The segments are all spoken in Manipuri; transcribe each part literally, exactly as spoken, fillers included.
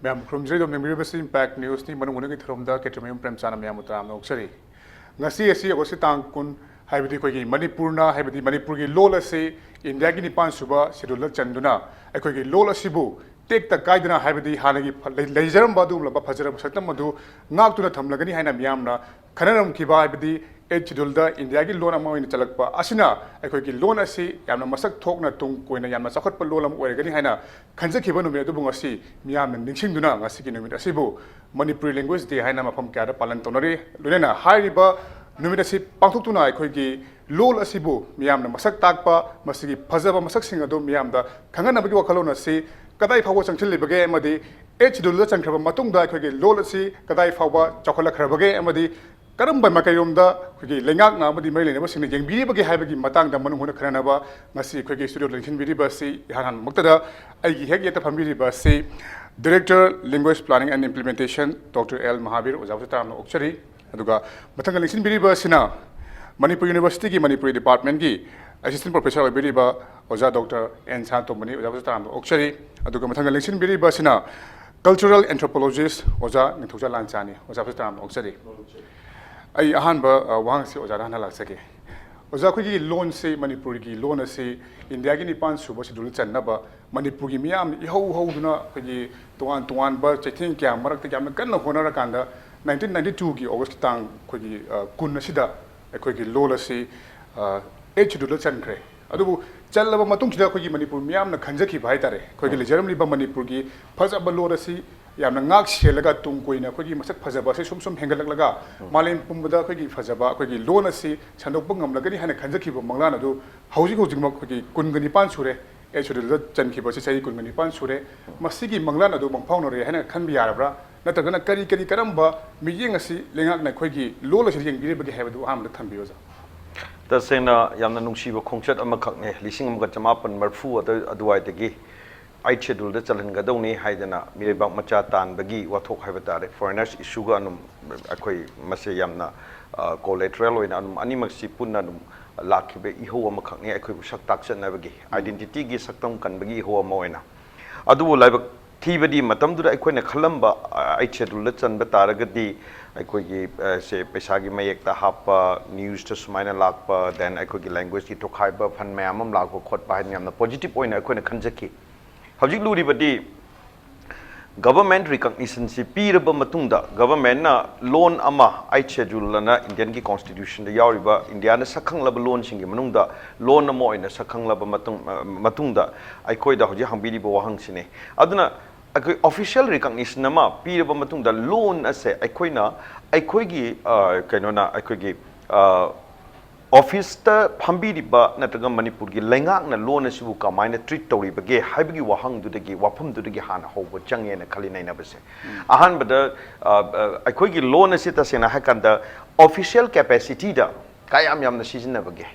ꯃꯌꯥꯝ ꯈꯨꯔꯨꯝꯖꯔꯤ꯫ ꯑꯗꯨꯝ ꯌꯦꯡꯕꯤꯔꯤꯕꯁꯤ ꯏꯝꯄꯦꯛ ꯅ꯭ꯌꯨꯁꯅꯤ꯫ ꯃꯅꯨꯡ ꯍꯨꯠꯅꯒꯤ ꯊꯧꯔꯝꯗ ꯀꯦꯇ꯭ꯔꯤꯃꯌꯨꯝ ꯄ꯭ꯔꯦꯝꯆꯥꯟꯅ ꯃꯌꯥꯝꯕꯨ ꯇꯔꯥꯝꯅ ꯑꯣꯛꯆꯔꯤ꯫ ꯉꯁꯤ ꯑꯁꯤ ꯑꯣꯒꯁꯀꯤ ꯇꯥꯡ ꯀꯨꯟ, ꯍꯥꯏꯕꯗꯤ ꯑꯩꯈꯣꯏꯒꯤ ꯃꯅꯤꯄꯨꯔꯅ, ꯍꯥꯏꯕꯗꯤ ꯃꯅꯤꯄꯨꯔꯒꯤ ꯂꯣꯜ ꯑꯁꯤ ꯏꯟꯗꯤꯌꯥꯒꯤ ꯅꯤꯄꯥꯟ ꯁꯨꯕ ꯁꯦꯗꯨꯜꯗ ꯆꯟꯗꯨꯅ ꯑꯩꯈꯣꯏꯒꯤ ꯂꯣꯜ ꯑꯁꯤꯕꯨ ꯇꯦꯛꯇ ꯀꯥꯏꯗꯅ, ꯍꯥꯏꯕꯗꯤ ꯍꯥꯟꯅꯒꯤ ꯐ-, ꯂꯩ-, ꯂꯩꯖꯔꯝꯕ ꯑꯗꯨꯒꯨꯝꯂꯕ ꯐꯖꯔꯕ ꯁꯛꯇꯝ ꯑꯗꯨ ꯉꯥꯛꯇꯨꯅ ꯊꯝꯂꯒꯅꯤ ꯍꯥꯏꯅ ꯃꯤꯌꯥꯝꯅ ꯈꯟꯅꯔꯝꯈꯤꯕ, ꯍꯥꯏꯕꯗꯤ ꯑꯩꯠ ꯁꯦꯗꯨꯜꯗ ꯏꯟꯗꯤꯌꯥꯒꯤ ꯂꯣꯟ ꯑꯃ ꯑꯣꯏꯅ ꯆꯜꯂꯛꯄ ꯑꯁꯤꯅ ꯑꯩꯈꯣꯏꯒꯤ ꯂꯣꯟ ꯑꯁꯤ ꯌꯥꯝꯅ ꯃꯁꯛ ꯊꯣꯛꯅ, ꯇꯨꯡ ꯀꯣꯏꯅ ꯌꯥꯝꯅ ꯆꯥꯎꯈꯠꯄ ꯂꯣꯟ ꯑꯃ ꯑꯣꯏꯔꯒꯅꯤ ꯍꯥꯏꯅ ꯈꯟꯖꯈꯤꯕ ꯅꯨꯃꯤꯠ ꯑꯗꯨꯕꯨ ꯉꯁꯤ ꯃꯤꯌꯥꯝꯅ ꯅꯤꯡꯁꯤꯡꯗꯨꯅ ꯉꯁꯤꯒꯤ ꯅꯨꯃꯤꯠ ꯑꯁꯤꯕꯨ ꯃꯅꯤꯄꯨꯔꯤ ꯂꯦꯡꯒ꯭ꯋꯦꯖ ꯗꯦ ꯍꯥꯏꯅ ꯃꯐꯝ ꯀꯌꯥꯗ ꯄꯥꯂꯟ ꯇꯧꯅꯔꯤ꯫ ꯂꯣꯏꯅꯅ ꯍꯥꯏꯔꯤꯕ ꯅꯨꯃꯤꯠ ꯑꯁꯤ ꯄꯥꯡꯊꯣꯛꯇꯨꯅ ꯑꯩꯈꯣꯏꯒꯤ ꯂꯣꯜ ꯑꯁꯤꯕꯨ ꯃꯤꯌꯥꯝꯅ ꯃꯁꯛ ꯇꯥꯛꯄ, ꯃꯁꯤꯒꯤ ꯐꯖꯕ ꯃꯁꯛꯁꯤꯡ ꯑꯗꯨ ꯃꯤꯌꯥꯝꯗ ꯈꯪꯍꯟꯅꯕꯒꯤ ꯋꯥꯈꯜꯂꯣꯟ ꯑꯁꯤ ꯀꯗꯥꯏ ꯐꯥꯎꯕ ꯆꯪꯁꯤꯜꯂꯤꯕꯒꯦ ꯑꯃꯗꯤ ꯑꯩꯠ ꯁꯦꯗꯨꯜꯗ ꯆꯟꯈ꯭ꯔꯕ ꯃꯇꯨꯡꯗ ꯑꯩꯈꯣꯏꯒꯤ ꯂꯣꯜ ꯑꯁꯤ ꯀꯗꯥꯏ ꯐꯥꯎꯕ ꯆꯥꯎꯈꯠꯂꯛꯈ꯭ꯔꯕꯒꯦ ꯑꯃꯗꯤ ꯀꯔꯝꯕ ꯃꯥꯏꯀꯩꯔꯣꯝꯗ ꯑꯩꯈꯣꯏꯒꯤ ꯂꯩꯉꯥꯛꯅ ꯑꯃꯗꯤ ꯃꯔꯤ ꯂꯩꯅꯕꯁꯤꯡꯅ ꯌꯦꯡꯕꯤꯔꯤꯕꯒꯦ ꯍꯥꯏꯕꯒꯤ ꯃꯇꯥꯡꯗ ꯃꯅꯨꯡ ꯍꯨꯠꯅ ꯈꯟꯅꯅꯕ ꯉꯁꯤ ꯑꯩꯈꯣꯏꯒꯤ ꯁ꯭ꯇꯨꯗꯤꯑꯣꯗ ꯂꯦꯡꯁꯤꯟꯕꯤꯔꯤꯕ ꯑꯁꯤ ꯏꯍꯥꯟ ꯍꯥꯟꯕꯃꯛꯇꯗ ꯑꯩꯒꯤ ꯍꯦꯛ ꯌꯦꯠꯇ ꯐꯝꯕꯤꯔꯤꯕ ꯑꯁꯤ Director Language Planning and Implementation Doctor L Mahavir ꯑꯣꯖꯥꯕꯨꯁꯨ ꯇꯔꯥꯝꯅ ꯑꯣꯛꯆꯔꯤ꯫ ꯑꯗꯨꯒ ꯃꯊꯪꯗ ꯂꯦꯡꯁꯤꯟꯕꯤꯔꯤꯕ ꯑꯁꯤꯅ ꯃꯅꯤꯄꯨꯔ ꯌꯨꯅꯤꯚꯔꯁꯤꯇꯤꯒꯤ ꯃꯅꯤꯄꯨꯔꯤ ꯗꯤꯄꯥꯔꯠꯃꯦꯟꯒꯤ ꯑꯦꯁꯤꯁꯇꯦꯟ ꯄ꯭ꯔꯣꯐꯦꯁꯔ ꯑꯣꯏꯕꯤꯔꯤꯕ ꯑꯣꯖꯥ ꯗꯣꯛꯇꯔ ꯑꯦꯟ ꯁꯥꯟꯇꯣꯝꯕꯅꯤ꯫ ꯑꯣꯖꯥꯕꯨꯁꯨ ꯇꯔꯥꯝꯅ ꯑꯣꯛꯆꯔꯤ꯫ ꯑꯗꯨꯒ ꯃꯊꯪꯗ ꯂꯦꯡꯁꯤꯟꯕꯤꯔꯤꯕ ꯑꯁꯤꯅ Cultural Anthropologist ꯑꯣꯖꯥ ꯅꯤꯡꯊꯧꯖꯥ ꯂꯥꯟꯆꯥꯅꯤ꯫ ꯑꯣꯖꯥꯕꯨꯁꯨ ꯇꯔꯥꯝꯅ ꯑꯣꯛꯆꯔꯤ꯫ ꯑꯩ ꯑꯍꯥꯟꯕ, ꯑ, ꯋꯥꯍꯪꯁꯤ ꯑꯣꯖꯥꯗ ꯍꯥꯟꯅ ꯂꯥꯛꯆꯒꯦ꯫ ꯑꯣꯖꯥ, ꯑꯩꯈꯣꯏꯒꯤ ꯂꯣꯟꯁꯤ, ꯃꯅꯤꯄꯨꯔꯒꯤ ꯂꯣꯟ ꯑꯁꯤ ꯏꯟꯗꯤꯌꯥꯒꯤ ꯅꯤꯄꯥꯟ ꯁꯨꯕ ꯁꯦꯗꯨꯜꯗ ꯆꯟꯅꯕ ꯃꯅꯤꯄꯨꯔꯒꯤ ꯃꯤꯌꯥꯝꯅ ꯏꯍꯧ ꯍꯧꯗꯨꯅ ꯑꯩꯈꯣꯏꯒꯤ ꯇꯣꯉꯥꯟ ꯇꯣꯉꯥꯟꯕ ꯆꯩꯊꯦꯡ ꯀꯌꯥ ꯃꯔꯛꯇ ꯌꯥꯝꯅ ꯀꯟꯅ ꯍꯣꯠꯅꯔꯀꯥꯟꯗ nineteen ninety two ꯒꯤ ꯑꯣꯒꯁꯀꯤ ꯇꯥꯡ ꯑꯩꯈꯣꯏꯒꯤ, ꯑ, ꯀꯨꯟ ꯑꯁꯤꯗ ꯑꯩꯈꯣꯏꯒꯤ ꯂꯣꯜ ꯑꯁꯤ, ꯑ, ꯑꯩꯠ ꯁꯦꯗꯨꯜꯗ ꯆꯟꯈ꯭ꯔꯦ꯫ ꯑꯗꯨꯕꯨ ꯆꯜꯂꯕ ꯃꯇꯨꯡꯁꯤꯗ ꯑꯩꯈꯣꯏꯒꯤ ꯃꯅꯤꯄꯨꯔ ꯃꯤꯌꯥꯝꯅ ꯈꯟꯖꯈꯤꯕ ꯍꯥꯏꯇꯥꯔꯦ, ꯑꯩꯈꯣꯏꯒꯤ ꯎꯝ꯫ ꯂꯩꯖꯔꯝꯂꯤꯕ ꯃꯅꯤꯄꯨꯔꯒꯤ ꯐꯖꯕ ꯂꯣꯜ ꯑꯁꯤ ꯌꯥꯝꯅ ꯉꯥꯛ ꯁꯦꯜꯂꯒ ꯇꯨꯡ ꯀꯣꯏꯅ ꯑꯩꯈꯣꯏꯒꯤ ꯃꯁꯛ ꯐꯖꯕ ꯑꯁꯤ ꯁꯨꯝ ꯁꯨꯝ ꯍꯦꯟꯒꯠꯂꯛꯂꯒ ꯎꯝ꯫ ꯃꯥꯂꯦꯝ ꯄꯨꯝꯕꯗ ꯑꯩꯈꯣꯏꯒꯤ ꯐꯖꯕ ꯑꯩꯈꯣꯏꯒꯤ ꯂꯣꯜ ꯑꯁꯤ ꯁꯟꯗꯣꯛꯄ ꯉꯝꯂꯒꯅꯤ ꯍꯥꯏꯅ ꯈꯟꯖꯈꯤꯕ ꯃꯪꯂꯥꯟ ꯑꯗꯨ ꯍꯧꯖꯤꯛ ꯍꯧꯖꯤꯛꯃꯛ ꯑꯩꯈꯣꯏꯒꯤ ꯀꯨꯟꯒ ꯅꯤꯄꯥꯟ ꯁꯨꯔꯦ, ꯑꯩꯠ ꯁꯦꯗꯨꯜꯗ ꯆꯟꯈꯤꯕ ꯑꯁꯤ ꯆꯍꯤ ꯀꯨꯟꯒ ꯅꯤꯄꯥꯟ ꯁꯨꯔꯦ꯫ ꯃꯁꯤꯒꯤ ꯃꯪꯂꯥꯟ ꯑꯗꯨ ꯃꯪꯐꯥꯎꯅꯔꯦ ꯍꯥꯏꯅ ꯈꯟꯕ ꯌꯥꯔꯕ꯭ꯔꯥ? ꯅꯠꯇ꯭ꯔꯒꯅ ꯀꯔꯤ ꯀꯔꯤ, ꯀꯔꯝꯕ ꯃꯤꯠꯌꯦꯡ ꯑꯁꯤ ꯂꯩꯉꯥꯛꯅ ꯑꯩꯈꯣꯏꯒꯤ ꯂꯣꯜ ꯑꯁꯤꯗ ꯌꯦꯡꯕꯤꯔꯤꯕꯒꯦ ꯍꯥꯏꯕꯗꯨ ꯑꯍꯥꯟꯕꯗ ꯊꯝꯕꯤꯌꯨ, ꯑꯣꯖꯥ꯫ ꯇꯁꯦꯡꯅ ꯌꯥꯝꯅ ꯅꯨꯡꯁꯤꯕ ꯈꯣꯡꯆꯠ ꯑꯃꯈꯛꯅꯦ꯫ ꯂꯤꯁꯤꯡ ꯑꯃꯒ ꯆꯃꯥꯄꯟ ꯃꯔꯤꯐꯨ ꯑꯗꯨ-, ꯑꯗꯨꯋꯥꯏꯗꯒꯤ ꯑꯩꯠ ꯁꯦꯗꯨꯜꯗ ꯆꯜꯍꯟꯒꯗꯧꯅꯤ ꯍꯥꯏꯗꯅ ꯃꯤꯔꯩꯕꯥꯛ ꯃꯆꯥ ꯇꯥꯟꯕꯒꯤ ꯋꯥꯊꯣꯛ ꯍꯥꯏꯕ ꯇꯥꯔꯦ, ꯐꯣꯔꯦꯅꯔꯁ ꯏꯁꯨꯒ ꯑꯗꯨꯝ ꯑꯩꯈꯣꯏ ꯃꯁꯦ ꯌꯥꯝꯅ, ꯑ, ꯀꯣꯂꯦꯇꯔꯦꯜ ꯑꯣꯏꯅ ꯑꯗꯨꯝ ꯑꯅꯤꯃꯛꯁꯤ ꯄꯨꯟꯅ ꯑꯗꯨꯝ ꯂꯥꯛꯈꯤꯕ ꯏꯍꯧ ꯑꯃꯈꯛꯅꯤ, ꯑꯩꯈꯣꯏꯕꯨ ꯁꯛ ꯇꯥꯛꯆꯅꯕꯒꯤ, ꯑꯥꯏꯗꯦꯟꯇꯤꯇꯤꯒꯤ ꯁꯛꯇꯝ ꯀꯟꯕꯒꯤ ꯏꯍꯧ ꯑꯃ ꯑꯣꯏꯅ꯫ ꯑꯗꯨꯕꯨ ꯂꯥꯏꯕꯛ ꯊꯤꯕꯗꯤ ꯃꯇꯝꯗꯨꯗ ꯑꯩꯈꯣꯏꯅ ꯈꯜꯂꯝꯕ, ꯑ, ꯑꯩꯠ ꯁꯦꯗꯨꯜꯗ ꯆꯟꯕ ꯇꯥꯔꯒꯗꯤ ꯑꯩꯈꯣꯏꯒꯤ, ꯑ, ꯁꯦ ꯄꯩꯁꯥꯒꯤ ꯃꯌꯦꯛꯇ ꯍꯥꯞꯄ, ꯅ꯭ꯌꯨꯁꯇ ꯁꯨꯃꯥꯏꯅ ꯂꯥꯛꯄ, then ꯑꯩꯈꯣꯏꯒꯤ ꯂꯦꯡꯒ꯭ꯋꯦꯖꯀꯤ ꯇꯣꯈꯥꯏꯕ ꯐꯟ ꯃꯌꯥꯝ ꯑꯃ ꯂꯥꯛꯄ ꯈꯣꯠꯄ ꯍꯥꯏꯅ ꯌꯥꯝꯅ ꯄꯣꯖꯤꯇꯤꯚ ꯑꯣꯏꯅ ꯑꯩꯈꯣꯏꯅ ꯈꯟꯖꯈꯤ꯫ ꯍꯧꯖꯤꯛ ꯂꯨꯔꯤꯕꯗꯤ ꯒꯚꯔꯟꯃꯦꯟꯠ ꯔꯤꯀꯣꯒꯅꯤꯁꯟꯁꯤ ꯄꯤꯔꯕ ꯃꯇꯨꯡꯗ, ꯒꯚꯔꯟꯃꯦꯟꯠꯅ ꯂꯣꯟ ꯑꯃ, ꯑꯩꯠ ꯁꯦꯗꯨꯜ ꯑꯅ ꯏꯟꯗꯤꯌꯟꯒꯤ ꯀꯣꯟꯁꯇꯤꯇ꯭ꯌꯨꯁꯟꯗ ꯌꯥꯎꯔꯤꯕ ꯏꯟꯗꯤꯌꯥꯅ ꯁꯛꯈꯪꯂꯕ ꯂꯣꯟꯁꯤꯡꯒꯤ ꯃꯅꯨꯡꯗ ꯂꯣꯟ ꯑꯃ ꯑꯣꯏꯅ ꯁꯛꯈꯪꯂꯕ ꯃꯇꯨꯡ, ꯑ, ꯃꯇꯨꯡꯗ ꯑꯩꯈꯣꯏꯗ ꯍꯧꯖꯤꯛ ꯍꯪꯕꯤꯔꯤꯕ ꯋꯥꯍꯪꯁꯤꯅꯤ꯫ ꯑꯗꯨꯅ ꯑꯩꯈꯣꯏ ꯑꯣꯐꯤꯁꯤꯌꯦꯜ ꯔꯤꯀꯣꯒꯅꯤꯁꯟ ꯑꯃ ꯄꯤꯔꯕ ꯃꯇꯨꯡꯗ ꯂꯣꯟ ꯑꯁꯦ ꯑꯩꯈꯣꯏꯅ, ꯑꯩꯈꯣꯏꯒꯤ, ꯑ, ꯀꯩꯅꯣꯅ, ꯑꯩꯈꯣꯏꯒꯤ, ꯑ, ꯑꯣꯐꯤꯁꯇ ꯐꯝꯕꯤꯔꯤꯕ ꯅꯠꯇ꯭ꯔꯒ ꯃꯅꯤꯄꯨꯔꯒꯤ ꯂꯩꯉꯥꯛꯅ ꯂꯣꯟ ꯑꯁꯤꯕꯨ ꯀꯃꯥꯏꯅ ꯇ꯭ꯔꯤꯠ ꯇꯧꯔꯤꯕꯒꯦ ꯍꯥꯏꯕꯒꯤ ꯋꯥꯍꯪꯗꯨꯗꯒꯤ, ꯋꯥꯐꯝꯗꯨꯗꯒꯤ ꯍꯥꯟꯅ ꯍꯧꯕ ꯆꯪꯉꯦꯅ ꯈꯜꯂꯤ ꯅꯩꯅꯕꯁꯦ꯫ ꯑꯍꯥꯟꯕꯗ, ꯑ, ꯑ, ꯑꯩꯈꯣꯏꯒꯤ ꯂꯣꯟ ꯑꯁꯤ ꯇꯁꯦꯡꯅ ꯍꯥꯏꯀꯥꯟꯗ ꯑꯣꯐꯤꯁꯤꯌꯦꯜ ꯀꯦꯄꯦꯁꯤꯇꯤꯗ ꯀꯌꯥꯝ ꯌꯥꯝꯅ ꯁꯤꯖꯤꯟꯅꯕꯒꯦ?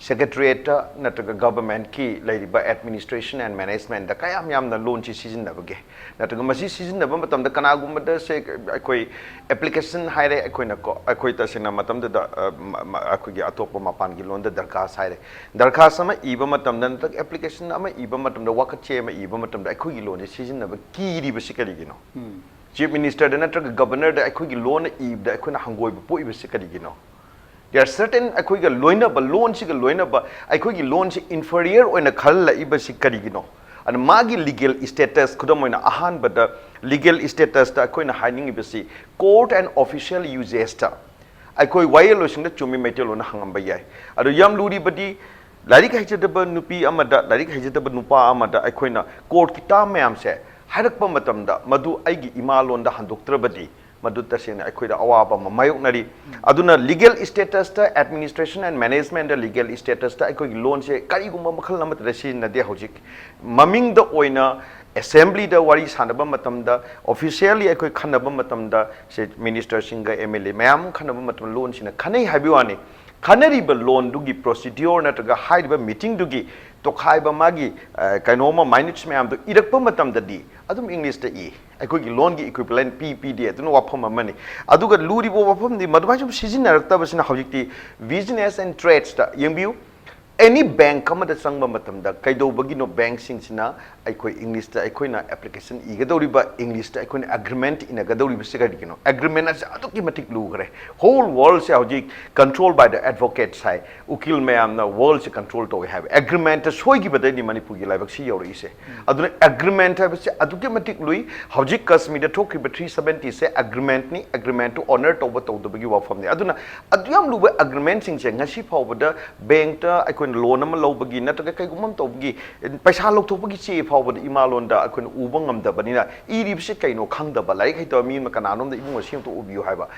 ꯁꯦꯀ꯭ꯔꯦꯇꯔꯤꯌꯦꯠꯇ ꯅꯠꯇ꯭ꯔꯒ ꯒꯚꯔꯟꯃꯦꯟꯠꯀꯤ ꯂꯩꯔꯤꯕ ꯑꯦꯗꯃꯤꯅꯤꯁꯇ꯭ꯔꯦꯁꯟ ꯑꯦꯟ ꯃꯦꯅꯦꯖꯃꯦꯟꯠꯇ ꯀꯌꯥꯝ ꯌꯥꯝꯅ ꯂꯣꯟꯁꯤ ꯁꯤꯖꯤꯟꯅꯕꯒꯦ? ꯅꯠꯇ꯭ꯔꯒ ꯃꯁꯤ ꯁꯤꯖꯤꯟꯅꯕ ꯃꯇꯝꯗ ꯀꯅꯥꯒꯨꯝꯕꯗ ꯁꯦ ꯑꯩꯈꯣꯏ ꯑꯦꯄ꯭ꯂꯤꯀꯦꯁꯟ ꯍꯥꯏꯔꯦ, ꯑꯩꯈꯣꯏꯅ ꯀꯣ, ꯑꯩꯈꯣꯏ ꯇꯁꯦꯡꯅ ꯃꯇꯝꯗꯨꯗ, ꯑ, ꯃ-, ꯃ-, ꯑꯩꯈꯣꯏꯒꯤ ꯑꯇꯣꯞꯄ ꯃꯄꯥꯟꯒꯤ ꯂꯣꯟꯗ ꯗꯔꯈꯥꯁ ꯍꯥꯏꯔꯦ꯫ ꯗꯔꯈꯥꯁ ꯑꯃ ꯏꯕ ꯃꯇꯝꯗ ꯅꯠꯇ꯭ꯔꯒ ꯑꯦꯄ꯭ꯂꯤꯀꯦꯁꯟ ꯑꯃ ꯏꯕ ꯃꯇꯝꯗ, ꯋꯥꯀꯠꯆꯦ ꯑꯃ ꯏꯕ ꯃꯇꯝꯗ ꯑꯩꯈꯣꯏꯒꯤ ꯂꯣꯟꯁꯦ ꯁꯤꯖꯤꯟꯅꯕ ꯀꯤꯔꯤꯕꯁꯤ ꯀꯔꯤꯒꯤꯅꯣ? ꯆꯤꯐ ꯃꯤꯅꯤꯁꯇꯔꯗ ꯅꯠꯇ꯭ꯔꯒ ꯒꯚꯔꯅꯔꯗ ꯑꯩꯈꯣꯏꯒꯤ ꯂꯣꯟꯅ ꯏꯕꯗ ꯑꯩꯈꯣꯏꯅ ꯍꯪꯒꯣꯏꯕ ꯄꯣꯛꯏꯕꯁꯤ ꯀꯔꯤꯒꯤꯅꯣ? There are certain ꯑꯩꯈꯣꯏꯒ ꯂꯣꯏꯅꯕ, ꯂꯣꯟꯁꯤꯒ ꯂꯣꯏꯅꯕ, ꯑꯩꯈꯣꯏꯒꯤ ꯂꯣꯟꯁꯤ ꯏꯟꯐꯔꯤꯌꯔ ꯑꯣꯏꯅ ꯈꯜꯂꯛꯏꯕꯁꯤ ꯀꯔꯤꯒꯤꯅꯣ? ꯑꯗ ꯃꯥꯒꯤ ꯂꯤꯒꯦꯜ ꯁ꯭ꯇꯦꯇꯁ, ꯈꯨꯗꯝ ꯑꯣꯏꯅ ꯑꯍꯥꯟꯕꯗ ꯂꯤꯒꯦꯜ ꯁ꯭ꯇꯦꯇꯁꯇ ꯑꯩꯈꯣꯏꯅ ꯍꯥꯏꯅꯤꯡꯉꯤꯕꯁꯤ ꯀꯣꯔꯠ ꯑꯦꯟ ꯑꯣꯐꯤꯁꯤꯌꯦꯜ ꯌꯨꯖꯦꯁꯇ ꯑꯩꯈꯣꯏ ꯋꯥꯌꯦꯜꯂꯣꯏꯁꯤꯡꯗ ꯆꯨꯝꯃꯤ ꯃꯩꯇꯩꯂꯣꯟꯅ ꯍꯪꯉꯝꯕ ꯌꯥꯏ꯫ ꯑꯗꯣ ꯌꯥꯝ ꯂꯨꯔꯤꯕꯗꯤ ꯂꯥꯏꯔꯤꯛ ꯍꯩꯖꯗꯕ ꯅꯨꯄꯤ ꯑꯃꯗ, ꯂꯥꯏꯔꯤꯛ ꯍꯩꯖꯗꯕ ꯅꯨꯄꯥ ꯑꯃꯗ ꯑꯩꯈꯣꯏꯅ ꯀꯣꯔꯠꯀꯤ ꯇꯥꯝ ꯃꯌꯥꯝꯁꯦ ꯍꯥꯏꯔꯛꯄ ꯃꯇꯝꯗ ꯃꯗꯨ ꯑꯩꯒꯤ ꯏꯃꯥ ꯂꯣꯟꯗ ꯍꯟꯗꯣꯛꯇ꯭ꯔꯕꯗꯤ ꯃꯗꯨ ꯇꯁꯦꯡꯅ ꯑꯩꯈꯣꯏꯗ ꯑꯋꯥꯕ ꯑꯃ ꯃꯥꯌꯣꯛꯅꯔꯤ꯫ ꯑꯗꯨꯅ ꯂꯤꯒꯦꯜ ꯁ꯭ꯇꯦꯇꯁꯇ, ꯑꯦꯗꯃꯤꯅꯤꯁꯇ꯭ꯔꯦꯁꯟ ꯑꯦꯟ ꯃꯦꯅꯦꯖꯃꯦꯟꯠꯇ ꯂꯤꯒꯦꯜ ꯁ꯭ꯇꯦꯇꯁꯇ ꯑꯩꯈꯣꯏꯒꯤ ꯂꯣꯟꯁꯦ ꯀꯔꯤꯒꯨꯝꯕ ꯃꯈꯜ ꯑꯃꯠꯇꯗ ꯁꯤꯖꯤꯟꯅꯗꯦ꯫ ꯍꯧꯖꯤꯛ ꯃꯃꯤꯡꯗ ꯑꯣꯏꯅ ꯑꯦꯁꯦꯝꯕ꯭ꯂꯤꯗ ꯋꯥꯔꯤ ꯁꯥꯟꯅꯕ ꯃꯇꯝꯗ, ꯑꯣꯐꯤꯁꯤꯌꯦꯜꯂꯤ ꯑꯩꯈꯣꯏ ꯈꯟꯅꯕ ꯃꯇꯝꯗ, ꯁꯦ ꯃꯤꯅꯤꯁꯇꯔꯁꯤꯡꯒ ꯑꯦꯝ ꯑꯦꯜ ꯑꯦ ꯃꯌꯥꯝ ꯈꯟꯅꯕ ꯃꯇꯝꯗ ꯂꯣꯟꯁꯤꯅ ꯈꯟꯅꯩ ꯍꯥꯏꯕꯒꯤ ꯋꯥꯅꯤ꯫ ꯈꯟꯅꯔꯤꯕ ꯂꯣꯟꯗꯨꯒꯤ ꯄ꯭ꯔꯣꯁꯤꯗ꯭ꯌꯣꯔ ꯅꯠꯇ꯭ꯔꯒ ꯍꯥꯏꯔꯤꯕ ꯃꯤꯇꯤꯡꯗꯨꯒꯤ ꯇꯣꯈꯥꯏꯕ ꯃꯥꯒꯤ, ꯑ, ꯀꯩꯅꯣꯝꯃ ꯃꯥꯏꯅꯨꯠꯁ ꯃꯌꯥꯝꯗꯣ ꯏꯔꯛꯄ ꯃꯇꯝꯗꯗꯤ ꯑꯗꯨꯝ ꯏꯪꯂꯤꯁꯇ ꯏ꯫ ꯑꯩꯈꯣꯏꯒꯤ ꯂꯣꯟꯒꯤ ꯏꯀ꯭ꯋꯤꯕꯂꯦꯟ ꯄꯤ ꯄꯤꯗꯦ, ꯑꯗꯨꯅ ꯋꯥꯐꯝ ꯑꯃꯅꯤ꯫ ꯑꯗꯨꯒ ꯂꯨꯔꯤꯕ ꯋꯥꯐꯝꯗꯤ ꯃꯗꯨꯃꯥꯏꯅ ꯁꯨꯝ ꯁꯤꯖꯤꯟꯅꯔꯛꯇꯕꯁꯤꯅ ꯍꯧꯖꯤꯛꯇꯤ ꯕꯤꯖꯤꯅꯦꯁ ꯑꯦꯟ ꯇ꯭ꯔꯦꯗꯁꯇ ꯌꯦꯡꯕꯤꯌꯨ꯫ ꯑꯦꯅꯤ ꯕꯦꯡꯛ ꯑꯃꯗ ꯆꯪꯕ ꯃꯇꯝꯗ ꯀꯩꯗꯧꯕꯒꯤꯅꯣ ꯕꯦꯡꯛꯁꯤꯡꯁꯤꯅ ꯑꯩꯈꯣꯏ ꯏꯪꯂꯤꯁꯇ ꯑꯩꯈꯣꯏꯅ ꯑꯦꯄ꯭ꯂꯤꯀꯦꯁꯟ ꯏꯒꯗꯧꯔꯤꯕ, ꯏꯪꯂꯤꯁꯇ ꯑꯩꯈꯣꯏꯅ ꯑꯦꯒ꯭ꯔꯤꯃꯦꯟꯠ ꯏꯅꯒꯗꯧꯔꯤꯕꯁꯤ ꯀꯔꯤꯒꯤꯅꯣ? ꯑꯦꯒ꯭ꯔꯤꯃꯦꯟꯠ ꯑꯁꯤ ꯑꯗꯨꯛꯀꯤ ꯃꯇꯤꯛ ꯂꯨꯈ꯭ꯔꯦ꯫ ꯍꯣꯜ ꯋꯥꯔꯜꯁꯦ ꯍꯧꯖꯤꯛ control by the advocates ꯍꯥꯏ, ꯎꯀꯤꯜ ꯃꯌꯥꯝꯅ ꯋꯥꯔꯜꯁꯦ ꯀꯟꯇ꯭ꯔꯣꯜ ꯇꯧꯏ ꯍꯥꯏꯕ꯫ ꯑꯦꯒ꯭ꯔꯤꯃꯦꯟꯠꯇ ꯁꯣꯏꯈꯤꯕꯗꯩꯅꯤ ꯃꯅꯤꯄꯨꯔꯒꯤ ꯂꯥꯏꯕꯛꯁꯤ ꯌꯧꯔꯛꯏꯁꯦ꯫ ꯑꯗꯨꯅ ꯑꯦꯒ꯭ꯔꯤꯃꯦꯟꯠ ꯍꯥꯏꯕꯁꯤ ꯑꯗꯨꯛꯀꯤ ꯃꯇꯤꯛ ꯂꯨꯏ꯫ ꯍꯧꯖꯤꯛ ꯀꯥꯁꯃꯤꯔꯗ ꯊꯣꯛꯈꯤꯕ ꯊ꯭ꯔꯤ ꯁꯕꯦꯟꯇꯤꯁꯦ ꯑꯦꯒ꯭ꯔꯤꯃꯦꯟꯠꯅꯤ, ꯑꯦꯒ꯭ꯔꯤꯃꯦꯟꯠꯇꯨ ꯑꯣꯅꯔ ꯇꯧꯕ ꯇꯧꯗꯕꯒꯤ ꯋꯥꯐꯝꯅꯤ꯫ ꯑꯗꯨꯅ ꯑꯗꯨ ꯌꯥꯝ ꯂꯨꯕ ꯑꯦꯒ꯭ꯔꯤꯃꯦꯟꯠꯁꯤꯡꯁꯦ ꯉꯁꯤ ꯐꯥꯎꯕꯗ ꯕꯦꯡꯛꯇ ꯑꯩꯈꯣꯏꯅ ꯂꯣꯟ ꯑꯃ ꯂꯧꯕꯒꯤ ꯅꯠꯇ꯭ꯔꯒ ꯀꯩꯒꯨꯝꯕ ꯑꯃ ꯇꯧꯕꯒꯤ ꯄꯩꯁꯥ ꯂꯧꯊꯣꯛꯄꯒꯤ ꯆꯦ ꯐꯥꯎꯕꯗ ꯏꯃꯥ ꯂꯣꯟꯗ ꯑꯩꯈꯣꯏꯅ ꯎꯕ ꯉꯝꯗꯕꯅꯤꯅ, ꯏꯔꯤꯕꯁꯤ ꯀꯩꯅꯣ ꯈꯪꯗꯕ, ꯂꯥꯏꯔꯤꯛ ꯍꯩꯇꯕ ꯃꯤ ꯑꯃ ꯀꯅꯥꯅꯣꯝꯗ ꯏꯕꯨꯡ ꯑꯁꯤ ꯑꯝꯇ ꯎꯕꯤꯌꯨ ꯍꯥꯏꯕ꯫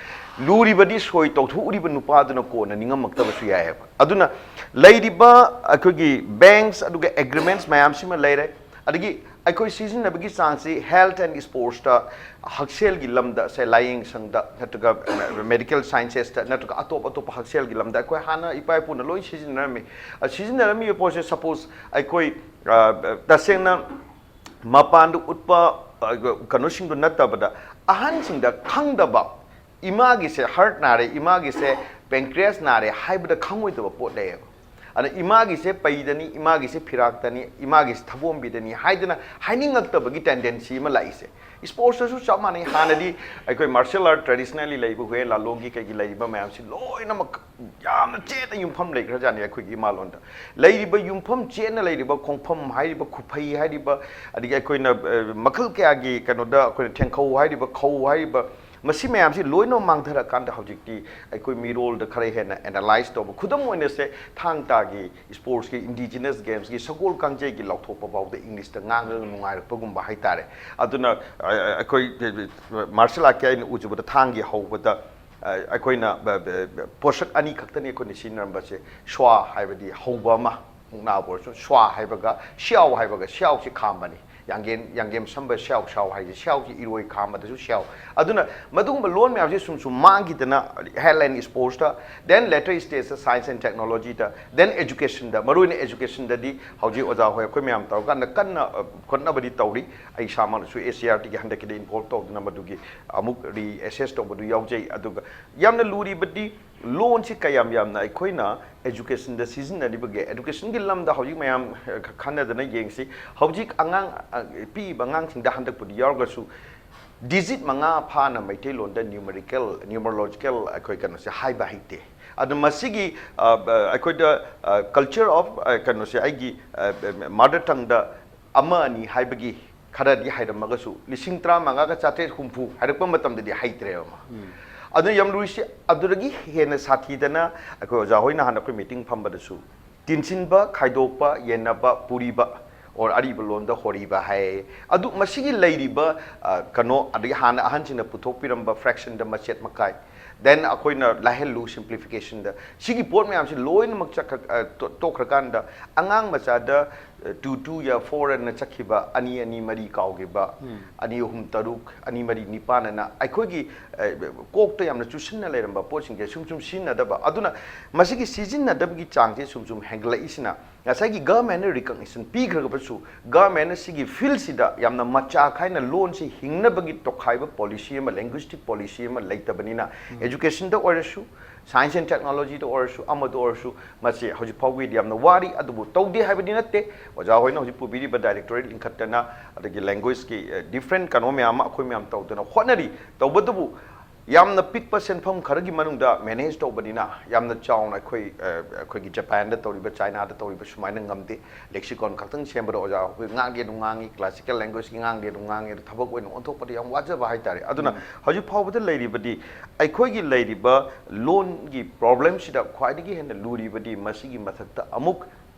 ꯂꯨꯔꯤꯕꯗꯤ ꯁꯣꯏ ꯇꯧꯊꯣꯛꯎꯔꯤꯕ ꯅꯨꯄꯥꯗꯨꯅ ꯀꯣꯟꯅ ꯅꯤꯡꯉꯝꯃꯛꯇꯕꯁꯨ ꯌꯥꯏ ꯍꯥꯏꯕ꯫ ꯑꯗꯨꯅ ꯂꯩꯔꯤꯕ ꯑꯩꯈꯣꯏꯒꯤ ꯕꯦꯡꯛꯁ ꯑꯗꯨꯒ ꯑꯦꯒ꯭ꯔꯤꯃꯦꯟꯠꯁ ꯃꯌꯥꯝꯁꯤꯃ ꯂꯩꯔꯦ, ꯑꯗꯒꯤ ꯑꯩꯈꯣꯏ ꯁꯤꯖꯤꯟꯅꯕꯒꯤ ꯆꯥꯡꯁꯤ health and sportsꯇ, ꯍꯛꯁꯦꯜꯒꯤ ꯂꯝꯗ, ꯁꯦ ꯂꯥꯏꯌꯦꯡ ꯁꯪꯗ ꯅꯠꯇ꯭ꯔꯒ medical sciences ꯅꯠꯇ꯭ꯔꯒ ꯑꯇꯣꯞ ꯑꯇꯣꯞꯄ ꯍꯛꯁꯦꯜꯒꯤ ꯂꯝꯗ ꯑꯩꯈꯣꯏ ꯍꯥꯟꯅ ꯏꯄꯥ ꯏꯄꯨꯅ ꯂꯣꯏ ꯁꯤꯖꯤꯟꯅꯔꯝꯃꯤ꯫ ꯑ, ꯁꯤꯖꯤꯟꯅꯔꯝꯃꯤꯕ ꯄꯣꯠꯁꯦ, ꯁꯄꯣꯁ, ꯑꯩꯈꯣꯏ, ꯑ, ꯇꯁꯦꯡꯅ ꯃꯄꯥꯟꯗ ꯎꯠꯄ, ꯑ, ꯀꯩꯅꯣꯁꯤꯡꯗꯨ ꯅꯠꯇꯕꯗ, ꯑꯍꯟꯁꯤꯡꯗ ꯈꯪꯗꯕ, ꯏꯃꯥꯒꯤꯁꯦ ꯍꯥꯔꯠ ꯅꯥꯔꯦ, ꯏꯃꯥꯒꯤꯁꯦ ꯄꯦꯟꯀ꯭ꯔꯤꯌꯥꯁ ꯅꯥꯔꯦ ꯍꯥꯏꯕꯗ ꯈꯪꯉꯣꯏꯗꯕ ꯄꯣꯠ ꯂꯩꯌꯦꯕ꯫ ꯑꯗ ꯏꯃꯥꯒꯤꯁꯦ ꯄꯩꯗꯅꯤ, ꯏꯃꯥꯒꯤꯁꯦ ꯐꯤꯔꯥꯛꯇꯅꯤ, ꯏꯃꯥꯒꯤꯁꯦ ꯊꯕꯣꯝꯕꯤꯗꯅꯤ ꯍꯥꯏꯗꯅ ꯍꯥꯏꯅꯤꯡꯉꯛꯇꯕꯒꯤ ꯇꯦꯟꯗꯦꯟꯁꯤ ꯑꯃ ꯂꯥꯛꯏꯁꯦ꯫ ꯁ꯭ꯄꯣꯔꯠꯁꯇꯁꯨ ꯆꯞ ꯃꯥꯟꯅꯩ꯫ ꯍꯥꯟꯅꯗꯤ ꯑꯩꯈꯣꯏ ꯃꯥꯔꯁꯤꯌꯦꯜ ꯑꯥꯔꯠ, ꯇ꯭ꯔꯦꯗꯤꯁꯅꯦꯜꯂꯤ ꯂꯩꯕ ꯍꯨꯌꯦꯟ ꯂꯥꯂꯣꯡꯒꯤ ꯀꯩꯒꯤ ꯂꯩꯔꯤꯕ ꯃꯌꯥꯝꯁꯤ ꯂꯣꯏꯅꯃꯛ ꯌꯥꯝꯅ ꯆꯦꯠꯅ ꯌꯨꯝꯐꯝ ꯂꯩꯈ꯭ꯔꯖꯥꯠꯅꯤ ꯑꯩꯈꯣꯏꯒꯤ ꯏꯃꯥ ꯂꯣꯟꯗ꯫ ꯂꯩꯔꯤꯕ ꯌꯨꯝꯐꯝ ꯆꯦꯠꯅ ꯂꯩꯔꯤꯕ ꯈꯣꯡꯐꯝ ꯍꯥꯏꯔꯤꯕ, ꯈꯨꯐꯩ ꯍꯥꯏꯔꯤꯕ, ꯑꯗꯒꯤ ꯑꯩꯈꯣꯏꯅ, ꯑ, ꯃꯈꯜ ꯀꯌꯥꯒꯤ ꯀꯩꯅꯣꯗ ꯑꯩꯈꯣꯏꯅ ꯊꯦꯡꯈꯧ ꯍꯥꯏꯔꯤꯕ, ꯈꯧ ꯍꯥꯏꯔꯤꯕ, ꯃꯁꯤ ꯃꯌꯥꯝꯁꯤ ꯂꯣꯏꯅꯃꯛ ꯃꯥꯡꯊꯔꯀꯥꯟꯗ ꯍꯧꯖꯤꯛꯇꯤ ꯑꯩꯈꯣꯏ ꯃꯤꯔꯣꯜꯗ ꯈꯔ ꯍꯦꯟꯅ ꯑꯦꯅꯥꯂꯥꯏꯁ ꯇꯧꯕ, ꯈꯨꯗꯝ ꯑꯣꯏꯅ ꯁꯦ ꯊꯥꯡ ꯇꯥꯒꯤ ꯁ꯭ꯄꯣꯔꯠꯁꯀꯤ ꯏꯟꯗꯤꯖꯤꯅꯁ ꯒꯦꯝꯁꯀꯤ ꯁꯒꯣꯜ ꯀꯥꯡꯖꯩꯒꯤ ꯂꯥꯎꯊꯣꯛꯄ ꯐꯥꯎꯗ ꯏꯪꯂꯤꯁꯇ ꯉꯥꯡꯉꯒ ꯅꯨꯡꯉꯥꯏꯔꯛꯄꯒꯨꯝꯕ ꯍꯥꯏꯇꯥꯔꯦ꯫ ꯑꯗꯨꯅ, ꯑ, ꯑꯩꯈꯣꯏ ꯃꯥꯔꯁꯤꯌꯦꯜ ꯑꯥꯔꯠꯀꯤ ꯑꯩꯅ ꯎꯖꯕꯗ ꯊꯥꯡꯒꯤ ꯍꯧꯕꯗ, ꯑ, ꯑꯩꯈꯣꯏꯅ, ꯕ-, ꯕ-, ꯕ-, ꯄꯣꯠꯁꯛ ꯑꯅꯤ ꯈꯛꯇꯅꯤ ꯑꯩꯈꯣꯏꯅ ꯁꯤꯖꯤꯟꯅꯔꯝꯕꯁꯦ, ꯁ꯭ꯋꯥ ꯍꯥꯏꯕꯗꯤ ꯍꯧꯕ ꯑꯃ, ꯃꯨꯛꯅꯥꯕꯨ ꯑꯣꯏꯔꯁꯨ ꯁ꯭ꯋꯥ ꯍꯥꯏꯕꯒ ꯁ꯭ꯌꯥꯎ ꯍꯥꯏꯕꯒ, ꯁ꯭ꯌꯥꯎꯁꯤ ꯈꯥꯝꯕꯅꯤ꯫ ꯌꯥꯡꯒꯦꯝ, ꯌꯥꯡꯒꯦꯝ ꯁꯝꯕ ꯁ꯭ꯌꯥꯎ ꯁ꯭ꯌꯥꯎ ꯍꯥꯏꯁꯦ, ꯁ꯭ꯌꯥꯎꯁꯤ ꯏꯔꯣꯏ ꯈꯥꯝꯕꯗꯁꯨ ꯁ꯭ꯌꯥꯎ꯫ ꯑꯗꯨꯅ ꯃꯗꯨꯒꯨꯝꯕ ꯂꯣꯟ ꯃꯌꯥꯝꯁꯦ ꯁꯨꯝ ꯁꯨꯝ ꯃꯥꯡꯈꯤꯗꯅ, health and sportsꯇ, then later stageꯇ science and technologyꯗ, then educationꯗ, ꯃꯔꯨꯑꯣꯏꯅ educationꯗꯗꯤ ꯍꯧꯖꯤꯛ ꯑꯣꯖꯥ ꯍꯣꯏ ꯑꯩꯈꯣꯏ ꯃꯌꯥꯝ ꯇꯧꯔꯀꯥꯟꯗ ꯀꯟꯅ, ꯑ, ꯍꯣꯠꯅꯕꯗꯤ ꯇꯧꯔꯤ꯫ ꯑꯩ ꯏꯁꯥꯃꯛꯅꯁꯨ ꯑꯦꯁ ꯁꯤ ꯏ ꯑꯥꯔ ꯇꯤꯒꯤ ꯍꯟꯗꯛꯀꯤꯗ ꯏꯟꯚꯣꯜꯕ ꯇꯧꯗꯨꯅ ꯃꯗꯨꯒꯤ ꯑꯃꯨꯛ ꯔꯤꯑꯦꯁꯦꯁ ꯇꯧꯕꯗꯨ ꯌꯥꯎꯖꯩ꯫ ꯑꯗꯨꯒ ꯌꯥꯝꯅ ꯂꯨꯔꯤꯕꯗꯤ ꯂꯣꯟꯁꯤ ꯀꯌꯥꯝ ꯌꯥꯝꯅ ꯑꯩꯈꯣꯏꯅ educationꯗ ꯁꯤꯖꯤꯟꯅꯔꯤꯕꯒꯦ? Educationꯒꯤ ꯂꯝꯗ ꯍꯧꯖꯤꯛ ꯃꯌꯥꯝ ꯑ, ꯈ- ꯈꯟꯅꯗꯅ ꯌꯦꯡꯁꯤ꯫ ꯍꯧꯖꯤꯛ ꯑꯉꯥꯡ ꯑ, ꯄꯤꯛꯏꯕ ꯑꯉꯥꯡꯁꯤꯡꯗ ꯍꯟꯗꯛꯄꯨꯗꯤ ꯌꯥꯎꯔꯒꯁꯨ, ꯗꯤꯖꯤꯠ ꯃꯉꯥ ꯐꯥꯅ ꯃꯩꯇꯩꯂꯣꯟꯗ numerical, numerological ꯑꯩꯈꯣꯏ ꯀꯩꯅꯣꯁꯦ ꯍꯥꯏꯕ ꯍꯩꯇꯦ꯫ ꯑꯗꯨ ꯃꯁꯤꯒꯤ ꯑ, ꯑ, ꯑꯩꯈꯣꯏꯗ culture of ꯀꯩꯅꯣꯁꯦ, ꯑꯩꯒꯤ mother tongueꯗ ꯑꯃ ꯑꯅꯤ ꯍꯥꯏꯕꯒꯤ ꯈꯔꯗꯤ ꯍꯩꯔꯝꯃꯒꯁꯨ, ꯂꯤꯁꯤꯡ ꯇꯔꯥꯃꯉꯥꯒ ꯆꯥꯇ꯭ꯔꯦꯠ ꯍꯨꯝꯐꯨ ꯍꯥꯏꯔꯛꯄ ꯃꯇꯝꯗꯗꯤ ꯍꯩꯇ꯭ꯔꯦꯕ꯫ ꯑꯗꯨꯅ ꯌꯥꯝ ꯂꯨꯔꯤꯁꯤ ꯑꯗꯨꯗꯒꯤ ꯍꯦꯟꯅ ꯁꯥꯊꯤꯗꯅ, ꯑꯩꯈꯣꯏ ꯑꯣꯖꯥ ꯍꯣꯏ ꯅꯍꯥꯟ ꯑꯩꯈꯣꯏ meeting ꯐꯝꯕꯗꯁꯨ, ꯇꯤꯟꯁꯤꯟꯕ, ꯈꯥꯏꯗꯣꯛꯄ, ꯌꯦꯟꯅꯕ, ꯄꯨꯔꯤꯕ, or ꯑꯔꯤꯕ ꯂꯣꯟꯗ ꯍꯣꯔꯤꯕ ꯍꯥꯏ꯫ ꯑꯗꯨ ꯃꯁꯤꯒꯤ ꯂꯩꯔꯤꯕ ꯑ, ꯀꯩꯅꯣ, ꯑꯗꯒꯤ ꯍꯥꯟꯅ ꯑꯍꯟꯁꯤꯡꯅ ꯄꯨꯊꯣꯛꯄꯤꯔꯝꯕ fractionꯗ ꯃꯆꯦꯠ ꯃꯀꯥꯏ, then ꯑꯩꯈꯣꯏꯅ ꯂꯥꯏꯍꯜꯂꯨ simplificationꯗ, ꯁꯤꯒꯤ ꯄꯣꯠ ꯃꯌꯥꯝꯁꯤ ꯂꯣꯏꯅꯃꯛ ꯆꯠꯈ꯭ꯔ ꯑ, ꯇꯣ- ꯇꯣꯛꯈ꯭ꯔꯀꯥꯟꯗ, ꯑꯉꯥꯡ ꯃꯆꯥꯗ two two ꯌꯥ four ꯑꯅ ꯆꯠꯈꯤꯕ, ꯑꯅꯤ ꯑꯅꯤ ꯃꯔꯤ ꯀꯥꯎꯈꯤꯕ, ꯑꯅꯤ ꯑꯍꯨꯝ ꯇꯔꯨꯛ, ꯑꯅꯤ ꯃꯔꯤ ꯅꯤꯄꯥꯟ ꯑꯅ ꯑꯩꯈꯣꯏꯒꯤ ꯑ, ꯀꯣꯛꯇ ꯌꯥꯝꯅ ꯆꯨꯁꯤꯟꯅ ꯂꯩꯔꯝꯕ ꯄꯣꯠꯁꯤꯡꯁꯦ ꯁꯨꯝ ꯁꯨꯝ ꯁꯤꯖꯤꯟꯅꯗꯕ꯫ ꯑꯗꯨꯅ ꯃꯁꯤꯒꯤ ꯁꯤꯖꯤꯟꯅꯗꯕꯒꯤ ꯆꯥꯡꯁꯦ ꯁꯨꯝ ꯁꯨꯝ ꯍꯦꯟꯒꯠꯂꯛꯏꯁꯤꯅ, ꯉꯁꯥꯏꯒꯤ governmentꯅ recognition ꯄꯤꯈ꯭ꯔꯒꯁꯨ, governmentꯅ ꯁꯤꯒꯤ fieldꯁꯤꯗ ꯌꯥꯝꯅ ꯃꯆꯥ ꯈꯥꯏꯅ ꯂꯣꯟꯁꯤ ꯍꯤꯡꯅꯕꯒꯤ ꯇꯣꯈꯥꯏꯕ policy ꯑꯃ, linguistic policy ꯑꯃ ꯂꯩꯇꯕꯅꯤꯅ, educationꯗ ꯑꯣꯏꯔꯁꯨ, science and technologyꯗ ꯑꯣꯏꯔꯁꯨ, ꯑꯃꯗ ꯑꯣꯏꯔꯁꯨ, ꯃꯁꯤ ꯍꯧꯖꯤꯛ ꯐꯥꯎꯒꯤꯗꯤ ꯌꯥꯝꯅ ꯋꯥꯔꯤ꯫ ꯑꯗꯨꯕꯨ ꯇꯧꯗꯦ ꯍꯥꯏꯕꯗꯤ ꯅꯠꯇꯦ꯫ ꯑꯣꯖꯥ ꯍꯣꯏꯅ ꯍꯧꯖꯤꯛ ꯄꯨꯕꯤꯔꯤꯕ directorate ꯂꯤꯡꯈꯠꯇꯅ, ꯑꯗꯒꯤ languageꯀꯤ different ꯀꯩꯅꯣ ꯃꯌꯥꯝ ꯑꯃ, ꯑꯩꯈꯣꯏ ꯃꯌꯥꯝ ꯇꯧꯗꯅ ꯍꯣꯠꯅꯔꯤ꯫ ꯇꯧꯕꯇꯕꯨ, ꯌꯥꯝꯅ ꯄꯤꯛꯄ ꯁꯦꯟꯐꯝ ꯈꯔꯒꯤ ꯃꯅꯨꯡꯗ manage ꯇꯧꯕꯅꯤꯅ, ꯌꯥꯝꯅ ꯆꯥꯎꯅ ꯑꯩꯈꯣꯏ ꯑ, ꯑꯩꯈꯣꯏꯒꯤ Japanꯗ ꯇꯧꯔꯤꯕ, Chinaꯗ ꯇꯧꯔꯤꯕ ꯁꯨꯃꯥꯏꯅ ꯉꯝꯗꯦ꯫ Lexicon ꯈꯛꯇꯪ ꯁꯦꯝꯕꯗ ꯑꯣꯖꯥ ꯑꯩꯈꯣꯏ ꯉꯥꯡꯗꯤ ꯑꯗꯨꯝ ꯉꯥꯡꯉꯤ, classical languagehueꯒꯤ ꯉꯥꯡꯗꯤ ꯑꯗꯨꯝ ꯉꯥꯡꯉꯤ, ꯑꯗꯨ ꯊꯕꯛ ꯑꯣꯏꯅ ꯑꯣꯟꯊꯣꯛꯄꯗ ꯌꯥꯝ ꯋꯥꯖꯕ ꯍꯥꯏꯇꯥꯔꯦ꯫ ꯑꯗꯨꯅ ꯍꯧꯖꯤꯛ ꯐꯥꯎꯕꯗ ꯂꯩꯔꯤꯕꯗꯤ, ꯑꯩꯈꯣꯏꯒꯤ ꯂꯩꯔꯤꯕ ꯂꯣꯟꯒꯤ problemꯁꯤꯗ ꯈ꯭ꯋꯥꯏꯗꯒꯤ ꯍꯦꯟꯅ ꯂꯨꯔꯤꯕꯗꯤ ꯃꯁꯤꯒꯤ ꯃꯊꯛꯇ ꯑꯃꯨꯛ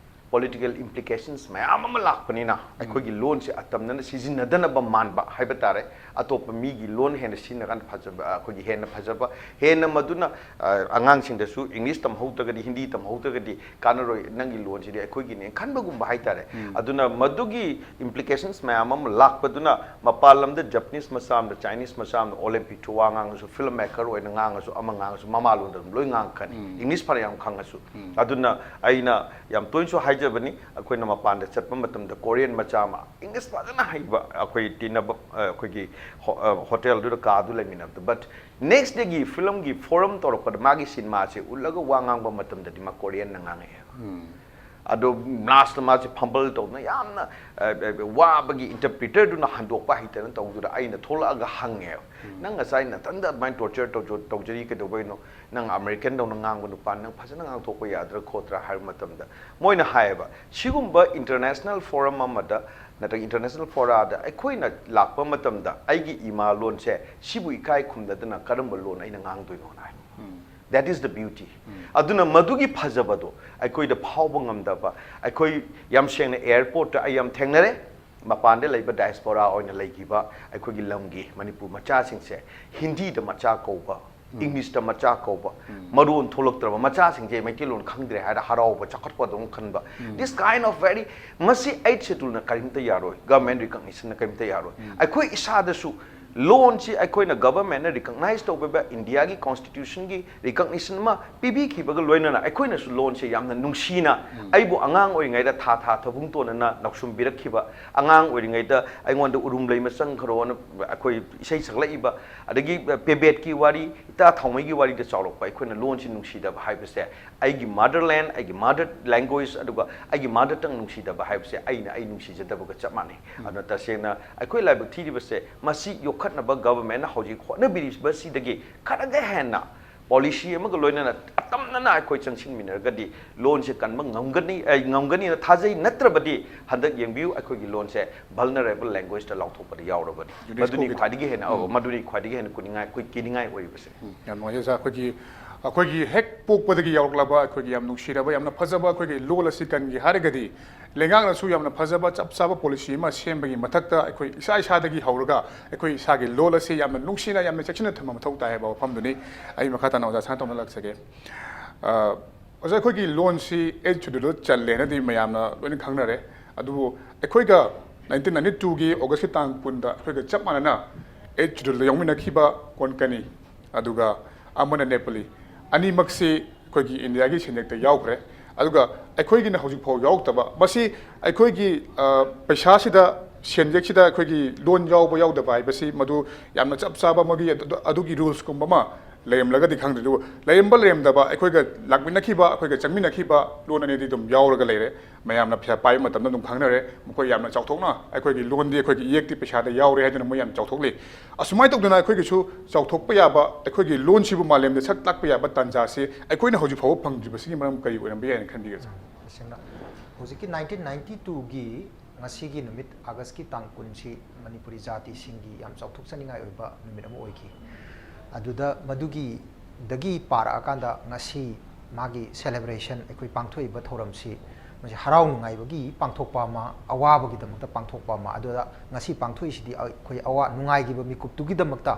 political implications ꯃꯌꯥꯝ ꯑꯃ ꯂꯥꯛꯄꯅꯤꯅ, ꯑꯩꯈꯣꯏꯒꯤ ꯂꯣꯟꯁꯦ ꯑꯇꯝꯅꯅ ꯁꯤꯖꯤꯟꯅꯗꯅꯕ ꯃꯥꯟꯕ ꯍꯥꯏꯕ ꯇꯥꯔꯦ꯫ ꯑꯇꯣꯞꯄ ꯃꯤꯒꯤ ꯂꯣꯟ ꯍꯦꯟꯅ ꯁꯤꯖꯤꯟꯅꯀꯥꯟꯗ ꯐꯖꯕ, ꯑꯩꯈꯣꯏꯒꯤ ꯍꯦꯟꯅ ꯐꯖꯕ, ꯍꯦꯟꯅ ꯃꯗꯨꯅ ꯑ, ꯑꯉꯥꯡꯁꯤꯡꯗꯁꯨ English ꯇꯝꯍꯧꯗ꯭ꯔꯒꯗꯤ, ꯍꯤꯟꯗꯤ ꯇꯝꯍꯧꯗ꯭ꯔꯒꯗꯤ ꯀꯥꯟꯅꯔꯣꯏ, ꯅꯪꯒꯤ ꯂꯣꯟꯁꯤꯗꯤ ꯑꯩꯈꯣꯏꯒꯤꯅꯦ ꯈꯟꯕꯒꯨꯝꯕ ꯍꯥꯏꯇꯥꯔꯦ꯫ ꯑꯗꯨꯅ ꯃꯗꯨꯒꯤ implications ꯃꯌꯥꯝ ꯑꯃ ꯂꯥꯛꯄꯗꯨꯅ, ꯃꯄꯥꯟ ꯂꯝꯗ Japanese ꯃꯆꯥ ꯑꯃꯗ, Chinese ꯃꯆꯥ ꯑꯃꯗ Olympic ꯋꯥ ꯉꯥꯡꯉꯁꯨ, film maker ꯑꯣꯏꯅ ꯉꯥꯡꯉꯁꯨ, ꯑꯃ ꯉꯥꯡꯉꯁꯨ, ꯃꯃꯥ ꯂꯣꯟꯗ ꯑꯗꯨꯝ ꯂꯣꯏ ꯉꯥꯡꯉꯛꯀꯅꯤ, English ꯐꯅ ꯌꯥꯝ ꯈꯪꯉꯁꯨ꯫ ꯑꯗꯨꯅ ꯑꯩꯅ ꯌꯥꯝ ꯇꯣꯏꯅꯁꯨ ꯍꯥꯏꯖ ꯕꯅꯤ꯫ ꯑꯩꯈꯣꯏꯅ ꯃꯄꯥꯟꯗ ꯆꯠꯄ ꯃꯇꯝꯗ Korean ꯃꯆꯥ ꯑꯃ English ꯐꯖꯅ ꯍꯩꯕ, ꯑꯩꯈꯣꯏ ꯇꯤꯟꯅꯕ, ꯑ, ꯑꯩꯈꯣꯏꯒꯤ ꯍꯣ-, ꯑ, hotel ꯗꯨꯗ ꯀꯥꯗꯨ ꯂꯩꯃꯤꯟꯅꯕꯗ, but next day ꯒꯤ film ꯒꯤ forum ꯇꯧꯔꯛꯄꯗ ꯃꯥꯒꯤ cinema ꯁꯦ ꯎꯠꯂꯒ ꯋꯥ ꯉꯥꯡꯕ ꯃꯇꯝꯗꯗꯤ ꯃꯥ Korean ꯅ ꯉꯥꯡꯉꯛꯑꯦꯕ꯫ ꯑꯗꯣ last ꯇ ꯃꯥꯁꯦ fumble ꯇꯧꯗꯅ ꯌꯥꯝꯅ, ꯑ, ꯑ, ꯋꯥꯕꯒꯤ interpreter ꯗꯨꯅ ꯍꯟꯗꯣꯛꯄ ꯍꯩꯇꯅ ꯇꯧꯗꯨꯗ ꯑꯩꯅ ꯊꯣꯛꯂꯛꯑꯒ ꯍꯪꯉꯦꯕ, "ꯅꯪ ꯉꯁꯥꯏ ꯅꯊꯟꯗ ꯑꯗꯨꯃꯥꯏꯅ torture ꯇꯧꯖ-, ꯇꯧꯖꯔꯤ ꯀꯩꯗꯧꯕꯩꯅꯣ? ꯅꯪ American ꯗꯧꯅ ꯉꯥꯡꯕ ꯅꯨꯄꯥ, ꯅꯪ ꯐꯖꯅ ꯉꯥꯡꯊꯣꯛꯄ ꯌꯥꯗ꯭ꯔꯥ ꯈꯣꯠꯇ꯭ꯔꯥ?" ꯍꯥꯏꯕ ꯃꯇꯝꯗ ꯃꯣꯏꯅ ꯍꯥꯏꯌꯦꯕ, "ꯁꯤꯒꯨꯝꯕ international forum ꯑꯃꯗ ꯅꯠꯇ꯭ꯔꯒ international fora ꯗ ꯑꯩꯈꯣꯏꯅ ꯂꯥꯛꯄ ꯃꯇꯝꯗ ꯑꯩꯒꯤ ꯏꯃꯥ ꯂꯣꯟꯁꯦ ꯁꯤꯕꯨ ꯏꯀꯥꯏ ꯈꯨꯝꯅꯗꯅ ꯀꯔꯝꯕ ꯂꯣꯟ ꯑꯩꯅ ꯉꯥꯡꯗꯣꯏꯅꯣꯅ" ꯍꯥꯏ꯫ That is the beauty. ꯑꯗꯨꯅ ꯃꯗꯨꯒꯤ ꯐꯖꯕꯗꯣ ꯑꯩꯈꯣꯏꯗ ꯐꯥꯎꯕ ꯉꯝꯗꯕ, ꯑꯩꯈꯣꯏ ꯌꯥꯝ ꯁꯦꯡꯅ airport ꯇ ꯑꯩ ꯌꯥꯝ ꯊꯦꯡꯅꯔꯦ, ꯃꯄꯥꯟꯗ ꯂꯩꯕ diaspora ꯑꯣꯏꯅ ꯂꯩꯈꯤꯕ ꯑꯩꯈꯣꯏꯒꯤ ꯂꯝꯒꯤ ꯃꯅꯤꯄꯨꯔ ꯃꯆꯥꯁꯤꯡꯁꯦ ꯍꯤꯟꯗꯤꯗ ꯃꯆꯥ ꯀꯧꯕ, English ꯇ ꯃꯆꯥ ꯀꯧꯕ, ꯃꯔꯣꯟ ꯊꯣꯛꯂꯛꯇ꯭ꯔꯕ ꯃꯆꯥꯁꯤꯡꯁꯦ ꯃꯩꯇꯩꯂꯣꯟ ꯈꯪꯗ꯭ꯔꯦ ꯍꯥꯏꯔ ꯍꯔꯥꯎꯕ, ꯆꯥꯎꯈꯠꯄ ꯑꯗꯨꯝ ꯈꯟꯕ꯫ This kind of very, ꯃꯁꯤ Eighth Schedule ꯅ ꯀꯔꯤꯝꯇ ꯌꯥꯔꯣꯏ, government recognition ꯅ ꯀꯔꯤꯝꯇ ꯌꯥꯔꯣꯏ꯫ ꯑꯩꯈꯣꯏ ꯏꯁꯥꯗꯁꯨ ꯂꯣꯟꯁꯤ ꯑꯩꯈꯣꯏꯅ government ꯅ recognize ꯇꯧꯕꯤꯕ, India ꯒꯤ constitution ꯒꯤ recognition ꯑꯃ ꯄꯤꯕꯤꯈꯤꯕꯒ ꯂꯣꯏꯅꯅ ꯑꯩꯈꯣꯏꯅꯁꯨ ꯂꯣꯟꯁꯦ ꯌꯥꯝꯅ ꯅꯨꯡꯁꯤꯅ, ꯑꯩꯕꯨ ꯑꯉꯥꯡ ꯑꯣꯏꯔꯤꯉꯩꯗ ꯊꯥ ꯊꯥ ꯊꯕꯨꯡꯇꯣꯟꯅ ꯅꯧꯁꯨꯝꯕꯤꯔꯛꯈꯤꯕ, ꯑꯉꯥꯡ ꯑꯣꯏꯔꯤꯉꯩꯗ ꯑꯩꯉꯣꯟꯗ ꯎꯔꯨꯝ ꯂꯩꯃ ꯆꯪꯈ꯭ꯔꯣꯅ ꯑꯩꯈꯣꯏ ꯏꯁꯩ ꯁꯛꯂꯛꯏꯕ, ꯑꯗꯒꯤ ꯄꯦꯕꯦꯠꯀꯤ ꯋꯥꯔꯤ, ꯏꯇꯥ ꯊꯥꯎꯃꯩꯒꯤ ꯋꯥꯔꯤꯗ ꯆꯥꯎꯔꯛꯄ ꯑꯩꯈꯣꯏꯅ ꯂꯣꯟꯁꯤ ꯅꯨꯡꯁꯤꯗꯕ ꯍꯥꯏꯕꯁꯦ, ꯑꯩꯒꯤ motherland, ꯑꯩꯒꯤ mother language, ꯑꯗꯨꯒ ꯑꯩꯒꯤ mother tongue ꯅꯨꯡꯁꯤꯗꯕ ꯍꯥꯏꯕꯁꯦ ꯑꯩꯅ ꯑꯩ ꯅꯨꯡꯁꯤꯖꯗꯕꯒ ꯆꯞ ꯃꯥꯟꯅꯩ꯫ ꯑꯗꯨꯅ ꯇꯁꯦꯡꯅ ꯑꯩꯈꯣꯏ ꯂꯥꯏꯕꯛ ꯊꯤꯔꯤꯕꯁꯦ ꯃꯁꯤ ꯌꯣꯛꯈꯠꯅꯕ government ꯅ ꯍꯧꯖꯤꯛ ꯍꯣꯠꯅꯕꯤꯔꯤꯕꯁꯤꯗꯒꯤ ꯈꯔꯒ ꯍꯦꯟꯅ policy ꯑꯃꯒ ꯂꯣꯏꯅꯅ ꯑꯇꯝꯅꯅ ꯑꯩꯈꯣꯏ ꯆꯪꯁꯤꯟꯃꯤꯟꯅꯔꯒꯗꯤ ꯂꯣꯟꯁꯦ ꯀꯟꯕ ꯉꯝꯒꯅꯤ, ꯑꯩ ꯉꯝꯒꯅꯤꯅ ꯊꯥꯖꯩ꯫ ꯅꯠꯇ꯭ꯔꯕꯗꯤ ꯍꯟꯗꯛ ꯌꯦꯡꯕꯤꯌꯨ, ꯑꯩꯈꯣꯏꯒꯤ ꯂꯣꯟꯁꯦ vulnerable language ꯇ ꯂꯥꯎꯊꯣꯛꯄꯗ ꯌꯥꯎꯔꯕꯅꯤ꯫ ꯃꯗꯨꯅꯤ ꯈ꯭ꯋꯥꯏꯗꯒꯤ ꯍꯦꯟꯅ, ꯑꯧ, ꯃꯗꯨꯅꯤ ꯈ꯭ꯋꯥꯏꯗꯒꯤ ꯍꯦꯟꯅ ꯀꯤꯅꯤꯡꯉꯥꯏ, ꯑꯩꯈꯣꯏ ꯀꯤꯅꯤꯡꯉꯥꯏ ꯑꯣꯏꯔꯤꯕꯁꯦ꯫ ꯎꯝ, ꯌꯥꯝ ꯅꯨꯡꯉꯥꯏꯖꯩ ꯁꯥꯔ꯫ ꯑꯩꯈꯣꯏꯒꯤ, ꯑꯩꯈꯣꯏꯒꯤ ꯍꯦꯛ ꯄꯣꯛꯄꯗꯒꯤ ꯌꯥꯎꯔꯛꯂꯕ ꯑꯩꯈꯣꯏꯒꯤ ꯌꯥꯝ ꯅꯨꯡꯁꯤꯔꯕ, ꯌꯥꯝꯅ ꯐꯖꯕ ꯑꯩꯈꯣꯏꯒꯤ ꯂꯣꯜ ꯑꯁꯤ ꯀꯟꯒꯦ ꯍꯥꯏꯔꯒꯗꯤ ꯂꯩꯉꯥꯛꯅꯁꯨ ꯌꯥꯝꯅ ꯐꯖꯕ ꯆꯞ ꯆꯥꯕ policy ꯑꯃ ꯁꯦꯝꯕꯒꯤ ꯃꯊꯛꯇ ꯑꯩꯈꯣꯏ ꯏꯁꯥ ꯏꯁꯥꯗꯒꯤ ꯍꯧꯔꯒ ꯑꯩꯈꯣꯏ ꯏꯁꯥꯒꯤ ꯂꯣꯜ ꯑꯁꯤ ꯌꯥꯝꯅ ꯅꯨꯡꯁꯤꯅ, ꯌꯥꯝꯅ ꯆꯦꯛꯁꯤꯟꯅ ꯊꯝꯕ ꯃꯊꯧ ꯇꯥꯏ ꯍꯥꯏꯕ ꯋꯥꯐꯝꯗꯨꯅꯤ꯫ ꯑꯩ ꯃꯈꯥ ꯇꯥꯅ ꯑꯣꯖꯥ ꯁꯅꯥꯇꯣꯝꯗ ꯂꯥꯛꯆꯒꯦ꯫ ꯑ, ꯑꯣꯖꯥ, ꯑꯩꯈꯣꯏꯒꯤ ꯂꯣꯟꯁꯤ Eighth Schedule ꯗ ꯆꯜꯂꯦꯅꯗꯤ ꯃꯌꯥꯝꯅ ꯂꯣꯏꯅ ꯈꯪꯅꯔꯦ꯫ ꯑꯗꯨꯕꯨ ꯑꯩꯈꯣꯏꯒ nineteen ninety two ꯒꯤ August ꯀꯤ ꯇꯥꯡ ꯀꯨꯟꯗ ꯑꯩꯈꯣꯏꯒ ꯆꯞ ꯃꯥꯟꯅꯅ Eighth Schedule ꯗ ꯌꯥꯎꯃꯤꯟꯅꯈꯤꯕ ꯀꯣꯟꯀꯅꯤ, ꯑꯗꯨꯒ ꯑꯃꯅ ꯅꯦꯄꯥꯂꯤ, ꯑꯅꯤꯃꯛꯁꯤ ꯑꯩꯈꯣꯏꯒꯤ India ꯒꯤ ꯁꯦꯟꯌꯦꯛꯇ ꯌꯥꯎꯈ꯭ꯔꯦ꯫ ꯑꯗꯨꯒ ꯑꯩꯈꯣꯏꯒꯤꯅ ꯍꯧꯖꯤꯛꯐꯥꯎ ꯌꯥꯎꯔꯛꯇꯕ, ꯃꯁꯤ ꯑꯩꯈꯣꯏꯒꯤ, ꯑ, ꯄꯩꯁꯥꯁꯤꯗ, ꯁꯦꯟꯌꯦꯛꯁꯤꯗ ꯑꯩꯈꯣꯏꯒꯤ ꯂꯣꯟ ꯌꯥꯎꯕ ꯌꯥꯎꯗꯕ ꯍꯥꯏꯕꯁꯤ ꯃꯗꯨ ꯌꯥꯝꯅ ꯆꯞ ꯆꯥꯕ ꯑꯃꯒꯤ ꯑꯗꯨ, ꯑꯗꯨꯒꯤ ꯔꯨꯜꯁꯀꯨꯝꯕ ꯑꯃ ꯂꯩꯔꯝꯂꯒꯗꯤ ꯈꯪꯗ꯭ꯔꯦ꯫ ꯑꯗꯨꯕꯨ ꯂꯩꯔꯝꯕ ꯂꯩꯔꯝꯗꯕ, ꯑꯩꯈꯣꯏꯒ ꯂꯥꯛꯃꯤꯟꯅꯈꯤꯕ, ꯑꯩꯈꯣꯏꯒ ꯆꯪꯃꯤꯟꯅꯈꯤꯕ ꯂꯣꯟ ꯑꯅꯤꯗꯤ ꯑꯗꯨꯝ ꯌꯥꯎꯔꯒ ꯂꯩꯔꯦ꯫ ꯃꯌꯥꯝꯅ ꯄꯩꯁꯥ ꯄꯥꯏꯕ ꯃꯇꯝꯗ ꯑꯗꯨꯝ ꯈꯪꯅꯔꯦ꯫ ꯃꯈꯣꯏ ꯌꯥꯝꯅ ꯆꯥꯎꯊꯣꯛꯅ ꯑꯩꯈꯣꯏꯒꯤ ꯂꯣꯟꯗꯤ, ꯑꯩꯈꯣꯏꯒꯤ ꯏꯌꯦꯛꯇꯤ ꯄꯩꯁꯥꯗ ꯌꯥꯎꯔꯦ ꯍꯥꯏꯗꯨꯅ ꯃꯣꯏ ꯌꯥꯝ ꯆꯥꯎꯊꯣꯛꯂꯤ꯫ ꯑꯁꯨꯃꯥꯏꯅ ꯇꯧꯗꯅ ꯑꯩꯈꯣꯏꯒꯤꯁꯨ ꯆꯥꯎꯊꯣꯛꯄ ꯌꯥꯕ, ꯑꯩꯈꯣꯏꯒꯤ ꯂꯣꯟꯁꯤꯕꯨ ꯃꯥꯂꯦꯝꯗ ꯁꯛ ꯇꯥꯛꯄ ꯌꯥꯕ ꯇꯥꯟꯖꯥꯁꯤ ꯑꯩꯈꯣꯏꯅ ꯍꯧꯖꯤꯛ ꯐꯥꯎꯕ ꯐꯪꯗ꯭ꯔꯤꯕꯁꯤꯒꯤ ꯃꯔꯝ ꯀꯔꯤ ꯑꯣꯏꯔꯝꯕ ꯌꯥꯏꯅ ꯈꯟꯕꯤꯒꯦ, ꯁꯥꯔ? ꯇꯁꯦꯡꯅ ꯍꯧꯖꯤꯛꯀꯤ ꯅꯥꯏꯟꯇꯤꯟ ꯅꯥꯏꯟꯇꯤ ꯇꯨꯒꯤ ꯉꯁꯤꯒꯤ ꯅꯨꯃꯤꯠ, ꯑꯥꯒꯁꯀꯤ ꯇꯥꯡ ꯀꯨꯟꯁꯤ ꯃꯅꯤꯄꯨꯔꯤ ꯖꯥꯇꯤꯁꯤꯡꯒꯤ ꯌꯥꯝ ꯆꯥꯎꯊꯣꯛꯆꯅꯤꯡꯉꯥꯏ ꯑꯣꯏꯕ ꯅꯨꯃꯤꯠ ꯑꯃ ꯑꯣꯏꯈꯤ꯫ ꯑꯗꯨꯗ ꯃꯗꯨꯒꯤꯗꯒꯤ ꯄꯥꯔꯛꯑꯀꯥꯟꯗ ꯉꯁꯤ ꯃꯥꯒꯤ celebration, ꯑꯩꯈꯣꯏ ꯄꯥꯡꯊꯣꯛꯏꯕ ꯊꯧꯔꯝꯁꯤ, ꯃꯁꯤ ꯍꯔꯥꯎ ꯅꯨꯡꯉꯥꯏꯕꯒꯤ ꯄꯥꯡꯊꯣꯛꯄ ꯑꯃ, ꯑꯋꯥꯕꯒꯤꯗꯃꯛꯇ ꯄꯥꯡꯊꯣꯛꯄ ꯑꯃ, ꯑꯗꯨꯗ ꯉꯁꯤ ꯄꯥꯡꯊꯣꯛꯏꯁꯤꯗꯤ ꯑꯩꯈꯣꯏ ꯑꯋꯥ ꯅꯨꯡꯉꯥꯏꯈꯤꯕ ꯃꯤꯀꯨꯞꯇꯨꯒꯤꯗꯃꯛꯇ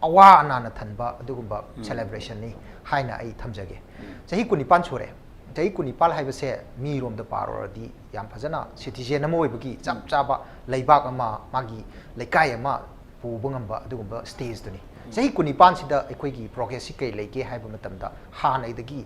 ꯑꯋꯥ ꯑꯅꯥꯅ ꯊꯟꯕ ꯑꯗꯨꯒꯨꯝꯕ celebrationꯅꯤ ꯍꯥꯏꯅ ꯑꯩ ꯊꯝꯖꯒꯦ꯫ ꯆꯍꯤ ꯀꯨꯟꯅꯤꯄꯥꯟ ꯁꯨꯔꯦ꯫ ꯆꯍꯤ ꯀꯨꯟꯅꯤꯄꯥꯟ ꯍꯥꯏꯕꯁꯦ ꯃꯤꯔꯣꯝꯗ ꯄꯥꯔꯨꯔꯗꯤ ꯌꯥꯝ ꯐꯖꯅ citizen ꯑꯃ ꯑꯣꯏꯕꯒꯤ ꯆꯞ ꯆꯥꯕ ꯂꯩꯕꯥꯛ ꯑꯃ, ꯃꯥꯒꯤ ꯂꯩꯀꯥꯏ ꯑꯃ ꯄꯨꯕ ꯉꯝꯕ ꯑꯗꯨꯒꯨꯝꯕ stageꯇꯨꯅꯤ꯫ ꯆꯍꯤ ꯀꯨꯟꯅꯤꯄꯥꯟꯁꯤꯗ ꯑꯩꯈꯣꯏꯒꯤ progressꯁꯤ ꯀꯩ ꯂꯩꯒꯦ ꯍꯥꯏꯕ ꯃꯇꯝꯗ, ꯍꯥꯟꯅꯗꯒꯤ,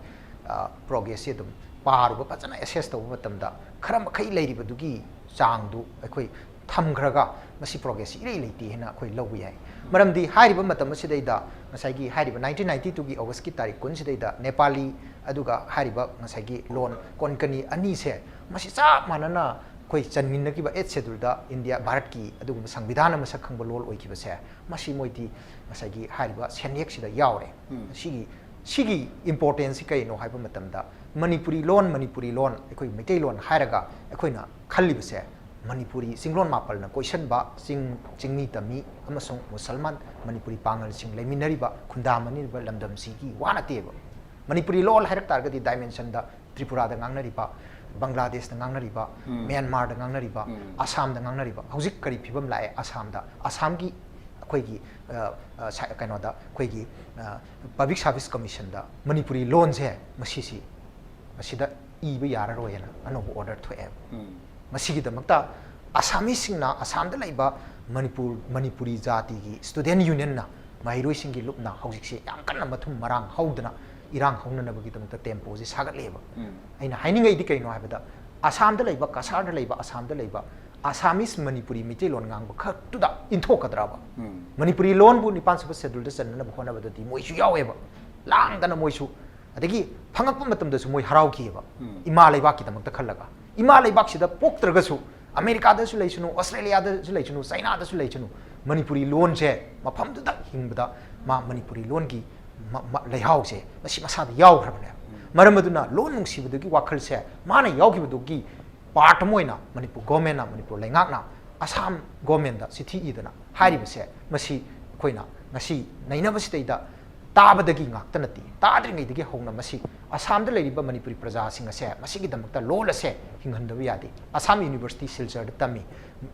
ꯑ, progressꯁꯤ ꯑꯗꯨꯝ ꯄꯥꯔꯨꯕ, ꯐꯖꯅ assess ꯇꯧꯕ ꯃꯇꯝꯗ, ꯈꯔ ꯃꯈꯩ ꯂꯩꯔꯤꯕꯗꯨꯒꯤ ꯆꯥꯡꯗꯨ ꯑꯩꯈꯣꯏ ꯊꯝꯈ꯭ꯔꯒ ꯃꯁꯤ progressꯁꯤ ꯏꯔꯩ ꯂꯩꯇꯦ ꯍꯥꯏꯅ ꯑꯩꯈꯣꯏ ꯂꯧꯕ ꯌꯥꯏ꯫ ꯃꯔꯝꯗꯤ ꯍꯥꯏꯔꯤꯕ ꯃꯇꯝ ꯑꯁꯤꯗꯩꯗ ꯉꯁꯥꯏꯒꯤ ꯍꯥꯏꯔꯤꯕ ꯅꯥꯏꯟꯇꯤꯟ ꯅꯥꯏꯟꯇꯤ ꯇꯨꯒꯤ ꯑꯣꯒꯁꯀꯤ ꯇꯥꯔꯤꯛ ꯀꯨꯟꯁꯤꯗꯩꯗ ꯅꯦꯄꯥꯂꯤ, ꯑꯗꯨꯒ ꯍꯥꯏꯔꯤꯕ ꯉꯁꯥꯏꯒꯤ ꯂꯣꯟ ꯀꯣꯟꯀꯅꯤ ꯑꯅꯤꯁꯦ, ꯃꯁꯤ ꯆꯞ ꯃꯥꯟꯅꯅ ꯑꯩꯈꯣꯏ ꯆꯟꯃꯤꯟꯅꯈꯤꯕ eighth scheduleꯗ ꯏꯟꯗꯤꯌꯥ ꯚꯥꯔꯠꯀꯤ ꯑꯗꯨꯒꯨꯝꯕ ꯁꯪꯕꯤꯙꯥꯟꯅ ꯃꯁꯛ ꯈꯪꯕ ꯂꯣꯟ ꯑꯣꯏꯈꯤꯕꯁꯦ, ꯃꯁꯤ ꯃꯣꯏꯗꯤ ꯉꯁꯥꯏꯒꯤ ꯍꯥꯏꯔꯤꯕ ꯁꯦꯟꯌꯦꯛꯁꯤꯗ ꯌꯥꯎꯔꯦ꯫ ꯁꯤꯒꯤ, ꯁꯤꯒꯤ importanceꯁꯤ ꯀꯩꯅꯣ ꯍꯥꯏꯕ ꯃꯇꯝꯗ, ꯃꯅꯤꯄꯨꯔꯤ ꯂꯣꯟ, ꯃꯅꯤꯄꯨꯔꯤ ꯂꯣꯟ, ꯑꯩꯈꯣꯏ ꯃꯩꯇꯩꯂꯣꯟ ꯍꯥꯏꯔꯒ ꯑꯩꯈꯣꯏꯅ ꯈꯜꯂꯤꯕꯁꯦ, ꯃꯅꯤꯄꯨꯔꯤ ꯆꯤꯡꯂꯣꯟ ꯃꯥꯄꯜꯅ ꯀꯣꯏꯁꯟꯕ ꯆꯤꯡ, ꯆꯤꯡꯃꯤ ꯇꯝꯃꯤ ꯑꯃꯁꯨꯡ ꯃꯨꯁꯜꯃꯥꯟ ꯃꯅꯤꯄꯨꯔꯤ ꯄꯥꯉꯜꯁꯤꯡ ꯂꯩꯃꯤꯟꯅꯔꯤꯕ, ꯈꯨꯟꯗꯥꯃꯤꯟꯅꯔꯤꯕ ꯂꯝꯗꯝꯁꯤꯒꯤ ꯋꯥ ꯅꯠꯇꯦꯕ꯫ ꯃꯅꯤꯄꯨꯔꯤ ꯂꯣꯟ ꯍꯥꯏꯔꯛ ꯇꯥꯔꯒꯗꯤ dimensionꯗ ꯇ꯭ꯔꯤꯄꯨꯔꯥꯗ ꯉꯥꯡꯅꯔꯤꯕ, ꯕꯪꯒ꯭ꯂꯥꯗꯦꯁꯇ ꯉꯥꯡꯅꯔꯤꯕ, ꯃ꯭ꯌꯥꯟꯃꯥꯔꯗ ꯉꯥꯡꯅꯔꯤꯕ, ꯑꯁꯥꯝꯗ ꯉꯥꯡꯅꯔꯤꯕ, ꯍꯧꯖꯤꯛ ꯀꯔꯤ ꯐꯤꯕꯝ ꯂꯥꯛꯑꯦ ꯑꯁꯥꯝꯗ? ꯑꯁꯥꯝꯒꯤ ꯑꯩꯈꯣꯏꯒꯤ, ꯑ, ꯑ, ꯁ-, ꯀꯩꯅꯣꯗ ꯑꯩꯈꯣꯏꯒꯤ, ꯑ, Public Service Commissionꯗ ꯃꯅꯤꯄꯨꯔꯤ ꯂꯣꯟꯁꯦ ꯃꯁꯤꯁꯤ, ꯃꯁꯤꯗ ꯏꯕ ꯌꯥꯔꯔꯣꯏꯅ ꯑꯅꯧꯕ order ꯊꯣꯛꯑꯦꯕ꯫ ꯃꯁꯤꯒꯤꯗꯃꯛꯇ ꯑꯁꯥꯃꯤꯁꯁꯤꯡꯅ, ꯑꯁꯥꯝꯗ ꯂꯩꯕ ꯃꯅꯤꯄꯨꯔ, ꯃꯅꯤꯄꯨꯔꯤ ꯖꯥꯇꯤꯒꯤ student unionꯅ, ꯃꯍꯩꯔꯣꯏꯁꯤꯡꯒꯤ ꯂꯨꯞꯅ ꯍꯧꯖꯤꯛꯁꯦ ꯌꯥꯝ ꯀꯟꯅ ꯃꯊꯨꯝ ꯃꯔꯥꯡ ꯍꯧꯗꯅ ꯏꯔꯥꯡ ꯍꯧꯅꯅꯕꯒꯤꯗꯃꯛꯇ ꯇꯦꯝꯄꯣꯁꯤ ꯁꯥꯒꯠꯂꯦꯕ꯫ ꯑꯩꯅ ꯍꯥꯏꯅꯤꯡꯉꯛꯏꯗꯤ ꯀꯩꯅꯣ ꯍꯥꯏꯕꯗ, ꯑꯁꯥꯝꯗ ꯂꯩꯕ, ꯀꯁꯥꯔꯗ ꯂꯩꯕ, ꯑꯁꯥꯝꯗ ꯂꯩꯕ ꯑꯁꯥꯃꯤꯁ ꯃꯅꯤꯄꯨꯔꯤ ꯃꯩꯇꯩꯂꯣꯟ ꯉꯥꯡꯕ ꯈꯛꯇꯨꯗ ꯏꯟꯊꯣꯛꯀꯗ꯭ꯔꯕ? ꯃꯅꯤꯄꯨꯔꯤ ꯂꯣꯟꯕꯨ ꯅꯤꯄꯥꯟ ꯁꯨꯕ ꯁꯦꯗꯨꯜꯗ ꯆꯟꯅꯅꯕ ꯍꯣꯠꯅꯕꯗꯗꯤ ꯃꯣꯏꯁꯨ ꯌꯥꯎꯋꯦꯕ, ꯂꯥꯡꯗꯅ ꯃꯣꯏꯁꯨ꯫ ꯑꯗꯒꯤ ꯐꯪꯉꯛꯄ ꯃꯇꯝꯗꯁꯨ ꯃꯣꯏ ꯍꯔꯥꯎꯈꯤꯑꯕ, ꯏꯃꯥ ꯂꯩꯕꯥꯛꯀꯤꯗꯃꯛꯇ ꯈꯜꯂꯒ꯫ ꯏꯃꯥ ꯂꯩꯕꯥꯛꯁꯤꯗ ꯄꯣꯛꯇ꯭ꯔꯒꯁꯨ, ꯑꯃꯦꯔꯤꯀꯥꯗꯁꯨ ꯂꯩꯁꯅꯨ, ꯑꯣꯁꯇ꯭ꯔꯦꯂꯤꯌꯥꯗꯁꯨ ꯂꯩꯁꯅꯨ, ꯆꯥꯏꯅꯥꯗꯁꯨ ꯂꯩꯁꯅꯨ, ꯃꯅꯤꯄꯨꯔꯤ ꯂꯣꯟꯁꯦ ꯃꯐꯝꯗꯨꯗ ꯍꯤꯡꯕꯗ ꯃꯥ ꯃꯅꯤꯄꯨꯔꯤ ꯂꯣꯟꯒꯤ ꯃ-, ꯃ-, ꯂꯩꯍꯥꯎꯁꯦ ꯃꯁꯤ ꯃꯁꯥꯗ ꯌꯥꯎꯈ꯭ꯔꯕꯅꯦ꯫ ꯃꯔꯝ ꯑꯗꯨꯅ ꯂꯣꯟ ꯅꯨꯡꯁꯤꯕꯗꯨꯒꯤ ꯋꯥꯈꯜꯁꯦ ꯃꯥꯅ ꯌꯥꯎꯈꯤꯕꯗꯨꯒꯤ ꯄꯥꯔꯠ ꯑꯃ ꯑꯣꯏꯅ ꯃꯅꯤꯄꯨꯔ ꯒꯣꯔꯃꯦꯟꯅ, ꯃꯅꯤꯄꯨꯔ ꯂꯩꯉꯥꯛꯅ ꯑꯁꯥꯝ ꯒꯣꯔꯃꯦꯟꯗ ꯆꯤꯊꯤ ꯏꯗꯅ ꯍꯥꯏꯔꯤꯕꯁꯦ, ꯃꯁꯤ ꯑꯩꯈꯣꯏꯅ ꯉꯁꯤ ꯅꯩꯅꯕꯁꯤꯗꯩꯗ ꯇꯥꯕꯗꯒꯤ ꯉꯥꯛꯇ ꯅꯠꯇꯦ, ꯇꯥꯗ꯭ꯔꯤꯉꯩꯗꯒꯤ ꯍꯧꯅ ꯃꯁꯤ ꯑꯁꯥꯝꯗ ꯂꯩꯔꯤꯕ ꯃꯅꯤꯄꯨꯔꯤ ꯄ꯭ꯔꯖꯥꯁꯤꯡ ꯑꯁꯦ ꯃꯁꯤꯒꯤꯗꯃꯛꯇ ꯂꯣꯜ ꯑꯁꯦ ꯍꯤꯡꯍꯟꯗꯕ ꯌꯥꯗꯦ꯫ ꯑꯁꯥꯝ ꯌꯨꯅꯤꯚꯔꯁꯤꯇꯤ ꯁꯤꯜꯆꯔꯗ ꯇꯝꯃꯤ,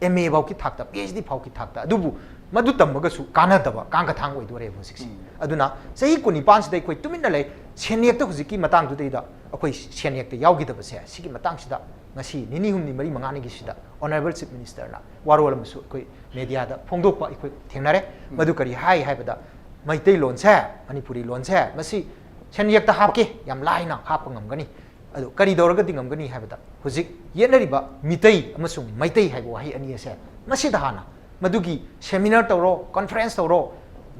ꯑꯦꯝ ꯑꯦ ꯐꯥꯎꯒꯤ ꯊꯥꯛꯇ, ꯄꯤ ꯑꯩꯆ ꯗꯤ ꯐꯥꯎꯒꯤ ꯊꯥꯛꯇ, ꯑꯗꯨꯕꯨ ꯃꯗꯨ ꯇꯝꯃꯒꯁꯨ ꯀꯥꯟꯅꯗꯕ ꯀꯥꯡꯒ ꯊꯥꯡ ꯑꯣꯏꯗꯣꯔꯦꯕ ꯍꯧꯖꯤꯛꯁꯦ꯫ ꯑꯗꯨꯅ ꯆꯍꯤ ꯀꯨꯟꯅꯤꯄꯥꯟꯁꯤꯗ ꯑꯩꯈꯣꯏ ꯇꯨꯃꯤꯟꯅ ꯂꯩ, ꯁꯦꯟꯌꯦꯛꯇ ꯍꯧꯖꯤꯛꯀꯤ ꯃꯇꯥꯡꯗꯨꯗꯩꯗ ꯑꯩꯈꯣꯏ ꯁꯦꯟꯌꯦꯛꯇ ꯌꯥꯎꯈꯤꯗꯕꯁꯦ, ꯁꯤꯒꯤ ꯃꯇꯥꯡꯁꯤꯗ ꯉꯁꯤ ꯅꯤꯅꯤ ꯍꯨꯝꯅꯤ ꯃꯔꯤ ꯃꯉꯥꯅꯤꯒꯤꯁꯤꯗ ꯑꯣꯅꯔꯦꯕꯜ ꯆꯤꯐ ꯃꯤꯅꯤꯁꯇꯔꯅ ꯋꯥꯔꯣꯜ ꯑꯃꯁꯨ ꯑꯩꯈꯣꯏ ꯃꯦꯗꯤꯌꯥꯗ ꯐꯣꯡꯗꯣꯛꯄ ꯑꯩꯈꯣꯏ ꯊꯦꯡꯅꯔꯦ꯫ ꯃꯗꯨ ꯀꯔꯤ ꯍꯥꯏ ꯍꯥꯏꯕꯗ, ꯃꯩꯇꯩꯂꯣꯟꯁꯦ, ꯃꯅꯤꯄꯨꯔꯤ ꯂꯣꯟꯁꯦ, ꯃꯁꯤ ꯁꯦꯟꯌꯦꯛꯇ ꯍꯥꯞꯀꯦ, ꯌꯥꯝ ꯂꯥꯏꯅ ꯍꯥꯞꯄ ꯉꯝꯒꯅꯤ꯫ ꯑꯗꯨ ꯀꯔꯤ ꯇꯧꯔꯒꯗꯤ ꯉꯝꯒꯅꯤ ꯍꯥꯏꯕꯗ, ꯍꯧꯖꯤꯛ ꯌꯦꯠꯅꯔꯤꯕ ꯃꯤꯇꯩ ꯑꯃꯁꯨꯡ ꯃꯩꯇꯩ ꯍꯥꯏꯕ ꯋꯥꯍꯩ ꯑꯅꯤ ꯑꯁꯦ, ꯃꯁꯤꯗ ꯍꯥꯟꯅ ꯃꯗꯨꯒꯤ ꯁꯦꯃꯤꯅꯥꯔ ꯇꯧꯔꯣ, ꯀꯟꯐꯔꯦꯟꯁ ꯇꯧꯔꯣ,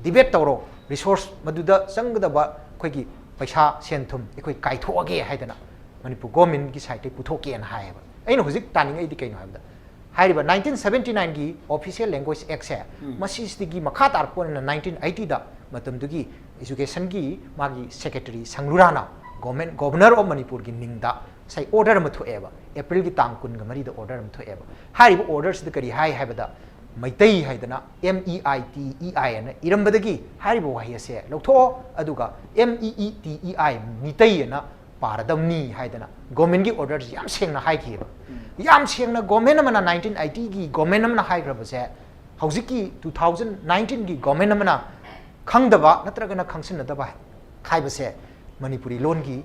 ꯗꯤꯕꯦꯠ ꯇꯧꯔꯣ, ꯔꯤꯁꯣꯔꯁ ꯃꯗꯨꯗ ꯆꯪꯒꯗꯕ ꯑꯩꯈꯣꯏꯒꯤ ꯄꯩꯁꯥ, ꯁꯦꯟ ꯊꯨꯝ ꯑꯩꯈꯣꯏ ꯀꯥꯏꯊꯣꯛꯑꯒꯦ ꯍꯥꯏꯗꯅ ꯃꯅꯤꯄꯨꯔ ꯒꯣꯔꯃꯦꯟꯒꯤ ꯁꯥꯏꯠꯇꯒꯤ ꯄꯨꯊꯣꯛꯀꯦꯅ ꯍꯥꯏꯌꯦꯕ꯫ ꯑꯩꯅ ꯍꯧꯖꯤꯛ ꯇꯥꯅꯤꯡꯉꯛꯏꯗꯤ ꯀꯩꯅꯣ ꯍꯥꯏꯕꯗ, ꯍꯥꯏꯔꯤꯕ ꯅꯥꯏꯟꯇꯤꯟ ꯁꯕꯦꯟꯇꯤ ꯅꯥꯏꯟꯒꯤ Official Language Act ꯁꯦ, ꯃꯁꯤꯁꯤꯗꯒꯤ ꯃꯈꯥ ꯇꯥꯔꯛꯄ ꯑꯣꯏꯅ ꯅꯥꯏꯟꯇꯤꯟ ꯑꯩꯠꯇꯤꯗ ꯃꯇꯝꯗꯨꯒꯤ ꯏꯖꯨꯀꯦꯁꯟꯒꯤ ꯃꯥꯒꯤ ꯁꯦꯀ꯭ꯔꯦꯇꯔꯤ ꯁꯪꯂꯨꯔꯥꯅ ꯒꯣꯔꯃꯦꯟ, ꯒꯣꯚꯔꯅꯔ ꯑꯣꯐ ꯃꯅꯤꯄꯨꯔꯒꯤ ꯃꯤꯡꯗ ꯉꯁꯥꯏ ꯑꯣꯔꯗꯔ ꯑꯃ ꯊꯣꯛꯑꯦꯕ, ꯑꯦꯄ꯭ꯔꯤꯜꯒꯤ ꯇꯥꯡ ꯀꯨꯟꯒ ꯃꯔꯤꯗ ꯑꯣꯔꯗꯔ ꯑꯃ ꯊꯣꯛꯑꯦꯕ꯫ ꯍꯥꯏꯔꯤꯕ ꯑꯣꯔꯗꯔꯁꯤꯗ ꯀꯔꯤ ꯍꯥꯏ ꯍꯥꯏꯕꯗ, ꯃꯩꯇꯩ ꯍꯥꯏꯗꯅ M E I T E I ꯑꯅ ꯏꯔꯝꯕꯗꯒꯤ ꯍꯥꯏꯔꯤꯕ ꯋꯥꯍꯩ ꯑꯁꯦ ꯂꯧꯊꯣꯛꯑꯣ, ꯑꯗꯨꯒ M E E T E I, Meitei ꯑꯅ ꯄꯥꯔꯗꯕꯅꯤ ꯍꯥꯏꯗꯅ ꯒꯣꯔꯃꯦꯟꯒꯤ ꯑꯣꯔꯗꯔꯁꯤ ꯌꯥꯝ ꯁꯦꯡꯅ ꯍꯥꯏꯈꯤꯑꯕ꯫ ꯌꯥꯝ ꯁꯦꯡꯅ ꯒꯣꯔꯃꯦꯟ ꯑꯃꯅ, ꯅꯥꯏꯟꯇꯤꯟ ꯑꯩꯠꯇꯤꯒꯤ ꯒꯣꯔꯃꯦꯟ ꯑꯃꯅ ꯍꯥꯏꯈ꯭ꯔꯕꯁꯦ, ꯍꯧꯖꯤꯛꯀꯤ ꯇꯨ ꯊꯥꯎꯖꯟ ꯅꯥꯏꯟꯇꯤꯟꯒꯤ ꯒꯣꯔꯃꯦꯟ ꯑꯃꯅ ꯈꯪꯗꯕ ꯅꯠꯇ꯭ꯔꯒꯅ ꯈꯪꯁꯤꯟꯅꯗꯕ ꯍꯥꯏꯕꯁꯦ ꯃꯅꯤꯄꯨꯔꯤ ꯂꯣꯟꯒꯤ,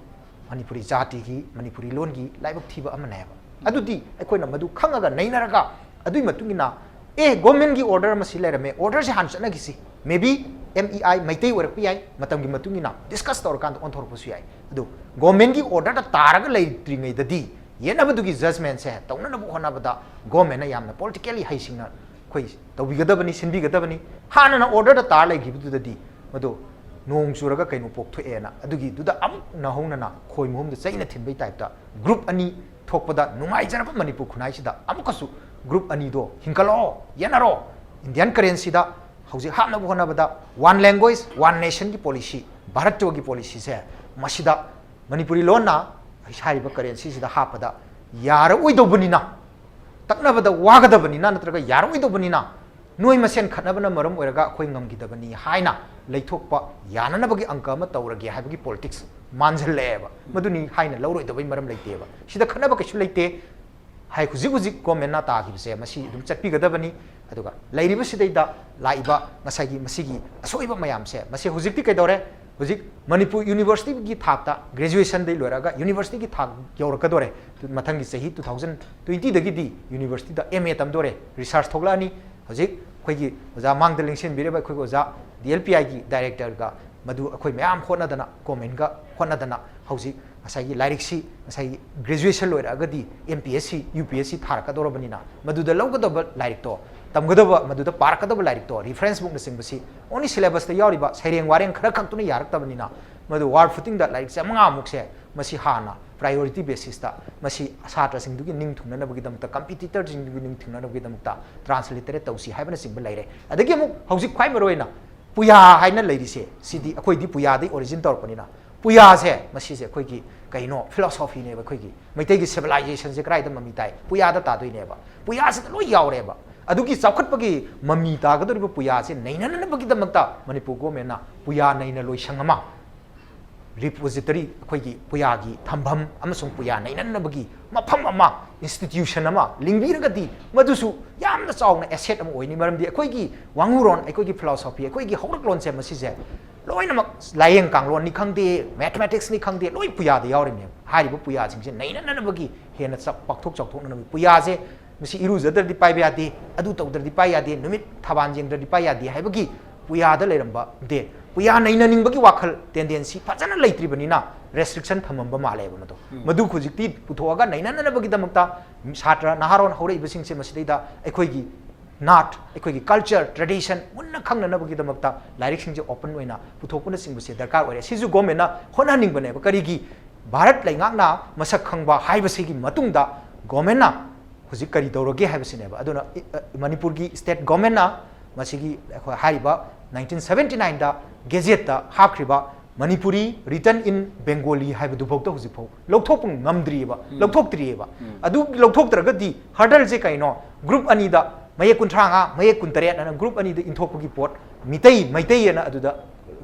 ꯃꯅꯤꯄꯨꯔꯤ ꯖꯥꯇꯤꯒꯤ, ꯃꯅꯤꯄꯨꯔꯤ ꯂꯣꯟꯒꯤ ꯂꯥꯏꯕꯛ ꯊꯤꯕ ꯑꯃꯅꯦꯕ꯫ ꯑꯗꯨꯗꯤ ꯑꯩꯈꯣꯏꯅ ꯃꯗꯨ ꯈꯪꯉꯒ ꯅꯩꯅꯔꯒ, ꯑꯗꯨꯒꯤ ꯃꯇꯨꯡ ꯏꯟꯅ, ꯑꯦ, ꯒꯣꯔꯃꯦꯟꯒꯤ ꯑꯣꯔꯗꯔ ꯑꯃ ꯁꯤ ꯂꯩꯔꯝꯃꯦ, ꯑꯣꯔꯗꯔꯁꯦ ꯍꯥꯟꯅ ꯆꯠꯅꯈꯤꯁꯤ, ꯃꯦꯕꯤ ꯑꯦꯝ ꯏ ꯑꯥꯏ ꯃꯩꯇꯩ ꯑꯣꯏꯔꯛꯄ ꯌꯥꯏ, ꯃꯇꯝꯒꯤ ꯃꯇꯨꯡ ꯏꯟꯅ ꯗꯤꯁꯀꯁ ꯇꯧꯔꯀꯥꯟꯗ ꯑꯣꯟꯊꯣꯔꯛꯄꯁꯨ ꯌꯥꯏ꯫ ꯑꯗꯨ ꯒꯣꯔꯃꯦꯟꯒꯤ ꯑꯣꯔꯗꯔꯗ ꯇꯥꯔꯒ ꯂꯩꯇ꯭ꯔꯤꯉꯩꯗꯗꯤ ꯌꯦꯠꯅꯕꯗꯨꯒꯤ ꯖꯖꯃꯦꯟꯁꯦ ꯇꯧꯅꯅꯕ ꯍꯣꯠꯅꯕꯗ ꯒꯣꯔꯃꯦꯟꯅ ꯌꯥꯝꯅ ꯄꯣꯂꯤꯇꯤꯀꯦꯜꯂꯤ ꯍꯩꯁꯤꯡꯅ ꯑꯩꯈꯣꯏ ꯇꯧꯕꯤꯒꯗꯕꯅꯤ, ꯁꯤꯟꯕꯤꯒꯗꯕꯅꯤ꯫ ꯍꯥꯟꯅꯅ ꯑꯣꯔꯗꯔꯗ ꯇꯥꯔ ꯂꯩꯈꯤꯕꯗꯨꯗꯗꯤ ꯃꯗꯨ ꯅꯣꯡ ꯆꯨꯔꯒ ꯀꯩꯅꯣ ꯄꯣꯛꯊꯣꯛꯑꯦꯅ ꯑꯗꯨꯒꯤꯗꯨꯗ ꯑꯃꯨꯛ ꯅꯧꯍꯧꯅꯅ ꯈꯣꯏ ꯃꯍꯨꯝꯗ ꯆꯩꯅ ꯊꯤꯟꯕꯩ ꯇꯥꯏꯞꯇ ꯒ꯭ꯔꯨꯞ ꯑꯅꯤ ꯊꯣꯛꯄꯗ ꯅꯨꯡꯉꯥꯏꯖꯔꯕ ꯃꯅꯤꯄꯨꯔ ꯈꯨꯟꯅꯥꯏꯁꯤꯗ ꯑꯃꯨꯛꯀꯁꯨ ꯒ꯭ꯔꯨꯞ ꯑꯅꯤꯗꯣ ꯍꯤꯡꯒꯠꯂꯛꯑꯣ, ꯌꯦꯟꯅꯔꯣ꯫ ꯏꯟꯗꯤꯌꯥꯟ ꯀꯔꯦꯟꯁꯤꯗ ꯍꯧꯖꯤꯛ ꯍꯥꯞꯅꯕ ꯍꯣꯠꯅꯕꯗ one language one nationꯒꯤ ꯄꯣꯂꯤꯁꯤ, ꯚꯥꯔꯠꯇꯨꯒꯤ ꯄꯣꯂꯤꯁꯤꯁꯦ ꯃꯁꯤꯗ ꯃꯅꯤꯄꯨꯔꯤ ꯂꯣꯟꯅ ꯍꯥꯏꯔꯤꯕ ꯀꯔꯦꯟꯁꯤꯁꯤꯗ ꯍꯥꯞꯄꯗ ꯌꯥꯔꯛꯑꯣꯏꯗꯧꯕꯅꯤꯅ, ꯇꯛꯅꯕꯗ ꯋꯥꯒꯗꯕꯅꯤꯅ ꯅꯠꯇ꯭ꯔꯒ ꯌꯥꯔꯛꯑꯣꯏꯗꯧꯕꯅꯤꯅ ꯅꯣꯏ ꯃꯁꯦꯟ ꯈꯠꯅꯕꯅ ꯃꯔꯝ ꯑꯣꯏꯔꯒ ꯑꯩꯈꯣꯏ ꯉꯝꯈꯤꯗꯕꯅꯤ ꯍꯥꯏꯅ ꯂꯩꯊꯣꯛꯄ ꯌꯥꯅꯅꯕꯒꯤ ꯑꯪꯀ ꯑꯃ ꯇꯧꯔꯒꯦ ꯍꯥꯏꯕꯒꯤ ꯄꯣꯂꯤꯇꯤꯛꯁ ꯃꯥꯟꯁꯤꯜꯂꯛꯑꯦꯕ꯫ ꯃꯗꯨꯅꯤ ꯍꯥꯏꯅ ꯂꯧꯔꯣꯏꯗꯕꯩ ꯃꯔꯝ ꯂꯩꯇꯦꯕ꯫ ꯁꯤꯗ ꯈꯠꯅꯕ ꯀꯩꯁꯨ ꯂꯩꯇꯦ꯫ ꯍꯥꯏ ꯍꯧꯖꯤꯛ ꯍꯧꯖꯤꯛ ꯒꯣꯔꯃꯦꯟꯅ ꯇꯥꯈꯤꯕꯁꯦ ꯃꯁꯤ ꯑꯗꯨꯝ ꯆꯠꯄꯤꯒꯗꯕꯅꯤ꯫ ꯑꯗꯨꯒ ꯂꯩꯔꯤꯕꯁꯤꯗꯩꯗ ꯂꯥꯛꯏꯕ ꯉꯁꯥꯏꯒꯤ ꯃꯁꯤꯒꯤ ꯑꯁꯣꯏꯕ ꯃꯌꯥꯝꯁꯦ ꯃꯁꯤ ꯍꯧꯖꯤꯛꯇꯤ ꯀꯩꯗꯧꯔꯦ? ꯍꯧꯖꯤꯛ ꯃꯅꯤꯄꯨꯔ ꯌꯨꯅꯤꯚꯔꯁꯤꯇꯤꯒꯤ ꯊꯥꯛꯇ ꯒ꯭ꯔꯦꯖꯨꯑꯦꯁꯟꯗꯒꯤ ꯂꯣꯏꯔꯛꯑꯒ ꯌꯨꯅꯤꯚꯔꯁꯤꯇꯤꯒꯤ ꯊꯥꯛ ꯌꯧꯔꯛꯀꯗꯣꯔꯦ꯫ ꯃꯊꯪꯒꯤ ꯆꯍꯤ two thousand twentyꯗꯒꯤꯗꯤ ꯌꯨꯅꯤꯚꯔꯁꯤꯇꯤꯗ ꯑꯦꯝ ꯑꯦ ꯇꯝꯗꯣꯔꯦ, ꯔꯤꯁꯥꯔꯁ ꯊꯣꯛꯂꯛꯑꯅꯤ꯫ ꯍꯧꯖꯤꯛ ꯑꯩꯈꯣꯏꯒꯤ ꯑꯣꯖꯥ ꯃꯥꯡꯗ ꯂꯦꯡꯁꯤꯟꯕꯤꯔꯤꯕ ꯑꯩꯈꯣꯏꯒꯤ ꯑꯣꯖꯥ ꯗꯤ ꯑꯦꯜ ꯄꯤ ꯑꯥꯏꯒꯤ ꯗꯥꯏꯔꯦꯛꯇꯔꯒ ꯃꯗꯨ ꯑꯩꯈꯣꯏ ꯃꯌꯥꯝ ꯍꯣꯠꯅꯗꯅ, ꯒꯣꯔꯃꯦꯟꯒ ꯍꯣꯠꯅꯗꯅ ꯍꯧꯖꯤꯛ ꯉꯁꯥꯏꯒꯤ ꯂꯥꯏꯔꯤꯛꯁꯤ ꯉꯁꯥꯏꯒꯤ graduation ꯂꯣꯏꯔꯛꯑꯒꯗꯤ M P S C, U P S C ꯊꯥꯔꯛꯀꯗꯧꯔꯕꯅꯤꯅ ꯃꯗꯨꯗ ꯂꯧꯒꯗꯕ ꯂꯥꯏꯔꯤꯛꯇꯣ, ꯇꯝꯒꯗꯕ, ꯃꯗꯨꯗ ꯄꯥꯔꯛꯀꯗꯕ ꯂꯥꯏꯔꯤꯛꯇꯣ, ꯔꯤꯐꯔꯦꯟꯁ ꯕꯨꯛꯅꯆꯤꯡꯕꯁꯤ ꯑꯣꯟꯂꯤ ꯁꯤꯂꯦꯕꯁꯇ ꯌꯥꯎꯔꯤꯕ ꯁꯩꯔꯦꯡ ꯋꯥꯔꯦꯡ ꯈꯔ ꯈꯛꯇꯨꯅ ꯌꯥꯔꯛꯇꯕꯅꯤꯅ ꯃꯗꯨ ꯋꯥꯔꯗ ꯐꯨꯇꯤꯡꯗ ꯂꯥꯏꯔꯤꯛ ꯆꯥꯃꯉꯥꯃꯨꯛꯁꯦ ꯃꯁꯤ ꯍꯥꯟꯅ ꯄ꯭ꯔꯥꯏꯌꯣꯔꯤꯇꯤ ꯕꯦꯁꯤꯁꯇ ꯃꯁꯤ ꯁꯥꯇ꯭ꯔꯁꯤꯡꯗꯨꯒꯤ ꯅꯤꯡ ꯊꯨꯡꯅꯅꯕꯒꯤꯗꯃꯛꯇ, ꯀꯝꯄꯤꯇꯤꯇꯔꯁꯤꯡꯗꯨꯒꯤ ꯅꯤꯡ ꯊꯨꯡꯅꯅꯕꯒꯤꯗꯃꯛꯇ ꯇ꯭ꯔꯥꯟꯁꯂꯤꯇꯔꯦꯠ ꯇꯧꯁꯤ ꯍꯥꯏꯕꯅꯆꯤꯡꯕ ꯂꯩꯔꯦ꯫ ꯑꯗꯒꯤ ꯑꯃꯨꯛ ꯍꯧꯖꯤꯛ ꯈ꯭ꯋꯥꯏ ꯃꯔꯨꯑꯣꯏꯅ ꯄꯨꯌꯥ ꯍꯥꯏꯅ ꯂꯩꯔꯤꯁꯦ, ꯁꯤꯗꯤ ꯑꯩꯈꯣꯏꯗꯤ ꯄꯨꯌꯥꯗꯩ ꯑꯣꯔꯤꯖꯤꯟ ꯇꯧꯔꯛꯄꯅꯤꯅ ꯄꯨꯌꯥꯁꯦ ꯃꯁꯤꯁꯦ ꯑꯩꯈꯣꯏꯒꯤ ꯀꯩꯅꯣ ꯐꯤꯂꯣꯁꯣꯐꯤꯅꯦꯕ꯫ ꯑꯩꯈꯣꯏꯒꯤ ꯃꯩꯇꯩꯒꯤ ꯁꯤꯚꯤꯂꯥꯏꯖꯦꯁꯟꯁꯦ ꯀꯗꯥꯏꯗ ꯃꯃꯤ ꯇꯥꯏ? ꯄꯨꯌꯥꯗ ꯇꯥꯗꯣꯏꯅꯦꯕ꯫ ꯄꯨꯌꯥꯁꯤꯗ ꯂꯣꯏ ꯌꯥꯎꯔꯦꯕ꯫ ꯑꯗꯨꯒꯤ ꯆꯥꯎꯈꯠꯄꯒꯤ ꯃꯃꯤ ꯇꯥꯒꯗꯧꯔꯤꯕ ꯄꯨꯌꯥꯁꯦ ꯅꯩꯅꯅꯕꯒꯤꯗꯃꯛꯇ ꯃꯅꯤꯄꯨꯔ ꯒꯣꯔꯃꯦꯟꯅ ꯄꯨꯌꯥ ꯅꯩꯅ ꯂꯣꯏꯁꯪ ꯑꯃ, ꯔꯤꯄꯣꯖꯤꯇꯔꯤ, ꯑꯩꯈꯣꯏꯒꯤ ꯄꯨꯌꯥꯒꯤ ꯊꯝꯐꯝ ꯑꯃꯁꯨꯡ ꯄꯨꯌꯥ ꯅꯩꯅꯅꯕꯒꯤ ꯃꯐꯝ ꯑꯃ, ꯏꯟꯁꯇꯤꯇ꯭ꯌꯨꯁꯟ ꯑꯃ ꯂꯤꯡꯕꯤꯔꯒꯗꯤ ꯃꯗꯨꯁꯨ ꯌꯥꯝꯅ ꯆꯥꯎꯅ ꯑꯦꯁꯦꯠ ꯑꯃ ꯑꯣꯏꯅꯤ꯫ ꯃꯔꯝꯗꯤ ꯑꯩꯈꯣꯏꯒꯤ ꯋꯥꯉꯨꯔꯣꯟ, ꯑꯩꯈꯣꯏꯒꯤ ꯐꯤꯂꯣꯁꯣꯐꯤ, ꯑꯩꯈꯣꯏꯒꯤ ꯍꯧꯔꯛꯂꯣꯟꯁꯦ ꯃꯁꯤꯁꯦ ꯂꯣꯏꯅꯃꯛ ꯂꯥꯏꯌꯦꯡ ꯀꯥꯡꯂꯣꯟꯅꯤ ꯈꯪꯗꯦ, ꯃꯦꯊꯃꯦꯇꯤꯛꯁꯅꯤ ꯈꯪꯗꯦ, ꯂꯣꯏ ꯄꯨꯌꯥꯗ ꯌꯥꯎꯔꯤꯕꯅꯦꯕ꯫ ꯍꯥꯏꯔꯤꯕ ꯄꯨꯌꯥꯁꯤꯡꯁꯦ ꯅꯩꯅꯅꯅꯕꯒꯤ ꯍꯦꯟꯅ ꯆꯥꯎ-, ꯄꯥꯛꯊꯣꯛ ꯆꯥꯎꯊꯣꯛꯅꯅꯕꯒꯤ ꯄꯨꯌꯥꯁꯦ ꯃꯁꯤ ꯏꯔꯨꯖꯗ꯭ꯔꯗꯤ ꯄꯥꯏꯕ ꯌꯥꯗꯦ, ꯑꯗꯨ ꯇꯧꯗ꯭ꯔꯗꯤ ꯄꯥꯏ ꯌꯥꯗꯦ, ꯅꯨꯃꯤꯠ ꯊꯕꯥꯟ ꯌꯦꯡꯗ꯭ꯔꯗꯤ ꯄꯥꯏ ꯌꯥꯗꯦ ꯍꯥꯏꯕꯒꯤ ꯄꯨꯌꯥꯗ ꯂꯩꯔꯝꯕ ꯗꯦ, ꯄꯨꯌꯥ ꯅꯩꯅꯅꯤꯡꯕꯒꯤ ꯋꯥꯈꯜ, ꯇꯦꯟꯗꯦꯟꯁꯤ ꯐꯖꯅ ꯂꯩꯇ꯭ꯔꯤꯕꯅꯤꯅ ꯔꯦꯁꯇ꯭ꯔꯤꯛꯁꯟ ꯊꯝꯃꯝꯕ ꯃꯥꯜꯂꯦꯕ ꯃꯗꯨ꯫ ꯎꯝ꯫ ꯃꯗꯨ ꯍꯧꯖꯤꯛꯇꯤ ꯄꯨꯊꯣꯛꯑꯒ ꯅꯩꯅꯅꯅꯕꯒꯤꯗꯃꯛꯇ ꯁꯥꯇ꯭ꯔ ꯅꯍꯥꯔꯣꯟ ꯍꯧꯔꯛꯏꯕꯁꯤꯡꯁꯦ ꯃꯁꯤꯗꯩꯗ ꯑꯩꯈꯣꯏꯒꯤ ꯅꯥꯠ, ꯑꯩꯈꯣꯏꯒꯤ ꯀꯜꯆꯔ, ꯇ꯭ꯔꯦꯗꯤꯁꯟ ꯃꯨꯟꯅ ꯈꯪꯅꯅꯕꯒꯤꯗꯃꯛꯇ ꯂꯥꯏꯔꯤꯛꯁꯤꯡꯁꯦ ꯑꯣꯄꯟ ꯑꯣꯏꯅ ꯄꯨꯊꯣꯛꯄꯅꯆꯤꯡꯕꯁꯦ ꯗꯔꯀꯥꯔ ꯑꯣꯏꯔꯦ꯫ ꯁꯤꯁꯨ ꯒꯣꯔꯃꯦꯟꯅ ꯍꯣꯠꯅꯍꯟꯅꯤꯡꯕꯅꯦꯕ꯫ ꯀꯔꯤꯒꯤ? ꯚꯥꯔꯠ ꯂꯩꯉꯥꯛꯅ ꯃꯁꯛ ꯈꯪꯕ ꯍꯥꯏꯕꯁꯤꯒꯤ ꯃꯇꯨꯡꯗ ꯒꯣꯔꯃꯦꯟꯅ ꯍꯧꯖꯤꯛ ꯀꯔꯤ ꯇꯧꯔꯒꯦ ꯍꯥꯏꯕꯁꯤꯅꯦꯕ꯫ ꯑꯗꯨꯅ ꯏ-, ꯑ, ꯃꯅꯤꯄꯨꯔꯒꯤ ꯁ꯭ꯇꯦꯠ ꯒꯣꯔꯃꯦꯟꯅ ꯃꯁꯤꯒꯤ ꯑꯩꯈꯣꯏ ꯍꯥꯏꯔꯤꯕ ꯅꯥꯏꯟꯇꯤꯟ ꯁꯕꯦꯟꯇꯤ ꯅꯥꯏꯟꯗ ꯒꯦꯖꯦꯠꯇ ꯍꯥꯞꯈ꯭ꯔꯤꯕ ꯃꯅꯤꯄꯨꯔꯤ written in Bengali ꯍꯥꯏꯕꯗꯨꯐꯥꯎꯗ ꯍꯧꯖꯤꯛꯐꯥꯎ ꯂꯧꯊꯣꯛꯄ ꯉꯝꯗ꯭ꯔꯤꯑꯕ, ꯎꯝ꯫ ꯂꯧꯊꯣꯛꯇ꯭ꯔꯤꯑꯕ꯫ ꯎꯝ꯫ ꯑꯗꯨ ꯂꯧꯊꯣꯛꯇ꯭ꯔꯒꯗꯤ ꯍꯔꯗꯜꯁꯦ ꯀꯩꯅꯣ? ꯒ꯭ꯔꯨꯞ ꯑꯅꯤꯗ ꯃꯌꯦꯛ ꯀꯨꯟꯊ꯭ꯔꯥ ꯃꯉꯥ, ꯃꯌꯦꯛ ꯀꯨꯟꯇꯔꯦꯠ ꯑꯅ ꯒ꯭ꯔꯨꯞ ꯑꯅꯤꯗ ꯏꯟꯊꯣꯛꯄꯒꯤ ꯄꯣꯠ, ꯃꯤꯇꯩ, ꯃꯩꯇꯩ ꯑꯅ ꯑꯗꯨꯗ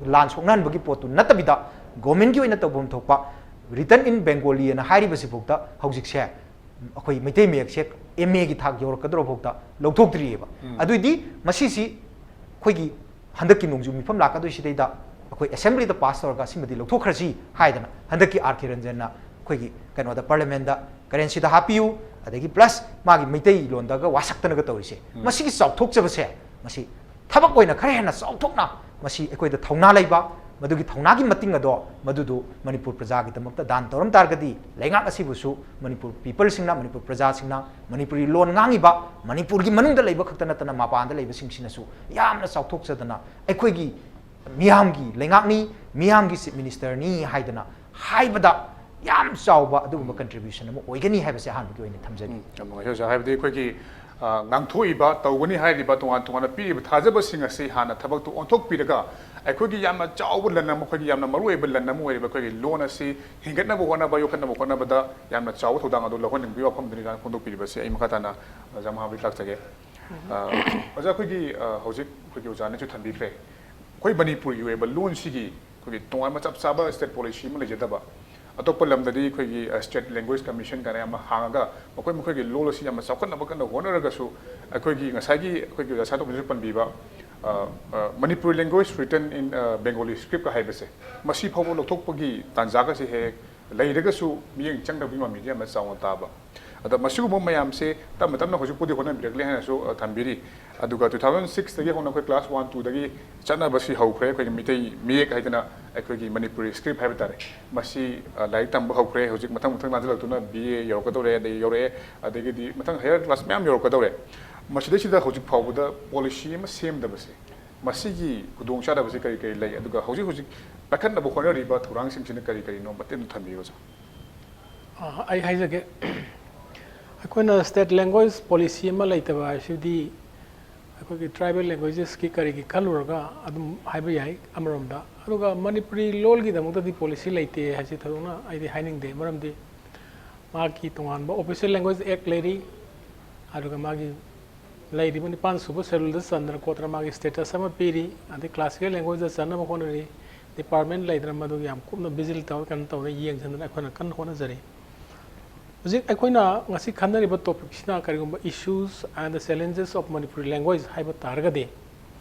ꯂꯥꯟ ꯁꯣꯛꯅꯍꯟꯕꯒꯤ ꯄꯣꯠꯇꯨ ꯅꯠꯇꯕꯤꯗ ꯒꯣꯔꯃꯦꯟꯒꯤ ꯑꯣꯏꯅ ꯇꯧꯐꯝ ꯊꯣꯛꯄ written in Bengali ꯑꯅ ꯍꯥꯏꯔꯤꯕꯁꯤꯐꯥꯎꯗ ꯍꯧꯖꯤꯛꯁꯦ ꯑꯩꯈꯣꯏ ꯃꯩꯇꯩ ꯃꯌꯦꯛꯁꯦ ꯑꯦꯝ ꯑꯦꯒꯤ ꯊꯥꯛ ꯌꯧꯔꯛꯀꯗꯧꯔꯐꯥꯎꯗ ꯂꯧꯊꯣꯛꯇ꯭ꯔꯤꯑꯕ꯫ ꯎꯝ꯫ ꯑꯗꯨꯏꯗꯤ ꯃꯁꯤꯁꯤ ꯑꯩꯈꯣꯏꯒꯤ ꯍꯟꯗꯛꯀꯤ ꯅꯣꯡꯖꯨ ꯃꯤꯐꯝ ꯂꯥꯛꯀꯗꯣꯏꯁꯤꯗꯩꯗ ꯑꯩꯈꯣꯏ ꯑꯦꯁꯦꯝꯕ꯭ꯂꯤꯗ ꯄꯥꯁ ꯇꯧꯔꯒ ꯁꯤꯃꯗꯤ ꯂꯧꯊꯣꯛꯈ꯭ꯔꯁꯤ ꯍꯥꯏꯗꯅ ꯍꯟꯗꯛꯀꯤ ꯑꯥꯔ ꯀꯦ ꯔꯟꯖꯟꯅ ꯑꯩꯈꯣꯏꯒꯤ ꯀꯩꯅꯣꯗ ꯄꯥꯔꯂꯤꯌꯥꯃꯦꯟꯗ ꯀꯔꯦꯟꯁꯤꯗ ꯍꯥꯞꯄꯤꯌꯨ, ꯑꯗꯒꯤ ꯄ꯭ꯂꯁ ꯃꯥꯒꯤ ꯃꯩꯇꯩꯂꯣꯟꯗꯒ ꯋꯥꯁꯛꯇꯅꯒ ꯇꯧꯔꯤꯁꯦ, ꯎꯝ꯫ ꯃꯁꯤꯒꯤ ꯆꯥꯎꯊꯣꯛꯆꯕꯁꯦ ꯃꯁꯤ ꯊꯕꯛ ꯑꯣꯏꯅ ꯈꯔ ꯍꯦꯟꯅ ꯆꯥꯎꯊꯣꯛꯅ ꯃꯁꯤ ꯑꯩꯈꯣꯏꯗ ꯊꯧꯅꯥ ꯂꯩꯕ, ꯃꯗꯨꯒꯤ ꯊꯧꯅꯥꯒꯤ ꯃꯇꯤꯡ ꯑꯗꯣ ꯃꯗꯨꯗꯨ ꯃꯅꯤꯄꯨꯔ ꯄ꯭ꯔꯖꯥꯒꯤꯗꯃꯛꯇ ꯗꯥꯟ ꯇꯧꯔꯝ ꯇꯥꯔꯒꯗꯤ ꯂꯩꯉꯥꯛ ꯑꯁꯤꯕꯨꯁꯨ ꯃꯅꯤꯄꯨꯔ ꯄꯤꯄꯜꯁꯤꯡꯅ, ꯃꯅꯤꯄꯨꯔ ꯄ꯭ꯔꯖꯥꯁꯤꯡꯅ, ꯃꯅꯤꯄꯨꯔꯤ ꯂꯣꯟ ꯉꯥꯡꯉꯤꯕ ꯃꯅꯤꯄꯨꯔꯒꯤ ꯃꯅꯨꯡꯗ ꯂꯩꯕ ꯈꯛꯇ ꯅꯠꯇꯅ ꯃꯄꯥꯟꯗ ꯂꯩꯕꯁꯤꯡꯁꯤꯅꯁꯨ ꯌꯥꯝꯅ ꯆꯥꯎꯊꯣꯛꯆꯗꯅ ꯑꯩꯈꯣꯏꯒꯤ ꯃꯤꯌꯥꯝꯒꯤ ꯂꯩꯉꯥꯛꯅꯤ, ꯃꯤꯌꯥꯝꯒꯤ ꯆꯤꯐ ꯃꯤꯅꯤꯁꯇꯔꯅꯤ ꯍꯥꯏꯗꯅ ꯍꯥꯏꯕꯗ ꯌꯥꯝ ꯆꯥꯎꯕ ꯑꯗꯨꯒꯨꯝꯕ ꯀꯟꯇ꯭ꯔꯤꯕ꯭ꯌꯨꯁꯟ ꯑꯃ ꯑꯣꯏꯒꯅꯤ ꯍꯥꯏꯕꯁꯦ ꯑꯍꯥꯟꯕꯒꯤ ꯑꯣꯏꯅ ꯊꯝꯖꯒꯦ꯫ ꯎꯝ, ꯌꯥꯝ ꯅꯨꯡꯉꯥꯏꯖꯩ ꯑꯣꯖꯥ꯫ ꯍꯥꯏꯕꯗꯤ ꯑꯩꯈꯣꯏꯒꯤ, ꯑ, ꯉꯥꯡꯊꯣꯛꯏꯕ, ꯇꯧꯒꯅꯤ ꯍꯥꯏꯔꯤꯕ, ꯇꯣꯉꯥꯟ ꯇꯣꯉꯥꯟꯅ ꯄꯤꯔꯤꯕ ꯊꯥꯖꯕꯁꯤꯡ ꯑꯁꯤ ꯍꯥꯟꯅ ꯊꯕꯛꯇꯨ ꯑꯣꯟꯊꯣꯛꯄꯤꯔꯒ ꯑꯩꯈꯣꯏꯒꯤ ꯌꯥꯝꯅ ꯆꯥꯎꯕ ꯂꯟ ꯑꯃ, ꯑꯩꯈꯣꯏꯒꯤ ꯌꯥꯝꯅ ꯃꯔꯨꯑꯣꯏꯕ ꯂꯟ ꯑꯃ ꯑꯣꯏꯔꯤꯕ ꯑꯩꯈꯣꯏꯒꯤ ꯂꯣꯟ ꯑꯁꯤ ꯍꯤꯡꯒꯠꯅꯕ ꯍꯣꯠꯅꯕ, ꯌꯣꯛꯈꯠꯅꯕ ꯍꯣꯠꯅꯕꯗ ꯌꯥꯝꯅ ꯆꯥꯎꯕ ꯊꯧꯗꯥꯡ ꯑꯗꯨ ꯂꯧꯍꯟꯅꯤꯡꯕꯒꯤ ꯋꯥꯐꯝꯗꯨꯅꯤ ꯑꯣꯖꯥꯅ ꯐꯣꯡꯗꯣꯛꯄꯤꯔꯤꯕꯁꯦ꯫ ꯑꯩ ꯃꯈꯥ ꯇꯥꯅ ꯑꯣꯖꯥ ꯃꯍꯥꯕꯂꯤꯗ ꯂꯥꯛꯆꯒꯦ꯫ ꯑ, ꯑꯣꯖꯥ, ꯑꯩꯈꯣꯏꯒꯤ, ꯑ, ꯍꯧꯖꯤꯛ ꯑꯩꯈꯣꯏꯒꯤ ꯑꯣꯖꯥꯅꯁꯨ ꯊꯝꯕꯤꯈ꯭ꯔꯦ, ꯑꯩꯈꯣꯏ ꯃꯅꯤꯄꯨꯔꯒꯤ ꯑꯣꯏꯕ ꯂꯣꯟꯁꯤꯒꯤ ꯑꯩꯈꯣꯏꯒꯤ ꯇꯣꯉꯥꯟꯕ ꯆꯞ ꯆꯥꯕ ꯁ꯭ꯇꯦꯠ ꯄꯣꯂꯤꯁꯤ ꯑꯃ ꯂꯩꯖꯗꯕ, ꯑꯇꯣꯞꯄ ꯂꯝꯗꯗꯤ ꯑꯩꯈꯣꯏꯒꯤ, ꯑ, ꯁ꯭ꯇꯦꯠ ꯂꯦꯡꯒ꯭ꯋꯦꯖ ꯀꯃꯤꯁꯟ ꯀꯥꯏꯅ ꯌꯥꯝ ꯍꯥꯡꯉꯒ ꯃꯈꯣꯏ ꯃꯈꯣꯏꯒꯤ ꯂꯣꯜ ꯑꯁꯤ ꯌꯥꯝꯅ ꯆꯥꯎꯈꯠꯅꯕ ꯀꯟꯅ ꯍꯣꯠꯅꯔꯒꯁꯨ ꯑꯩꯈꯣꯏꯒꯤ ꯉꯁꯥꯏꯒꯤ ꯑꯩꯈꯣꯏꯒꯤ ꯑꯣꯖꯥ ꯁꯥꯟꯇꯣꯝꯕꯅꯁꯨ ꯄꯟꯕꯤꯕ, ꯑ, ꯑ, Manipuri language written in, ꯑ, Bengali script ꯀ ꯍꯥꯏꯕꯁꯦ, ꯃꯁꯤ ꯐꯥꯎꯕ ꯂꯧꯊꯣꯛꯄꯒꯤ ꯇꯥꯟꯖꯥꯒꯁꯦ ꯍꯦꯛ ꯍꯦꯛ ꯂꯩꯔꯒꯁꯨ ꯃꯤꯠꯌꯦꯡ ꯆꯪꯗꯕꯒꯤ ꯃꯃꯤꯗꯤ ꯌꯥꯝꯅ ꯆꯥꯎꯅ ꯇꯥꯕ꯫ ꯑꯗ ꯃꯁꯤꯒꯨꯝꯕ ꯃꯌꯥꯝꯁꯦ ꯇꯞꯅ ꯇꯞꯅ ꯍꯧꯖꯤꯛꯄꯨꯗꯤ ꯍꯣꯠꯅꯕꯤꯔꯛꯂꯦ ꯍꯥꯏꯅꯁꯨ, ꯑ, ꯊꯝꯕꯤꯔꯤ꯫ ꯑꯗꯨꯒ two thousand six ꯇꯒꯤ ꯍꯧꯅ ꯑꯩꯈꯣꯏ class one, two ꯗꯒꯤ ꯆꯠꯅꯕꯁꯤ ꯍꯧꯈ꯭ꯔꯦ꯫ ꯑꯩꯈꯣꯏꯒꯤ ꯃꯤꯇꯩ ꯃꯌꯦꯛ ꯍꯥꯏꯗꯅ ꯑꯩꯈꯣꯏꯒꯤ ꯃꯅꯤꯄꯨꯔꯤ script ꯍꯥꯏꯕ ꯇꯥꯔꯦ, ꯃꯁꯤ, ꯑ, ꯂꯥꯏꯔꯤꯛ ꯇꯝꯕ ꯍꯧꯈ꯭ꯔꯦ꯫ ꯍꯧꯖꯤꯛ ꯃꯊꯪ ꯃꯊꯪ ꯂꯥꯟꯁꯤꯜꯂꯛꯇꯨꯅ B A ꯌꯧꯔꯛꯀꯗꯧꯔꯦ, ꯑꯗꯩ ꯌꯧꯔꯛꯑꯦ, ꯑꯗꯒꯤꯗꯤ ꯃꯊꯪ higher class ꯃꯌꯥꯝ ꯌꯧꯔꯛꯀꯗꯧꯔꯦ꯫ ꯃꯁꯤꯗꯩꯁꯤꯗ ꯍꯧꯖꯤꯛ ꯐꯥꯎꯕꯗ policy ꯑꯃ ꯁꯦꯝꯗꯕꯁꯦ, ꯃꯁꯤꯒꯤ ꯈꯨꯗꯣꯡꯆꯥꯗꯕꯁꯤ ꯀꯔꯤ ꯀꯔꯤ ꯂꯩ? ꯑꯗꯨꯒ ꯍꯧꯖꯤꯛ ꯍꯧꯖꯤꯛ ꯄꯥꯏꯈꯠꯅꯕ ꯍꯣꯠꯅꯔꯤꯕ ꯊꯧꯔꯥꯡꯁꯤꯡꯁꯤꯅ ꯀꯔꯤ ꯀꯔꯤꯅꯣ? ꯃꯇꯦꯛ ꯑꯝꯇ ꯊꯝꯕꯤꯌꯨ, ꯑꯣꯖꯥ꯫ ꯑ, ꯑꯩ ꯍꯥꯏꯖꯒꯦ꯫ ꯑꯩꯈꯣꯏꯅ state language policy ꯑꯃ ꯂꯩꯇꯕ ꯍꯥꯏꯁꯤꯗꯤ ꯑꯩꯈꯣꯏꯒꯤ tribal languages ꯀꯤ ꯀꯔꯤꯒꯤ ꯈꯜꯂꯨꯔꯒ ꯑꯗꯨꯝ ꯍꯥꯏꯕ ꯌꯥꯏ ꯑꯃꯔꯣꯝꯗ꯫ ꯑꯗꯨꯒ ꯃꯅꯤꯄꯨꯔꯤ ꯂꯣꯜꯒꯤꯗꯃꯛꯇꯗꯤ policy ꯂꯩꯇꯦ ꯍꯥꯏꯁꯤ ꯊꯣꯏꯗꯣꯛꯅ ꯑꯩꯗꯤ ꯍꯥꯏꯅꯤꯡꯗꯦ꯫ ꯃꯔꯝꯗꯤ ꯃꯥꯒꯤ ꯇꯣꯉꯥꯟꯕ Official Language Act ꯂꯩꯔꯤ, ꯑꯗꯨꯒ ꯃꯥꯒꯤ ꯂꯩꯔꯤꯕ ꯅꯤꯄꯥꯟ ꯁꯨꯕ schedule ꯗ ꯆꯟꯗꯅ ꯈꯣꯠꯇꯅ ꯃꯥꯒꯤ status ꯑꯃ ꯄꯤꯔꯤ, ꯑꯗꯩ classical language ꯇ ꯆꯟꯅꯕ ꯍꯣꯠꯅꯔꯤ꯫ Department ꯂꯩꯗꯅ ꯃꯗꯨꯒꯤ ꯌꯥꯝ ꯀꯨꯞꯅ vigil ꯇꯧꯔ ꯀꯩꯅꯣ ꯇꯧꯔ ꯌꯦꯡꯁꯤꯟꯗꯅ ꯑꯩꯈꯣꯏꯅ ꯀꯟꯅ ꯍꯣꯠꯅꯖꯔꯤ꯫ ꯍꯧꯖꯤꯛ ꯑꯩꯈꯣꯏꯅ ꯉꯁꯤ ꯈꯟꯅꯔꯤꯕ topic ꯁꯤꯅ ꯀꯔꯤꯒꯨꯝꯕ Issues and the Challenges of Manipuri Language ꯍꯥꯏꯕ ꯇꯥꯔꯒꯗꯤ,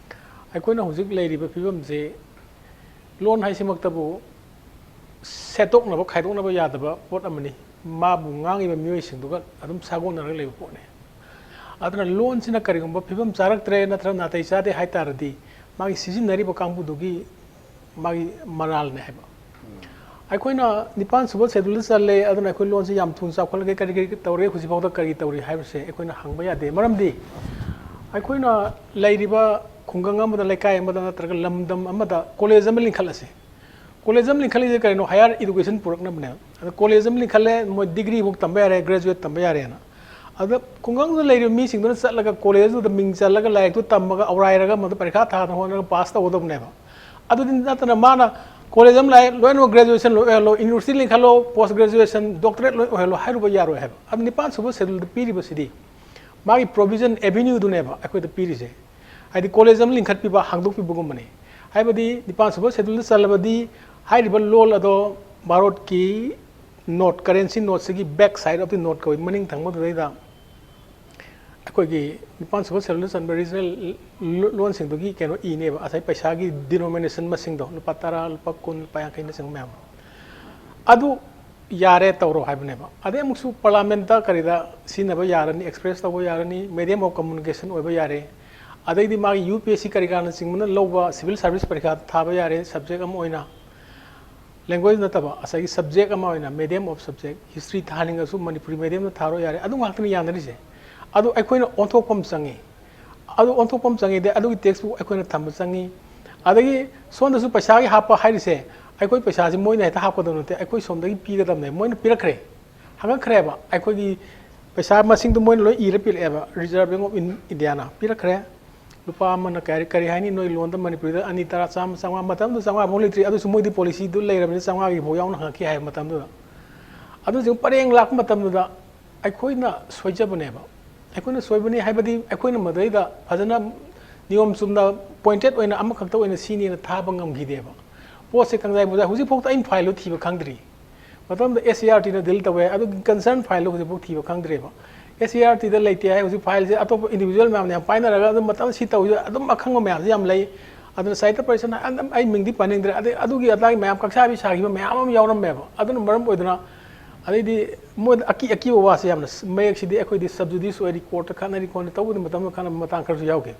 ꯑꯩꯈꯣꯏꯅ ꯍꯧꯖꯤꯛ ꯂꯩꯔꯤꯕ ꯐꯤꯕꯝꯁꯦ ꯂꯣꯟ ꯍꯥꯏꯁꯤꯃꯛꯇꯕꯨ ꯁꯦꯠꯇꯣꯛꯅꯕ ꯈꯥꯏꯗꯣꯛꯅꯕ ꯌꯥꯗꯕ ꯄꯣꯠ ꯑꯃꯅꯤ꯫ ꯃꯥꯕꯨ ꯉꯥꯡꯉꯤꯕ ꯃꯤꯑꯣꯏꯁꯤꯡꯗꯨꯒ ꯑꯗꯨꯝ ꯁꯥꯒꯣꯟꯅꯔꯒ ꯂꯩꯕ ꯄꯣꯠꯅꯤ꯫ ꯑꯗꯨꯅ ꯂꯣꯟꯁꯤꯅ ꯀꯔꯤꯒꯨꯝꯕ ꯐꯤꯕꯝ ꯆꯥꯔꯛꯇ꯭ꯔꯦ ꯅꯠꯇ꯭ꯔꯒ ꯅꯥꯇꯩ ꯆꯥꯗꯦ ꯍꯥꯏ ꯇꯥꯔꯗꯤ, ꯃꯥꯒꯤ ꯁꯤꯖꯤꯟꯅꯔꯤꯕ ꯀꯥꯡꯕꯨꯗꯨꯒꯤ ꯃꯥꯒꯤ ꯃꯔꯥꯜꯅꯦ ꯍꯥꯏꯕ꯫ ꯑꯩꯈꯣꯏꯅ ꯅꯤꯄꯥꯟ ꯁꯨꯕ schedule ꯗ ꯆꯜꯂꯦ, ꯑꯗꯨꯅ ꯑꯩꯈꯣꯏ ꯂꯣꯟꯁꯤ ꯌꯥꯝ ꯊꯨꯅ ꯆꯥꯎꯈꯠꯂꯒꯦ, ꯀꯔꯤ ꯀꯔꯤ ꯇꯧꯔꯦ, ꯍꯧꯖꯤꯛꯐꯥꯎꯗ ꯀꯔꯤ ꯇꯧꯔꯤ ꯍꯥꯏꯕꯁꯦ ꯑꯩꯈꯣꯏꯅ ꯍꯪꯕ ꯌꯥꯗꯦ꯫ ꯃꯔꯝꯗꯤ ꯑꯩꯈꯣꯏꯅ ꯂꯩꯔꯤꯕ ꯈꯨꯡꯒꯪ ꯑꯃꯗ, ꯂꯩꯀꯥꯏ ꯑꯃꯗ ꯅꯠꯇ꯭ꯔꯒ ꯂꯝꯗꯝ ꯑꯃꯗ college ꯑꯃ ꯂꯤꯡꯈꯠꯂꯁꯦ꯫ College ꯑꯃ ꯂꯤꯡꯈꯠꯂꯤꯁꯦ ꯀꯔꯤꯅꯣ? Higher education ꯄꯨꯔꯛꯅꯕꯅꯦ꯫ ꯑꯗ college ꯑꯃ ꯂꯤꯡꯈꯠꯂꯦ, ꯃꯣꯏ degree ꯐꯥꯎ ꯇꯝꯕ ꯌꯥꯔꯦ, graduate ꯇꯝꯕ ꯌꯥꯔꯦꯅ꯫ ꯑꯗ ꯈꯨꯡꯒꯪꯗꯨꯗ ꯂꯩꯔꯤꯕ ꯃꯤꯁꯤꯡꯗꯨꯅ ꯆꯠꯂꯒ college ꯗꯨꯗ ꯃꯤꯡ ꯆꯜꯂꯒ ꯂꯥꯏꯔꯤꯛꯇꯨ ꯇꯝꯃꯒ ꯑꯧꯔꯥꯏꯔꯒ ꯃꯗꯨ ꯄꯔꯤꯈꯥ ꯊꯥꯗꯅ ꯍꯣꯠꯅꯔꯒ pass ꯇꯧꯒꯗꯕꯅꯦꯕ꯫ ꯑꯗꯨꯗꯤ ꯅꯠꯇꯅ ꯃꯥꯅ college ꯑꯃ ꯂꯥꯛꯑꯦ, ꯂꯣꯏꯅꯃꯛ graduation ꯂꯣꯏ ꯑꯣꯏꯍꯜꯂꯣ, university ꯂꯤꯡꯈꯠꯂꯣ, post graduation, doctorate ꯂꯣꯏ ꯑꯣꯏꯍꯜꯂꯣ ꯍꯥꯏꯔꯨꯕ ꯌꯥꯔꯣꯏ ꯍꯥꯏꯕ꯫ ꯑꯗꯨ ꯅꯤꯄꯥꯟ ꯁꯨꯕ schedule ꯗ ꯄꯤꯔꯤꯕꯁꯤꯗꯤ ꯃꯥꯒꯤ provision avenue ꯗꯨꯅꯦꯕ ꯑꯩꯈꯣꯏꯗ ꯄꯤꯔꯤꯁꯦ꯫ ꯍꯥꯏꯗꯤ college ꯑꯃ ꯂꯤꯡꯈꯠꯄꯤꯕ, ꯍꯥꯡꯗꯣꯛꯄꯤꯕꯒꯨꯝꯕꯅꯤ꯫ ꯍꯥꯏꯕꯗꯤ ꯅꯤꯄꯥꯟ ꯁꯨꯕ schedule ꯗ ꯆꯜꯂꯕꯗꯤ ꯍꯥꯏꯔꯤꯕ ꯂꯣꯜ ꯑꯗꯣ ꯚꯥꯔꯠꯀꯤ note, currency note ꯁꯤꯒꯤ back side of the note ꯀꯧꯏ, ꯃꯅꯤꯡ ꯊꯪꯕꯗꯨꯗꯩꯗ ꯑꯩꯈꯣꯏꯒꯤ ꯅꯤꯄꯥꯟ ꯁꯨꯕ schedule ꯗ ꯆꯟꯕ regional ꯂꯣꯟꯁꯤꯡꯗꯨꯒꯤ ꯀꯩꯅꯣ ꯏꯅꯦꯕ, ꯉꯁꯥꯏ ꯄꯩꯁꯥꯒꯤ denomination ꯃꯁꯤꯡꯗꯣ, ꯂꯨꯄꯥ ꯇꯔꯥ, ꯂꯨꯄꯥ ꯀꯨꯟ, ꯂꯨꯄꯥ ꯌꯥꯡꯈꯩꯅꯆꯤꯡꯕ ꯃꯌꯥꯝ ꯑꯗꯨ ꯌꯥꯔꯦ, ꯇꯧꯔꯣ ꯍꯥꯏꯕꯅꯦꯕ꯫ ꯑꯗꯩ ꯑꯃꯨꯛꯁꯨ ꯄꯥꯔꯂꯥꯃꯦꯟꯠꯇ ꯀꯔꯤꯗ ꯁꯤꯖꯤꯟꯅꯕ ꯌꯥꯔꯅꯤ, ꯑꯦꯛꯁꯄ꯭ꯔꯦꯁ ꯇꯧꯕ ꯌꯥꯔꯅꯤ, medium of communication ꯑꯣꯏꯕ ꯌꯥꯔꯦ꯫ ꯑꯗꯩꯗꯤ ꯃꯥꯒꯤ ꯌꯨ ꯄꯤ ꯑꯦꯁ ꯁꯤ ꯀꯔꯤ ꯀꯔꯥꯅꯆꯤꯡꯕꯅ ꯂꯧꯕ ꯁꯤꯚꯤꯜ ꯁꯥꯔꯚꯤꯁ ꯄꯔꯤꯈꯥ ꯊꯥꯕ ꯌꯥꯔꯦ, ꯁꯕꯖꯦꯛ ꯑꯃ ꯑꯣꯏꯅ꯫ ꯂꯦꯡꯒ꯭ꯋꯦꯖ ꯅꯠꯇꯕ ꯉꯁꯥꯏꯒꯤ ꯁꯕꯖꯦꯛ ꯑꯃ ꯑꯣꯏꯅ, medium of subject, ꯍꯤꯁꯇ꯭ꯔꯤ ꯊꯥꯍꯟꯅꯤꯡꯉꯁꯨ ꯃꯅꯤꯄꯨꯔꯤ ꯃꯦꯗꯤꯌꯝꯗ ꯊꯥꯔꯣ ꯌꯥꯔꯦ, ꯑꯗꯨ ꯉꯥꯛꯇꯅꯤ ꯌꯥꯅꯔꯤꯁꯦ꯫ ꯑꯗꯨ ꯑꯩꯈꯣꯏꯅ ꯑꯣꯟꯊꯣꯛꯄ ꯑꯃ ꯆꯪꯉꯤ꯫ ꯑꯗꯨ ꯑꯣꯟꯊꯣꯛꯄ ꯑꯃ ꯆꯪꯉꯤ, ꯑꯗꯩ ꯑꯗꯨꯒꯤ ꯇꯦꯛꯁ ꯕꯨꯛ ꯑꯩꯈꯣꯏꯅ ꯊꯝꯕ ꯆꯪꯉꯤ꯫ ꯑꯗꯒꯤ ꯁꯣꯝꯗꯁꯨ ꯄꯩꯁꯥꯒꯤ ꯍꯥꯞꯄ ꯍꯥꯏꯔꯤꯁꯦ, ꯑꯩꯈꯣꯏ ꯄꯩꯁꯥꯁꯤ ꯃꯣꯏꯅ ꯍꯦꯛꯇ ꯍꯥꯞꯀꯗꯕ ꯅꯠꯇꯦ, ꯑꯩꯈꯣꯏ ꯁꯣꯝꯗꯒꯤ ꯄꯤꯒꯗꯕꯅꯦ꯫ ꯃꯣꯏꯅ ꯄꯤꯔꯛꯈ꯭ꯔꯦ, ꯍꯪꯉꯛꯈ꯭ꯔꯦꯕ꯫ ꯑꯩꯈꯣꯏꯒꯤ ꯄꯩꯁꯥ ꯃꯁꯤꯡꯗꯨ ꯃꯣꯏꯅ ꯂꯣꯏ ꯏꯔ ꯄꯤꯔꯛꯑꯦꯕ, ꯔꯤꯖꯔꯚ ꯕꯦꯡ ꯑꯣꯐ ꯏꯟꯗꯤꯌꯥꯅ ꯄꯤꯔꯛꯈ꯭ꯔꯦ꯫ ꯂꯨꯄꯥ ꯑꯃꯅ ꯀꯔꯤ, ꯀꯔꯤ ꯍꯥꯏꯅꯤ, ꯅꯣꯏ ꯂꯣꯟꯗ ꯃꯅꯤꯄꯨꯔꯤꯗ ꯑꯅꯤ, ꯇꯔꯥ, ꯆꯥꯝꯃ, ꯆꯥꯝꯃꯉꯥ, ꯃꯇꯝꯗꯨꯗ ꯆꯥꯝꯃꯉꯥ ꯐꯥꯎ ꯂꯩꯇ꯭ꯔꯤ, ꯑꯗꯨꯁꯨ ꯃꯣꯏꯗꯤ ꯄꯣꯂꯤꯁꯤꯗꯨ ꯂꯩꯔꯕꯅꯤꯅ ꯆꯥꯝꯃꯉꯥꯒꯤ ꯐꯥꯎ ꯌꯥꯎꯅ ꯍꯪꯉꯛꯈꯤ ꯍꯥꯏꯕ ꯃꯇꯝꯗꯨꯗ꯫ ꯑꯗꯨꯁꯤꯡ ꯄꯔꯦꯡ ꯂꯥꯛꯄ ꯃꯇꯝꯗꯨꯗ ꯑꯩꯈꯣꯏꯅ ꯁꯣꯏꯖꯕꯅꯦꯕ꯫ ꯑꯩꯈꯣꯏꯅ ꯁꯣꯏꯕꯅꯤ ꯍꯥꯏꯕꯗꯤ ꯑꯩꯈꯣꯏꯅ ꯃꯗꯩꯗ ꯐꯖꯅ ꯅꯤꯌꯣꯝ ꯆꯨꯝꯅ ꯄꯣꯏꯟꯇꯦꯠ ꯑꯣꯏꯅ ꯑꯃꯈꯛꯇ ꯑꯣꯏꯅ ꯁꯤꯅꯤꯅ ꯊꯥꯕ ꯉꯝꯈꯤꯗꯦꯕ꯫ ꯄꯣꯠꯁꯦ ꯀꯪꯖꯥꯏ ꯃꯨꯖꯥꯏ ꯍꯧꯖꯤꯛꯐꯥꯎꯗ ꯑꯩꯅ ꯐꯥꯏꯜꯗꯣ ꯊꯤꯕ ꯈꯪꯗ꯭ꯔꯤ꯫ ꯃꯇꯝꯗ ꯑꯦꯁ ꯁꯤ ꯏ ꯑꯥꯔ ꯇꯤꯅ ꯗꯤꯜ ꯇꯧꯋꯦ, ꯑꯗꯨꯒꯤ ꯀꯟꯁꯔꯟ ꯐꯥꯏꯜꯗꯣ ꯍꯧꯖꯤꯛꯐꯥꯎ ꯊꯤꯕ ꯈꯪꯗ꯭ꯔꯦꯕ꯫ ꯑꯦꯁ ꯁꯤ ꯏ ꯑꯥꯔ ꯇꯤꯗ ꯂꯩꯇꯦ ꯍꯥꯏ, ꯍꯧꯖꯤꯛ ꯐꯥꯏꯜꯁꯦ ꯑꯇꯣꯞꯄ ꯏꯟꯗꯤꯕꯤꯖꯨꯋꯦꯜ ꯃꯌꯥꯝꯅ ꯌꯥꯝ ꯄꯥꯏꯅꯔꯒ ꯑꯗꯨꯝ ꯃꯇꯝ ꯁꯤ ꯇꯧꯔꯤꯁꯦ ꯑꯗꯨꯝ ꯑꯈꯪꯕ ꯃꯌꯥꯝꯁꯦ ꯌꯥꯝ ꯂꯩ꯫ ꯑꯗꯨꯅ ꯁꯥꯍꯤꯇ꯭ꯌ ꯄꯔꯤꯁꯠꯅ ꯑꯗꯨꯝ ꯑꯩ ꯃꯤꯡꯗꯤ ꯄꯟꯅꯤꯡꯗ꯭ꯔꯦ, ꯑꯗꯩ ꯑꯗꯨꯒꯤ ꯑꯗꯥꯒꯤ ꯃꯌꯥꯝ ꯀꯛꯁꯥꯕꯤ ꯁꯥꯈꯤꯕ ꯃꯌꯥꯝ ꯑꯃ ꯌꯥꯎꯔꯝꯃꯦꯕ꯫ ꯑꯗꯨꯅ ꯃꯔꯝ ꯑꯣꯏꯗꯨꯅ ꯑꯗꯩꯗꯤ ꯃꯣꯏꯗ ꯑꯀꯤ ꯑꯀꯤꯕ ꯋꯥꯁꯦ ꯌꯥꯝꯅ ꯃꯌꯦꯛꯁꯤꯗꯤ ꯑꯩꯈꯣꯏꯗꯤ ꯁꯕꯖꯨꯗꯤꯁ ꯑꯣꯏꯔꯤ, ꯀꯣꯔꯠꯇ ꯈꯠꯅꯔꯤ ꯈꯣꯠꯅꯔꯤ ꯇꯧꯕꯗꯤ ꯃꯇꯝꯗ ꯈꯠꯅꯕ ꯃꯇꯥꯡ ꯈꯔꯁꯨ ꯌꯥꯎꯈꯤ꯫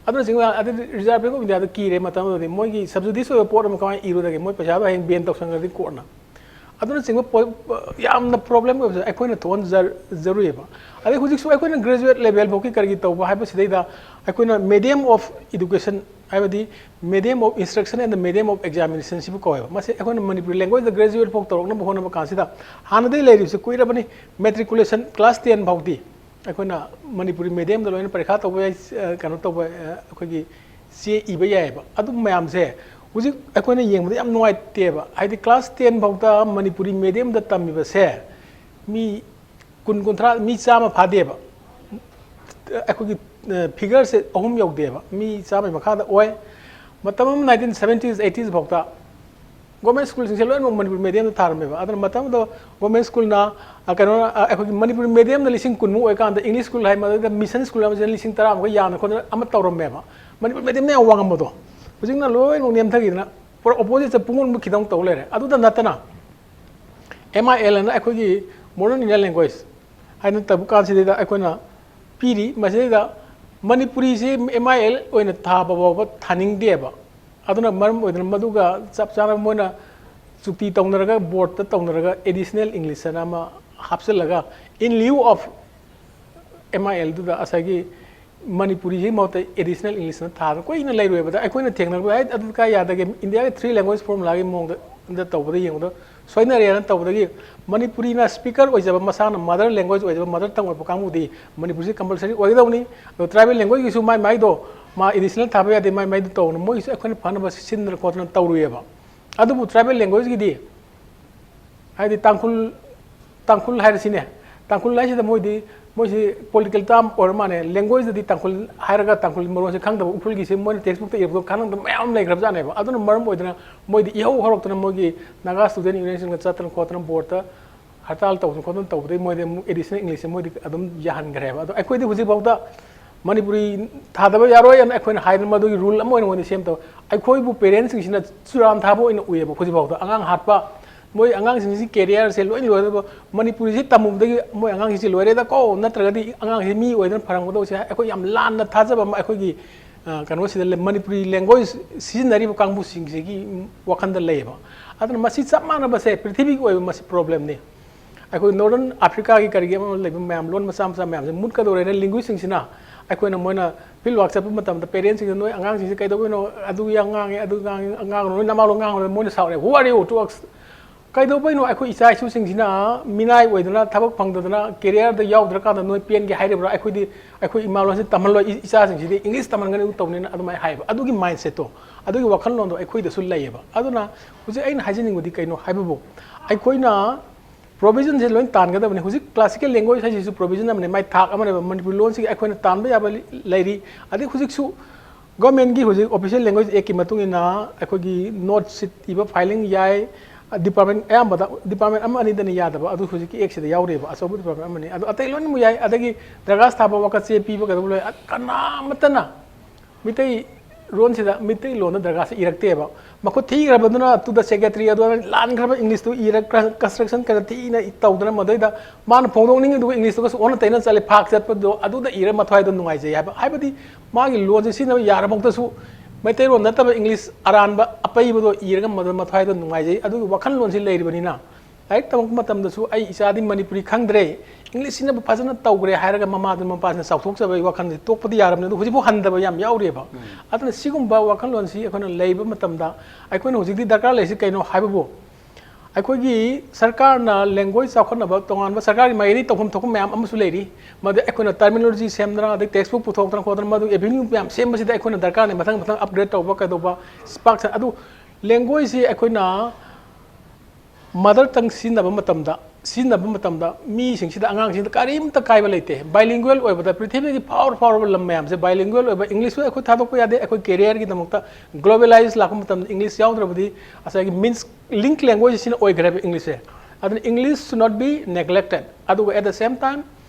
ꯑꯗꯨꯅꯆꯤꯡꯕ ꯑꯗꯩꯗꯤ ꯔꯤꯖꯥꯔꯚ ꯕꯦꯡ ꯑꯣꯐ ꯏꯟꯗꯤꯌꯥꯗ ꯀꯤꯔꯦ ꯃꯇꯝ ꯑꯗꯨꯗꯤ ꯃꯣꯏꯒꯤ ꯁꯕꯖꯨꯗꯤꯁ ꯑꯣꯏꯕ ꯄꯣꯠ ꯑꯃ ꯀꯃꯥꯏꯅ ꯏꯔꯨꯗꯒꯦ, ꯃꯣꯏ ꯄꯩꯁꯥꯗꯣ ꯍꯌꯦꯡ ꯕꯦꯟ ꯇꯧꯁꯟꯈ꯭ꯔꯗꯤ ꯀꯣꯔꯠꯅ꯫ ꯑꯗꯨꯅꯆꯤꯡꯕ ꯄꯣ-, ꯌꯥꯝꯅ ꯄ꯭ꯔꯣꯕ꯭ꯂꯦꯝ ꯑꯣꯏꯕꯁꯦ ꯑꯩꯈꯣꯏꯅ ꯊꯣꯛꯍꯟꯖꯔꯨꯏꯕ꯫ ꯑꯗꯩ ꯍꯧꯖꯤꯛꯁꯨ ꯑꯩꯈꯣꯏꯅ ꯒ꯭ꯔꯦꯖꯨꯋꯦꯠ ꯂꯦꯚꯦꯜ ꯐꯥꯎꯒꯤ ꯀꯔꯤꯒꯤ ꯇꯧꯕ ꯍꯥꯏꯕꯁꯤꯗꯩꯗ ꯑꯩꯈꯣꯏꯅ medium of education ꯍꯥꯏꯕꯗꯤ medium of instruction and the medium of examination ꯁꯤꯕꯨ ꯀꯧꯋꯦꯕ꯫ ꯃꯁꯤ ꯑꯩꯈꯣꯏꯅ ꯃꯅꯤꯄꯨꯔꯤ ꯂꯦꯡꯒ꯭ꯋꯦꯖꯇ ꯒ꯭ꯔꯦꯖꯨꯋꯦꯠ ꯐꯥꯎ ꯇꯧꯔꯛꯅꯕ ꯍꯣꯠꯅꯕ ꯀꯥꯟꯁꯤꯗ ꯍꯥꯟꯅꯗꯒꯤ ꯂꯩꯔꯤꯕꯁꯤ ꯀꯨꯏꯔꯕꯅꯤ꯫ ꯃꯦꯇ꯭ꯔꯤꯀꯨꯂꯦꯁꯟ ꯀ꯭ꯂꯥꯁ ꯇꯦꯟ ꯐꯥꯎꯗꯤ ꯑꯩꯈꯣꯏꯅ ꯃꯅꯤꯄꯨꯔꯤ ꯃꯦꯗꯤꯌꯝꯗ ꯂꯣꯏꯅ ꯄꯔꯤꯈꯥ ꯇꯧꯕ ꯌꯥꯏ, ꯑ, ꯀꯩꯅꯣ ꯇꯧꯕ, ꯑ, ꯑꯩꯈꯣꯏꯒꯤ ꯆꯦ ꯏꯕ ꯌꯥꯏꯑꯕ꯫ ꯑꯗꯨ ꯃꯌꯥꯝꯁꯦ ꯍꯧꯖꯤꯛ ꯑꯩꯈꯣꯏꯅ ꯌꯦꯡꯕꯗ ꯌꯥꯝ ꯅꯨꯡꯉꯥꯏꯇꯦꯕ꯫ ꯍꯥꯏꯗꯤ ꯀ꯭ꯂꯥꯁ ꯇꯦꯟ ꯐꯥꯎꯗ ꯃꯅꯤꯄꯨꯔꯤ ꯃꯦꯗꯤꯌꯝꯗ ꯇꯝꯃꯤꯕꯁꯦ ꯃꯤ ꯀꯨꯟ, ꯀꯨꯟꯊ꯭ꯔꯥ, ꯃꯤ ꯆꯥꯝꯃ ꯐꯥꯗꯦꯕ꯫ ꯑꯩꯈꯣꯏꯒꯤ, ꯑ, ꯐꯤꯒꯔꯁꯦ ꯑꯍꯨꯝ ꯌꯧꯗꯦꯕ, ꯃꯤ ꯆꯥꯝꯃꯒꯤ ꯃꯈꯥꯗ ꯑꯣꯏ꯫ ꯃꯇꯝ ꯑꯃ nineteen seventies, eighties ꯐꯥꯎꯗ ꯒꯣꯔꯃꯦꯟ ꯁ꯭ꯀꯨꯜꯁꯤꯡꯁꯦ ꯂꯣꯏꯅꯃꯛ ꯃꯅꯤꯄꯨꯔꯤ ꯃꯦꯗꯤꯌꯝꯗ ꯊꯥꯔꯝꯃꯦꯕ꯫ ꯑꯗꯨꯅ ꯃꯇꯝꯗꯨꯗ ꯒꯣꯔꯃꯦꯟ ꯁ꯭ꯀꯨꯜꯅ, ꯑ, ꯀꯩꯅꯣ, ꯑ, ꯑꯩꯈꯣꯏꯒꯤ ꯃꯅꯤꯄꯨꯔꯤ ꯃꯦꯗꯤꯌꯝꯗ ꯂꯤꯁꯤꯡ ꯀꯨꯟꯃꯨꯛ ꯑꯣꯏꯀꯥꯟꯗ ꯏꯪꯂꯤꯁ ꯁ꯭ꯀꯨꯜ ꯍꯥꯏ, ꯃꯗꯨꯗ ꯃꯤꯁꯟ ꯁ꯭ꯀꯨꯜ ꯑꯃꯁꯤꯅ ꯂꯤꯁꯤꯡ ꯇꯔꯥꯃꯨꯛꯀ ꯌꯥꯝꯅ ꯈꯣꯠꯅ ꯑꯃ ꯇꯧꯔꯝꯃꯦꯕ꯫ ꯃꯅꯤꯄꯨꯔꯤ ꯃꯦꯗꯤꯌꯝꯅ ꯌꯥꯝ ꯋꯥꯡꯉꯝꯕꯗꯣ ꯍꯧꯖꯤꯛꯅ ꯂꯣꯏꯅꯃꯛ ꯅꯦꯝꯊꯈꯤꯗꯅ ꯄꯨꯔꯥ ꯑꯣꯄꯣꯖꯤꯠꯇ ꯄꯨꯡꯑꯣꯟꯕ ꯈꯤꯇꯪ ꯇꯧ ꯂꯩꯔꯦ꯫ ꯑꯗꯨꯗ ꯅꯠꯇꯅ ꯑꯦꯝ ꯑꯥꯏ ꯑꯦꯜ ꯑꯅ ꯑꯩꯈꯣꯏꯒꯤ Modern Indian Language ꯍꯥꯏꯅ ꯇꯧꯕ ꯀꯥꯟꯁꯤꯗꯩꯗ ꯑꯩꯈꯣꯏꯅ ꯄꯤꯔꯤ꯫ ꯃꯁꯤꯗꯩꯗ ꯃꯅꯤꯄꯨꯔꯤꯁꯤ ꯑꯦꯝ ꯑꯥꯏ ꯑꯦꯜ ꯑꯣꯏꯅ ꯊꯥꯕ ꯐꯥꯎꯕ ꯊꯥꯅꯤꯡꯗꯦꯕ꯫ ꯑꯗꯨꯅ ꯃꯔꯝ ꯑꯣꯏꯗꯅ ꯃꯗꯨꯒ ꯆꯞ ꯆꯥꯅ ꯃꯣꯏꯅ ꯆꯨꯛꯇꯤ ꯇꯧꯅꯔꯒ, ꯕꯣꯔꯗꯇ ꯇꯧꯅꯔꯒ, additional English ꯑꯅ ꯑꯃ ꯍꯥꯞꯆꯤꯜꯂꯒ, in lieu of ꯑꯦꯝ ꯑꯥꯏ ꯑꯦꯜꯗꯨꯗ ꯉꯁꯥꯏꯒꯤ ꯃꯅꯤꯄꯨꯔꯤꯁꯤꯒꯤ ꯃꯍꯨꯠꯇ additional English ꯑꯅ ꯊꯥꯗꯅ ꯀꯨꯏꯅ ꯂꯩꯔꯨꯏꯕꯗ, ꯑꯩꯈꯣꯏꯅ ꯊꯦꯡꯅꯔꯛꯄꯗ, "ꯍꯩꯠ, ꯑꯗꯨ ꯀꯥꯏ ꯌꯥꯗꯒꯦ? ꯏꯟꯗꯤꯌꯥꯒꯤ three language formulaꯒꯤ ꯃꯑꯣꯡꯗ ꯇꯧꯕꯗ ꯌꯦꯡꯕꯗ ꯁꯣꯏꯅꯔꯦꯅ" ꯇꯧꯕꯗꯒꯤ, ꯃꯅꯤꯄꯨꯔꯤꯅ speaker ꯑꯣꯏꯖꯕ, ꯃꯁꯥꯅ mother language ꯑꯣꯏꯖꯕ, mother tongue ꯑꯣꯏꯕ ꯀꯥꯡꯕꯨꯗꯤ ꯃꯅꯤꯄꯨꯔꯤꯁꯤ compulsory ꯑꯣꯏꯒꯗꯧꯅꯤ꯫ ꯑꯗꯣ tribal languageꯒꯤꯁꯨ ꯃꯥꯏ ꯃꯥꯏꯗꯣ ꯃꯥ additional ꯊꯥꯕ ꯌꯥꯗꯦ, ꯃꯥꯏ ꯃꯥꯏꯗꯣ ꯇꯧꯅ, ꯃꯣꯏꯒꯤꯁꯨ ꯑꯩꯈꯣꯏꯅ ꯐꯅꯕ ꯁꯤꯟꯗꯅ ꯈꯣꯠꯇꯅ ꯇꯧꯔꯨꯏꯌꯦꯕ꯫ ꯑꯗꯨꯕꯨ tribal languageꯒꯤꯗꯤ, ꯍꯥꯏꯗꯤ ꯇꯥꯡꯈꯨꯜ, ꯇꯥꯡꯈꯨꯜ ꯍꯥꯏꯔꯁꯤꯅꯦ, ꯇꯥꯡꯈꯨꯜ ꯍꯥꯏꯁꯤꯗ ꯃꯣꯏꯗꯤ, ꯃꯣꯏꯁꯤ political term ꯑꯣꯏꯔ ꯃꯥꯜꯂꯦ, languageꯇꯗꯤ ꯇꯥꯡꯈꯨꯜ ꯍꯥꯏꯔꯒ ꯇꯥꯡꯈꯨꯜ ꯃꯔꯣꯟꯁꯦ ꯈꯪꯗꯕ, ꯎꯈ꯭ꯔꯨꯜꯒꯤꯁꯦ ꯃꯣꯏꯅ textbookꯇ ꯏꯔꯛꯄꯗꯣ ꯈꯪꯗꯕ ꯃꯌꯥꯝ ꯑꯃ ꯂꯩꯈ꯭ꯔꯕꯖꯥꯠꯅꯦꯕ꯫ ꯑꯗꯨꯅ ꯃꯔꯝ ꯑꯣꯏꯗꯅ ꯃꯣꯏꯗꯤ ꯏꯍꯧ ꯍꯧꯔꯛꯇꯅ ꯃꯣꯏꯒꯤ Naga Student Unionꯁꯤꯡꯒ ꯆꯠꯇꯅ ꯈꯣꯠꯇꯅ ꯕꯣꯔꯗꯇ ꯍꯔꯇꯥꯜ ꯇꯧꯗꯅ ꯈꯣꯠꯇꯅ ꯇꯧꯕꯗꯒꯤ ꯃꯣꯏꯗꯤ ꯑꯃꯨꯛ additional Englishꯁꯦ ꯃꯣꯏꯗꯤ ꯑꯗꯨꯝ ꯌꯥꯍꯟꯈ꯭ꯔꯦꯕ꯫ ꯑꯗꯣ ꯑꯩꯈꯣꯏꯗꯤ ꯍꯧꯖꯤꯛꯐꯥꯎꯗ ꯃꯅꯤꯄꯨꯔꯤ ꯊꯥꯗꯕ ꯌꯥꯔꯣꯏ ꯍꯥꯏꯅ ꯑꯩꯈꯣꯏꯅ ꯍꯥꯏꯗꯅ ꯃꯗꯨꯒꯤ rule ꯑꯃ ꯑꯣꯏꯅ ꯃꯣꯏꯗꯤ ꯁꯦꯝꯗꯕ꯫ ꯑꯩꯈꯣꯏꯕꯨ parentsꯁꯤꯡꯁꯤꯅ ꯆꯨꯔꯥꯟ ꯊꯥꯕ ꯑꯣꯏꯅ ꯎꯏꯌꯦꯕ ꯍꯧꯖꯤꯛꯐꯥꯎꯗ꯫ ꯑꯉꯥꯡ ꯍꯥꯠꯄ, ꯃꯣꯏ ꯑꯉꯥꯡꯁꯤꯡꯁꯤ careerꯁꯦ ꯂꯣꯏ ꯂꯣꯏꯔꯕ, ꯃꯅꯤꯄꯨꯔꯤꯁꯤ ꯇꯝꯃꯨꯕꯗꯒꯤ ꯃꯣꯏ ꯑꯉꯥꯡꯁꯤꯡꯁꯤ ꯂꯣꯏꯔꯦꯗꯀꯣ, ꯅꯠꯇ꯭ꯔꯒꯗꯤ ꯑꯉꯥꯡꯁꯤ ꯃꯤ ꯑꯣꯏꯗꯅ ꯐꯔꯝꯒꯗꯧꯁꯦ ꯑꯩꯈꯣꯏ ꯌꯥꯝ ꯂꯥꯟꯅ ꯊꯥꯖꯕ ꯑꯃ ꯑꯩꯈꯣꯏꯒꯤ, ꯑ, ꯀꯩꯅꯣꯁꯤꯗ ꯂꯩ, ꯃꯅꯤꯄꯨꯔꯤ language ꯁꯤꯖꯤꯟꯅꯔꯤꯕ ꯀꯥꯡꯕꯨꯁꯤꯡꯁꯤꯒꯤ ꯋꯥꯈꯜꯗ ꯂꯩꯌꯦꯕ꯫ ꯑꯗꯨꯅ ꯃꯁꯤ ꯆꯞ ꯃꯥꯟꯅꯕꯁꯦ ꯄ꯭ꯔꯤꯊꯤꯕꯤꯒꯤ ꯑꯣꯏꯕ ꯃꯁꯤ problemꯅꯤ꯫ ꯑꯩꯈꯣꯏ Northern Africaꯒꯤ ꯀꯔꯤꯒꯤ ꯑꯃ ꯂꯩꯕ ꯃꯌꯥꯝ, ꯂꯣꯟ ꯃꯆꯥ ꯃꯆꯥ ꯃꯌꯥꯝꯁꯦ ꯃꯨꯠꯀꯗꯧꯔꯦꯅ linguistꯁꯤꯡꯁꯤꯅ ꯑꯩꯈꯣꯏꯅ, ꯃꯣꯏꯅ field work ꯆꯠꯄ ꯃꯇꯝꯗ parentsꯁꯤꯡꯁꯤꯅ, "ꯅꯣꯏ ꯑꯉꯥꯡꯁꯤꯡꯁꯦ ꯀꯩꯗꯧꯕꯩꯅꯣ ꯑꯗꯨ ꯌꯥꯝ ꯉꯥꯡꯉꯦ, ꯑꯗꯨ ꯉꯥꯡꯉꯦ, ꯉꯥꯡꯉꯨ, ꯅꯣꯏ ꯅꯃꯥ ꯂꯣꯟ ꯉꯥꯡꯉꯨ?" ꯃꯣꯏꯅ ꯁꯥꯎꯔꯦ, "Who are you to us?" ꯀꯩꯗꯧꯕꯩꯅꯣ ꯑꯩꯈꯣꯏ ꯏꯆꯥ ꯏꯁꯨꯁꯤꯡꯁꯤꯅ ꯃꯤꯅꯥꯏ ꯑꯣꯏꯗꯅ, ꯊꯕꯛ ꯐꯪꯗꯗꯅ, careerꯗ ꯌꯥꯎꯗ꯭ꯔꯀꯥꯟꯗ ꯅꯣꯏ ꯄꯦꯟꯒꯦ ꯍꯥꯏꯔꯤꯕ꯭ꯔꯥ? ꯑꯩꯈꯣꯏꯗꯤ, ꯑꯩꯈꯣꯏ ꯏꯃꯥ ꯂꯣꯟꯁꯤ ꯇꯝꯍꯜꯂꯣꯏ, ꯏ-, ꯏꯆꯥꯁꯤꯡꯁꯤꯗꯤ English ꯇꯝꯍꯟꯒꯅꯤ, ꯑꯗꯨ ꯇꯧꯅꯤꯅ ꯑꯗꯨꯃꯥꯏꯅ ꯍꯥꯏꯌꯦꯕ꯫ ꯑꯗꯨꯒꯤ mindsetꯇꯣ, ꯑꯗꯨꯒꯤ ꯋꯥꯈꯜꯂꯣꯟꯗꯣ ꯑꯩꯈꯣꯏꯗꯁꯨ ꯂꯩꯌꯦꯕ꯫ ꯑꯗꯨꯅ ꯍꯧꯖꯤꯛ ꯑꯩꯅ ꯍꯥꯏꯖꯅꯤꯡꯕꯗꯤ ꯀꯩꯅꯣ ꯍꯥꯏꯕꯕꯨ, ꯑꯩꯈꯣꯏꯅ provisionꯁꯦ ꯂꯣꯏ ꯇꯥꯟꯒꯗꯕꯅꯤ꯫ ꯍꯧꯖꯤꯛ classical language ꯍꯥꯏꯁꯤꯁꯨ provision ꯑꯃꯅꯤ, ꯃꯥꯏ ꯊꯥꯛ ꯑꯃꯅꯦꯕ꯫ ꯃꯅꯤꯄꯨꯔꯤ ꯂꯣꯟꯁꯤꯒꯤ ꯑꯩꯈꯣꯏꯅ ꯇꯥꯟꯕ ꯌꯥꯕ ꯂꯤ-, ꯂꯩꯔꯤ꯫ ꯑꯗꯩ ꯍꯧꯖꯤꯛꯁꯨ governmentꯀꯤ ꯍꯧꯖꯤꯛ Official Language Actꯀꯤ ꯃꯇꯨꯡ ꯏꯟꯅ ꯑꯩꯈꯣꯏꯒꯤ note sheet ꯏꯕ, filing ꯌꯥꯏ꯫ Department ꯑꯌꯥꯝꯕꯗ department ꯑꯃ ꯑꯅꯤꯗꯅ ꯌꯥꯗꯕ, ꯑꯗꯨ ꯍꯧꯖꯤꯛꯀꯤ actꯁꯤꯗ ꯌꯥꯎꯔꯤꯕ, ꯑꯆꯧꯕ department ꯑꯃꯅꯤ꯫ ꯑꯗꯣ ꯑꯇꯩ ꯂꯣꯏꯅꯃꯛ ꯌꯥꯏ꯫ ꯑꯗꯒꯤ ꯗꯔꯈꯥꯁ ꯊꯥꯕ, ꯋꯥꯀꯠ ꯆꯦ ꯄꯤꯕ, ꯀꯩꯗꯧꯕ ꯂꯣꯏ꯫ ꯑ-, ꯀꯅꯥꯃꯠꯇꯅ ꯃꯤꯇꯩ ꯂꯣꯟꯁꯤꯗ ꯃꯤꯇꯩ ꯂꯣꯟꯗ ꯗꯔꯀꯥꯔꯁꯤ ꯏꯔꯛꯇꯦꯕ꯫ ꯃꯈꯨꯠ ꯊꯤꯈ꯭ꯔꯕꯗꯨꯅ to the secretary ꯑꯗꯨꯅ ꯂꯥꯟꯈ꯭ꯔꯕ ꯏꯪꯂꯤꯁꯇꯨ ꯏꯔꯛ construction ꯀꯩꯅꯣ ꯊꯤꯅ ꯇꯧꯗꯅ ꯃꯗꯩꯗ ꯃꯥꯅ ꯐꯣꯡꯗꯣꯛꯅꯤꯡꯉꯤꯗꯨꯒ ꯏꯪꯂꯤꯁꯇꯨꯒꯁꯨ ꯑꯣꯟꯅ ꯇꯩꯅ ꯆꯠꯂꯦ꯫ ꯐꯥꯛ ꯆꯠꯄꯗꯣ ꯑꯗꯨꯗ ꯏꯔ ꯃꯊ꯭ꯋꯥꯏꯗꯣ ꯅꯨꯡꯉꯥꯏꯖꯩ ꯍꯥꯏꯕ꯫ ꯍꯥꯏꯕꯗꯤ ꯃꯥꯒꯤ ꯂꯣꯟꯁꯦ ꯁꯤꯖꯤꯟꯅꯕ ꯌꯥꯔꯐꯥꯎꯗꯁꯨ ꯃꯩꯇꯩꯂꯣꯟ ꯅꯠꯇꯕ ꯏꯪꯂꯤꯁ ꯑꯔꯥꯟꯕ ꯑꯄꯩꯕꯗꯣ ꯏꯔꯒ ꯃꯗꯨ ꯃꯊ꯭ꯋꯥꯏꯗꯣ ꯅꯨꯡꯉꯥꯏꯖꯩ꯫ ꯑꯗꯨꯒꯤ ꯋꯥꯈꯜꯂꯣꯟꯁꯤ ꯂꯩꯔꯤꯕꯅꯤꯅ ꯂꯥꯏꯔꯤꯛ ꯇꯝꯃꯛꯄ ꯃꯇꯝꯗꯁꯨ ꯑꯩ ꯏꯆꯥꯗꯤ ꯃꯅꯤꯄꯨꯔꯤ ꯈꯪꯗ꯭ꯔꯦ, ꯏꯪꯂꯤꯁ ꯁꯤꯖꯤꯟꯅꯕ ꯐꯖꯅ ꯇꯧꯈ꯭ꯔꯦ ꯍꯥꯏꯔꯒ ꯃꯃꯥꯗꯨꯅ ꯃꯄꯥꯁꯤꯅ ꯆꯥꯎꯊꯣꯛꯆꯕꯒꯤ ꯋꯥꯈꯜꯁꯦ ꯇꯣꯛꯄꯗꯤ ꯌꯥꯔꯕꯅꯤ꯫ ꯑꯗꯨ ꯍꯧꯖꯤꯛꯐꯥꯎ ꯍꯟꯗꯕ ꯌꯥꯝ ꯌꯥꯎꯔꯤꯑꯕ꯫ ꯑꯗꯨꯅ ꯁꯤꯒꯨꯝꯕ ꯋꯥꯈꯜꯂꯣꯟꯁꯤ ꯑꯩꯈꯣꯏꯅ ꯂꯩꯕ ꯃꯇꯝꯗ ꯑꯩꯈꯣꯏꯅ ꯍꯧꯖꯤꯛꯇꯤ ꯗꯔꯀꯥꯔ ꯂꯩꯔꯤꯁꯤ ꯀꯩꯅꯣ ꯍꯥꯏꯕꯕꯨ, ꯑꯩꯈꯣꯏꯒꯤ ꯁꯔꯀꯥꯔꯅ language ꯆꯥꯎꯈꯠꯅꯕ ꯇꯣꯉꯥꯟꯕ ꯁꯔꯀꯥꯔꯒꯤ ꯃꯥꯏꯀꯩꯗꯒꯤ ꯇꯧꯐꯝ ꯊꯣꯛꯄ ꯃꯌꯥꯝ ꯑꯃꯁꯨ ꯂꯩꯔꯤ꯫ ꯃꯗꯨ ꯑꯩꯈꯣꯏꯅ terminology ꯁꯦꯝꯗꯅ, ꯑꯗꯩ textbook ꯄꯨꯊꯣꯛꯇꯅ ꯈꯣꯠꯇꯅ, ꯃꯗꯨ avenue ꯃꯌꯥꯝ ꯁꯦꯝꯕꯁꯤꯗ ꯑꯩꯈꯣꯏꯅ ꯗꯔꯀꯥꯔꯅꯤ꯫ ꯃꯊꯪ ꯃꯊꯪ upgrade ꯇꯧꯕ ꯀꯩꯗꯧꯕ, ꯁꯤ ꯄꯥꯛ ꯁꯟ-, ꯑꯗꯨ languageྶꯁꯤ ꯑꯩꯈꯣꯏꯅ mother tongue ꯁꯤꯖꯤꯟꯅꯕ ꯃꯇꯝꯗ, ꯁꯤꯖꯤꯟꯅꯕ ꯃꯇꯝꯗ ꯃꯤꯁꯤꯡꯁꯤꯗ, ꯑꯉꯥꯡꯁꯤꯡꯗ ꯀꯔꯤꯝꯇ ꯀꯥꯏꯕ ꯂꯩꯇꯦ꯫ Bilingual ꯑꯣꯏꯕꯗ ꯄ꯭ꯔꯤꯊꯤꯕꯤꯒꯤ ꯐꯥꯎꯔ ꯐꯥꯎꯔꯕ ꯂꯝ ꯃꯌꯥꯝꯁꯦ bilingual ꯑꯣꯏꯕ, ꯏꯪꯂꯤꯁꯁꯨ ꯑꯩꯈꯣꯏ ꯊꯥꯗꯣꯛꯄ ꯌꯥꯗꯦ, ꯑꯩꯈꯣꯏ careerꯒꯤꯗꯃꯛꯇ globalize ꯂꯥꯛꯄ ꯃꯇꯝꯗ ꯏꯪꯂꯤꯁ ꯌꯥꯎꯗ꯭ꯔꯕꯗꯤ ꯉꯁꯥꯏꯒꯤ means link language ꯁꯤꯅ ꯑꯣꯏꯈ꯭ꯔꯦꯕ ꯏꯪꯂꯤꯁꯁꯦ꯫ ꯑꯗꯨꯅ English should not be neglected꯫ ꯑꯗꯨꯒ at the same time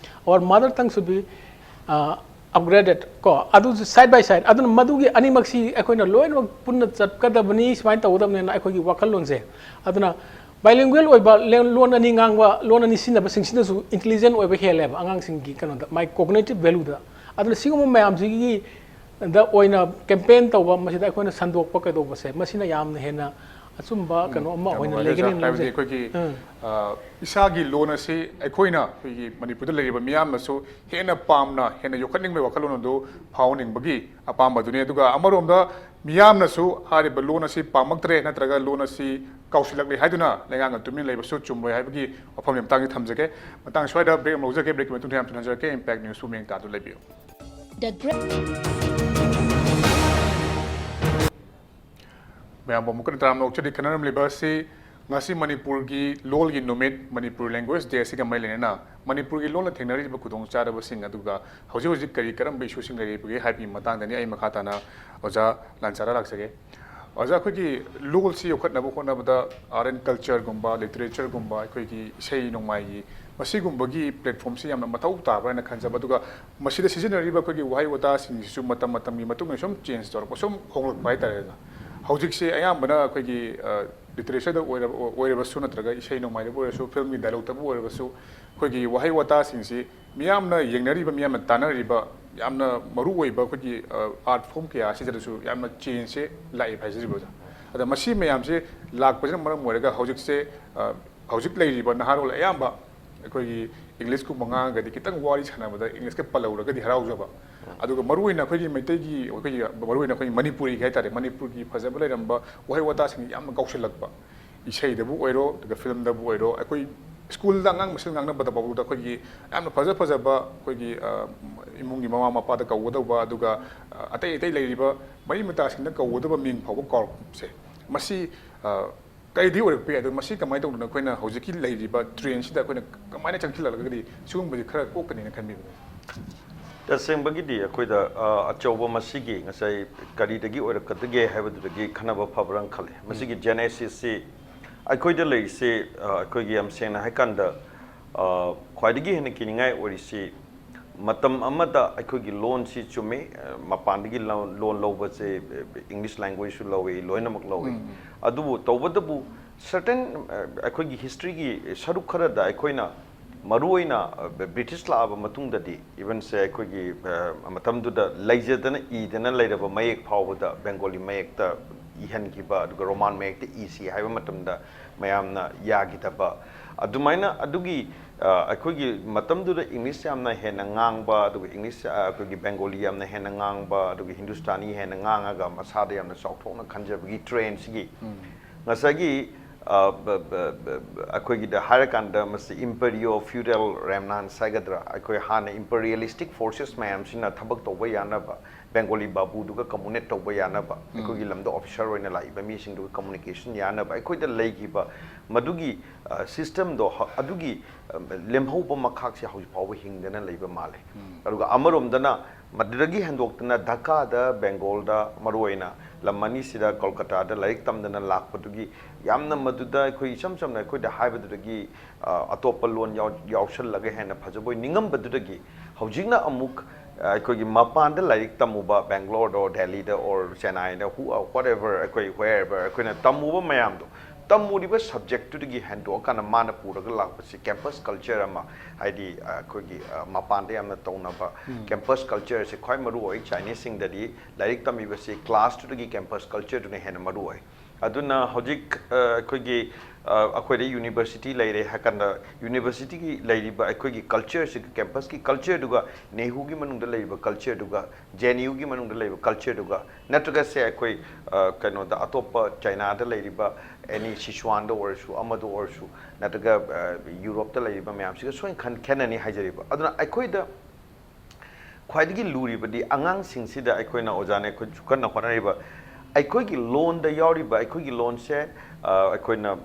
our mother tongue should be, uh, upgraded ꯀꯣ, ꯑꯗꯨꯁꯨ side by side꯫ ꯑꯗꯨꯅ ꯃꯗꯨꯒꯤ ꯑꯅꯤꯃꯛꯁꯤ ꯑꯩꯈꯣꯏꯅ ꯂꯣꯏꯅꯃꯛ ꯄꯨꯟꯅ ꯆꯠꯀꯗꯕꯅꯤ, ꯁꯨꯃꯥꯏꯅ ꯇꯧꯒꯗꯕꯅꯤꯅ ꯑꯩꯈꯣꯏꯒꯤ ꯋꯥꯈꯜꯂꯣꯟꯁꯦ꯫ ꯑꯗꯨꯅ bilingual ꯑꯣꯏꯕ ꯂꯦ-, ꯂꯣꯟ ꯑꯅꯤ ꯉꯥꯡꯕ, ꯂꯣꯟ ꯑꯅꯤ ꯁꯤꯖꯤꯟꯅꯕꯁꯤꯡꯁꯤꯅꯁꯨ intelligent ꯑꯣꯏꯕ ꯍꯦꯜꯂꯦꯕ ꯑꯉꯥꯡꯁꯤꯡꯒꯤ ꯀꯩꯅꯣꯗ, ꯃꯥꯏ cognitive valueꯗ꯫ ꯑꯗꯨꯅ ꯁꯤꯒꯨꯝꯕ ꯃꯌꯥꯝꯁꯤꯒꯤ ꯗ ꯑꯣꯏꯅ campaign ꯇꯧꯕ, ꯃꯁꯤꯗ ꯑꯩꯈꯣꯏꯅ ꯁꯟꯗꯣꯛꯄ ꯀꯩꯗꯧꯕꯁꯦ, ꯃꯁꯤꯅ ꯌꯥꯝꯅ ꯍꯦꯟꯅ ꯑꯆꯨꯝꯕ ꯎꯝ, ꯀꯩꯅꯣ ꯑꯃ ꯌꯥꯝ ꯑꯣꯏꯅ ꯅꯨꯡꯉꯥꯏꯖꯔꯦ, ꯂꯩꯒꯅꯤ ꯑꯣꯖꯥ꯫ ꯍꯥꯏꯕꯗꯤ ꯂꯧꯖꯩ꯫ ꯑꯩꯈꯣꯏꯒꯤ, ꯎꯝ꯫ ꯑ, ꯏꯁꯥꯒꯤ ꯂꯣꯟ ꯑꯁꯤ ꯑꯩꯈꯣꯏꯅ, ꯑꯩꯈꯣꯏꯒꯤ ꯃꯅꯤꯄꯨꯔꯗ ꯂꯩꯔꯤꯕ ꯃꯤꯌꯥꯝꯅꯁꯨ ꯍꯦꯟꯅ ꯄꯥꯝꯅ, ꯍꯦꯟꯅ ꯌꯣꯛꯈꯠꯅꯤꯡꯕꯒꯤ ꯋꯥꯈꯜꯂꯣꯟ ꯑꯗꯨ ꯐꯥꯎꯍꯟꯅꯤꯡꯕꯒꯤ ꯑꯄꯥꯝꯕꯗꯨꯅꯤ꯫ ꯑꯗꯨꯒ ꯑꯃꯔꯣꯝꯗ ꯃꯤꯌꯥꯝꯅꯁꯨ ꯍꯥꯏꯔꯤꯕ ꯂꯣꯟ ꯑꯁꯤ ꯄꯥꯝꯃꯛꯇ꯭ꯔꯦ ꯅꯠꯇ꯭ꯔꯒ ꯂꯣꯟ ꯑꯁꯤ ꯀꯥꯎꯁꯤꯜꯂꯛꯂꯦ ꯍꯥꯏꯗꯨꯅ ꯂꯩꯉꯥꯛꯅ ꯇꯨꯃꯤꯟ ꯂꯩꯕꯁꯨ ꯆꯨꯝꯂꯣꯏ ꯍꯥꯏꯕꯒꯤ ꯋꯥꯐꯝꯒꯤ ꯃꯇꯥꯡꯗ ꯊꯝꯖꯒꯦ꯫ ꯃꯇꯥꯡ ꯁ꯭ꯋꯥꯏꯗ break ꯑꯃ ꯂꯧꯖꯒꯦ꯫ Breakꯀꯤ ꯃꯇꯨꯡꯗ ꯌꯥꯝ ꯊꯨꯅ ꯍꯟꯖꯔꯛꯀꯦ꯫ Impact News ꯁꯨ ꯃꯤꯠꯌꯦꯡ ꯇꯥꯗꯨꯅ ꯂꯩꯕꯤꯌꯨ꯫ The great ꯃꯌꯥꯝꯕꯨ ꯑꯃꯨꯛꯀ ꯍꯟꯅ ꯇꯔꯥꯝꯅ ꯑꯣꯛꯆꯔꯤ꯫ ꯈꯟꯅꯔꯝꯂꯤꯕ ꯑꯁꯤ ꯉꯁꯤ ꯃꯅꯤꯄꯨꯔꯒꯤ ꯂꯣꯜꯒꯤ ꯅꯨꯃꯤꯠ, ꯃꯅꯤꯄꯨꯔ Language Day ꯑꯁꯤꯒ ꯃꯔꯤ ꯂꯩꯅꯅ ꯃꯅꯤꯄꯨꯔꯒꯤ ꯂꯣꯟꯅ ꯊꯦꯡꯅꯔꯤꯕ ꯈꯨꯗꯣꯡꯆꯥꯗꯕꯁꯤꯡ, ꯑꯗꯨꯒ ꯍꯧꯖꯤꯛ ꯍꯧꯖꯤꯛ ꯀꯔꯤ ꯀꯔꯝꯕ issueꯁꯤꯡ ꯂꯩꯔꯤꯕꯒꯦ ꯍꯥꯏꯕꯒꯤ ꯃꯇꯥꯡꯗꯅꯤ꯫ ꯑꯩ ꯃꯈꯥ ꯇꯥꯅ ꯑꯣꯖꯥ ꯂꯥꯟꯆꯥꯔꯥ ꯂꯥꯛꯆꯒꯦ꯫ ꯑꯣꯖꯥ, ꯑꯩꯈꯣꯏꯒꯤ ꯂꯣꯜꯁꯤ ꯌꯣꯛꯈꯠꯅꯕ ꯍꯣꯠꯅꯕꯗ art and cultureꯒꯨꯝꯕ, literatureꯒꯨꯝꯕ, ꯑꯩꯈꯣꯏꯒꯤ ꯏꯁꯩ ꯅꯣꯡꯃꯥꯏꯒꯤ ꯃꯁꯤꯒꯨꯝꯕꯒꯤ platformꯁꯤ ꯌꯥꯝꯅ ꯃꯊꯧ ꯇꯥꯕ꯭ꯔꯥ ꯍꯥꯏꯅ ꯈꯟꯖꯕ꯫ ꯑꯗꯨꯒ ꯃꯁꯤꯗ ꯁꯤꯖꯤꯟꯅꯔꯤꯕ ꯑꯩꯈꯣꯏꯒꯤ ꯋꯥꯍꯩ ꯋꯥꯇꯥꯁꯤꯡꯁꯤꯁꯨ ꯃꯇꯝ ꯃꯇꯝꯒꯤ ꯃꯇꯨꯡ ꯏꯟꯅ ꯁꯨꯝ change ꯇꯧꯔꯛꯄ, ꯁꯨꯝ ꯍꯣꯡꯂꯛꯄ ꯍꯥꯏꯇꯥꯔꯦ꯫ ꯍꯧꯖꯤꯛꯁꯦ ꯑꯌꯥꯝꯕꯅ ꯑꯩꯈꯣꯏꯒꯤ, ꯑ, literature ꯗ ꯑꯣꯏꯔꯕ, ꯑꯣꯏꯔꯕꯁꯨ, ꯅꯠꯇ꯭ꯔꯒ ꯏꯁꯩ ꯅꯣꯡꯃꯥꯏꯗꯕꯨ ꯑꯣꯏꯔꯁꯨ, film ꯒꯤ dialogue ꯇꯕꯨ ꯑꯣꯏꯔꯕꯁꯨ, ꯑꯩꯈꯣꯏꯒꯤ ꯋꯥꯍꯩ ꯋꯥꯇꯥꯁꯤꯡꯁꯤ ꯃꯤꯌꯥꯝꯅ ꯌꯦꯡꯅꯔꯤꯕ, ꯃꯤꯌꯥꯝꯅ ꯇꯥꯅꯔꯤꯕ, ꯌꯥꯝꯅ ꯃꯔꯨ ꯑꯣꯏꯕ ꯑꯩꯈꯣꯏꯒꯤ, ꯑ, art form ꯀꯌꯥ ꯑꯁꯤꯗꯁꯨ ꯌꯥꯝꯅ change ꯁꯦ ꯂꯥꯛꯑꯦ ꯍꯥꯏꯖꯔꯤꯕ ꯑꯣꯖꯥ꯫ ꯑꯗ ꯃꯁꯤ ꯃꯌꯥꯝꯁꯦ ꯂꯥꯛꯄꯁꯤꯅ ꯃꯔꯝ ꯑꯣꯏꯔꯒ ꯍꯧꯖꯤꯛꯁꯦ, ꯑ, ꯍꯧꯖꯤꯛ ꯂꯩꯔꯤꯕ ꯅꯍꯥꯔꯣꯜ ꯑꯌꯥꯝꯕ ꯑꯩꯈꯣꯏꯒꯤ English ꯀꯨꯝꯕ ꯉꯥꯡꯉꯒꯗꯤ ꯈꯤꯇꯪ ꯋꯥꯔꯤ ꯁꯥꯟꯅꯕꯗ English ꯀ ꯄꯜꯍꯧꯔꯒꯗꯤ ꯍꯔꯥꯎꯖꯕ꯫ ꯑꯗꯨꯒ ꯃꯔꯨꯑꯣꯏꯅ ꯑꯩꯈꯣꯏꯒꯤ ꯃꯩꯇꯩꯒꯤ, ꯑꯩꯈꯣꯏꯒꯤ ꯃꯔꯨꯑꯣꯏꯅ ꯑꯩꯈꯣꯏꯒꯤ ꯃꯅꯤꯄꯨꯔꯤꯒꯤ ꯍꯥꯏꯇꯥꯔꯦ, ꯃꯅꯤꯄꯨꯔꯒꯤ ꯐꯖꯕ ꯂꯩꯔꯝꯕ ꯋꯥꯍꯩ ꯋꯥꯇꯥꯁꯤꯡ ꯌꯥꯝꯅ ꯀꯥꯎꯁꯤꯜꯂꯛꯄ꯫ ꯏꯁꯩꯗꯕꯨ ꯑꯣꯏꯔꯣ, ꯑꯗꯨꯒ film ꯗꯕꯨ ꯑꯣꯏꯔꯣ, ꯑꯩꯈꯣꯏ school ꯗ ꯑꯉꯥꯡ ꯃꯁꯦꯜ ꯉꯥꯡꯅꯕꯗ ꯐꯥꯎꯕꯗ ꯑꯩꯈꯣꯏꯒꯤ ꯌꯥꯝꯅ ꯐꯖ ꯐꯖꯕ ꯑꯩꯈꯣꯏꯒꯤ, ꯑ, ꯏꯃꯨꯡꯒꯤ ꯃꯃꯥ ꯃꯄꯥꯗ ꯀꯧꯒꯗꯧꯕ, ꯑꯗꯨꯒ, ꯑ, ꯑꯇꯩ ꯑꯇꯩ ꯂꯩꯔꯤꯕ ꯃꯔꯤ ꯃꯇꯥꯁꯤꯡꯗ ꯀꯧꯒꯗꯕ ꯃꯤꯡ ꯐꯥꯎꯕ ꯀꯥꯎꯔꯛꯄꯁꯦ, ꯃꯁꯤ, ꯑ, ꯀꯩꯗꯤ ꯑꯣꯏꯔꯛꯄ ꯌꯥꯏ, ꯑꯗꯣ ꯃꯁꯤ ꯀꯃꯥꯏꯅ ꯇꯧꯗꯅ ꯑꯩꯈꯣꯏꯅ ꯍꯧꯖꯤꯛꯀꯤ ꯂꯩꯔꯤꯕ trend ꯁꯤꯗ ꯑꯩꯈꯣꯏꯅ ꯀꯃꯥꯏꯅ ꯆꯪꯁꯤꯜꯂꯛꯂꯒꯗꯤ ꯁꯤꯒꯨꯝꯕꯁꯤ ꯈꯔ ꯀꯣꯛꯀꯅꯤꯅ ꯈꯟꯕꯤꯕꯅꯦ? ꯇꯁꯦꯡꯕꯒꯤꯗꯤ ꯑꯩꯈꯣꯏꯗ, ꯑ, ꯑꯆꯧꯕ ꯃꯁꯤꯒꯤ ꯉꯁꯥꯏ ꯀꯔꯤꯗꯒꯤ ꯑꯣꯏꯔꯛꯀꯗꯒꯦ ꯍꯥꯏꯕꯗꯨꯗꯒꯤ ꯈꯟꯅꯕ ꯐꯕ꯭ꯔꯥꯅ ꯈꯜꯂꯦ꯫ ꯃꯁꯤꯒꯤ genesis ꯁꯤ ꯑꯩꯈꯣꯏꯗ ꯂꯩꯔꯤꯁꯦ, ꯑ, ꯑꯩꯈꯣꯏꯒꯤ ꯌꯥꯝ ꯁꯦꯡꯅ ꯍꯥꯏꯀꯥꯟꯗ, ꯑ, ꯈ꯭ꯋꯥꯏꯗꯒꯤ ꯍꯦꯟꯅ ꯀꯤꯅꯤꯡꯉꯥꯏ ꯑꯣꯏꯔꯤꯁꯤ ꯃꯇꯝ ꯑꯃꯗ ꯑꯩꯈꯣꯏꯒꯤ ꯂꯣꯟꯁꯤ ꯆꯨꯝꯃꯤ, ꯑ, ꯃꯄꯥꯟꯗꯒꯤ ꯂꯣꯟ ꯂꯣꯟ ꯂꯧꯕꯁꯦ, ꯑ, English language ꯁꯨ ꯂꯧꯏ, ꯂꯣꯏꯅꯃꯛ ꯂꯧꯏ꯫ ꯑꯗꯨꯕꯨ ꯇꯧꯕꯇꯕꯨ certain, ꯑ, ꯑꯩꯈꯣꯏꯒꯤ history ꯒꯤ ꯁꯔꯨꯛ ꯈꯔꯗ ꯑꯩꯈꯣꯏꯅ ꯃꯔꯨꯑꯣꯏꯅ, ꯑ, British ꯂꯥꯛꯑꯕ ꯃꯇꯨꯡꯗꯗꯤ even ꯁꯦ ꯑꯩꯈꯣꯏꯒꯤ, ꯑ, ꯃꯇꯝꯗꯨꯗ ꯂꯩꯖꯗꯅ ꯏꯗꯅ ꯂꯩꯔꯕ ꯃꯌꯦꯛ ꯐꯥꯎꯕꯗ Bengali ꯃꯌꯦꯛꯇ ꯏꯍꯟꯈꯤꯕ, ꯑꯗꯨꯒ Roman ꯃꯌꯦꯛꯇ ꯏꯁꯤ ꯍꯥꯏꯕ ꯃꯇꯝꯗ ꯃꯌꯥꯝꯅ ꯌꯥꯈꯤꯗꯕ꯫ ꯑꯗꯨꯃꯥꯏꯅ ꯑꯗꯨꯒꯤ, ꯑ, ꯑꯩꯈꯣꯏꯒꯤ ꯃꯇꯝꯗꯨꯗ English ꯌꯥꯝꯅ ꯍꯦꯟꯅ ꯉꯥꯡꯕ, ꯑꯗꯨꯒ English, ꯑ, ꯑꯩꯈꯣꯏꯒꯤ Bengali ꯌꯥꯝꯅ ꯍꯦꯟꯅ ꯉꯥꯡꯕ, ꯑꯗꯨꯒ Hindustani ꯍꯦꯟꯅ ꯉꯥꯡꯉꯒ ꯃꯁꯥꯗ ꯌꯥꯝꯅ ꯆꯥꯎꯊꯣꯛꯅ ꯈꯟꯖꯕꯒꯤ trend ꯁꯤꯒꯤ ꯉꯁꯥꯏꯒꯤ, ꯑ, ꯕ-, ꯕ-, ꯕ-, ꯕ-, ꯑꯩꯈꯣꯏꯒꯤꯗ ꯍꯥꯏꯔꯀꯥꯟꯗ ꯃꯁꯤ imperial feudal remnants ꯍꯥꯏꯒꯗ꯭ꯔꯥ, ꯑꯩꯈꯣꯏ ꯍꯥꯟꯅ imperialistic forces ꯃꯌꯥꯝꯁꯤꯅ ꯊꯕꯛ ꯇꯧꯕ ꯌꯥꯅꯕ, Bengali ꯕꯥꯕꯨꯗꯨꯒ communicate ꯇꯧꯕ ꯌꯥꯅꯕ, ꯑꯩꯈꯣꯏꯒꯤ ꯂꯝꯗ officer ꯑꯣꯏꯅ ꯂꯥꯛꯏꯕ ꯃꯤꯁꯤꯡꯗꯨꯒ communication ꯌꯥꯅꯕ ꯑꯩꯈꯣꯏꯗ ꯂꯩꯈꯤꯕ ꯃꯗꯨꯒꯤ, ꯑ, system ꯗꯣ ꯍ-, ꯑꯗꯨꯒꯤ, ꯑ, ꯂꯦꯝꯍꯧꯕ ꯃꯈꯥꯛꯁꯦ ꯍꯧꯖꯤꯛ ꯐꯥꯎꯕ ꯍꯤꯡꯗꯅ ꯂꯩꯕ ꯃꯥꯜꯂꯦ꯫ ꯑꯗꯨꯒ ꯑꯃꯔꯣꯝꯗꯅ ꯃꯗꯨꯗꯒꯤ ꯍꯦꯟꯗꯣꯛꯇꯅ ꯙꯥꯀꯥꯗ, ꯕꯦꯡꯒꯣꯜꯗ, ꯃꯔꯨꯑꯣꯏꯅ ꯂꯝ ꯑꯅꯤꯁꯤꯗ, ꯀꯣꯜꯀꯇꯥꯗ ꯂꯥꯏꯔꯤꯛ ꯇꯝꯗꯅ ꯂꯥꯛꯄꯗꯨꯒꯤ ꯌꯥꯝꯅ, ꯃꯗꯨꯗ ꯑꯩꯈꯣꯏ ꯏꯆꯝ ꯆꯝꯅ ꯑꯩꯈꯣꯏꯗ ꯍꯥꯏꯕꯗꯨꯗꯒꯤ, ꯑ, ꯑꯇꯣꯞꯄ ꯂꯣꯟ ꯌꯥꯎ-, ꯌꯥꯎꯁꯜꯂꯒ ꯍꯦꯟꯅ ꯐꯖꯕꯣꯏ ꯅꯤꯡꯉꯝꯕꯗꯨꯗꯒꯤ, ꯍꯧꯖꯤꯛꯅ ꯑꯃꯨꯛ, ꯑ, ꯑꯩꯈꯣꯏꯒꯤ ꯃꯄꯥꯟꯗ ꯂꯥꯏꯔꯤꯛ ꯇꯝꯃꯨꯕ, ꯕꯦꯡꯒꯂꯣꯔꯗ, ꯗꯦꯜꯂꯤꯗ, or ꯆꯦꯟꯅꯥꯏꯗ, who, whatever, ꯑꯩꯈꯣꯏ wherever ꯑꯩꯈꯣꯏꯅ ꯇꯝꯃꯨꯕ ꯃꯌꯥꯝꯗꯣ, ꯇꯝꯃꯨꯔꯤꯕ subjectꯇꯨꯗꯒꯤ ꯍꯦꯟꯗꯣꯛꯑꯀꯥꯟꯗ ꯃꯥꯅ ꯄꯨꯔꯒ ꯂꯥꯛꯄꯁꯤ campus culture ꯑꯃ, ꯍꯥꯏꯗꯤ, ꯑ, ꯑꯩꯈꯣꯏꯒꯤ, ꯑ, ꯃꯄꯥꯟꯗ ꯌꯥꯝꯅ ꯇꯧꯅꯕ campus cultureꯁꯦ ꯈ꯭ꯋꯥꯏ ꯃꯔꯨ ꯑꯣꯏ꯫ Chineseꯁꯤꯡꯗꯗꯤ ꯂꯥꯏꯔꯤꯛ ꯇꯝꯕꯤꯕꯁꯤ classꯇꯨꯗꯒꯤ campus cultureꯗꯨꯅ ꯍꯦꯟꯅ ꯃꯔꯨ ꯑꯣꯏ꯫ ꯑꯗꯨꯅ ꯍꯧꯖꯤꯛ, ꯑ, ꯑꯩꯈꯣꯏꯒꯤ, ꯑ, ꯑꯩꯈꯣꯏꯗ university ꯂꯩꯔꯦ ꯍꯥꯏ ꯀꯥꯟꯗ, universityꯒꯤ ꯂꯩꯔꯤꯕ ꯑꯩꯈꯣꯏꯒꯤ cultureꯁꯤꯒ, campusꯀꯤ cultureꯗꯨꯒ, ꯅꯦꯍꯨꯒꯤ ꯃꯅꯨꯡꯗ ꯂꯩꯔꯤꯕ cultureꯗꯨꯒ, ꯖꯦ ꯑꯦꯟ ꯌꯨꯒꯤ ꯃꯅꯨꯡꯗ ꯂꯩꯔꯤꯕ cultureꯗꯨꯒ, ꯅꯠꯇ꯭ꯔꯒ ꯁꯦ ꯑꯩꯈꯣꯏ, ꯑ, ꯀꯩꯅꯣꯗ, ꯑꯇꯣꯞꯄ ꯆꯥꯏꯅꯥꯗ ꯂꯩꯔꯤꯕ any ꯁꯤꯆꯨꯋꯥꯟꯗ ꯑꯣꯏꯔꯁꯨ, ꯑꯃꯗ ꯑꯣꯏꯔꯁꯨ, ꯅꯠꯇ꯭ꯔꯒ, ꯑ, ꯌꯨꯔꯣꯞꯇ ꯂꯩꯔꯤꯕ ꯃꯌꯥꯝꯁꯤꯒ ꯁꯣꯏꯅ ꯈꯟ-, ꯈꯦꯠꯅꯅꯤ ꯍꯥꯏꯖꯔꯤꯕ꯫ ꯑꯗꯨꯅ ꯑꯩꯈꯣꯏꯗ ꯈ꯭ꯋꯥꯏꯗꯒꯤ ꯂꯨꯔꯤꯕꯗꯤ ꯑꯉꯥꯡꯁꯤꯡꯁꯤꯗ ꯑꯩꯈꯣꯏꯅ, ꯑꯣꯖꯥꯅ ꯑꯩꯈꯣꯏꯁꯨ ꯀꯟꯅ ꯍꯣꯠꯅꯔꯤꯕ, ꯑꯩꯈꯣꯏꯒꯤ ꯂꯣꯟꯗ ꯌꯥꯎꯔꯤꯕ, ꯑꯩꯈꯣꯏꯒꯤ ꯂꯣꯟꯁꯦ, ꯑ, ꯑꯩꯈꯣꯏꯅ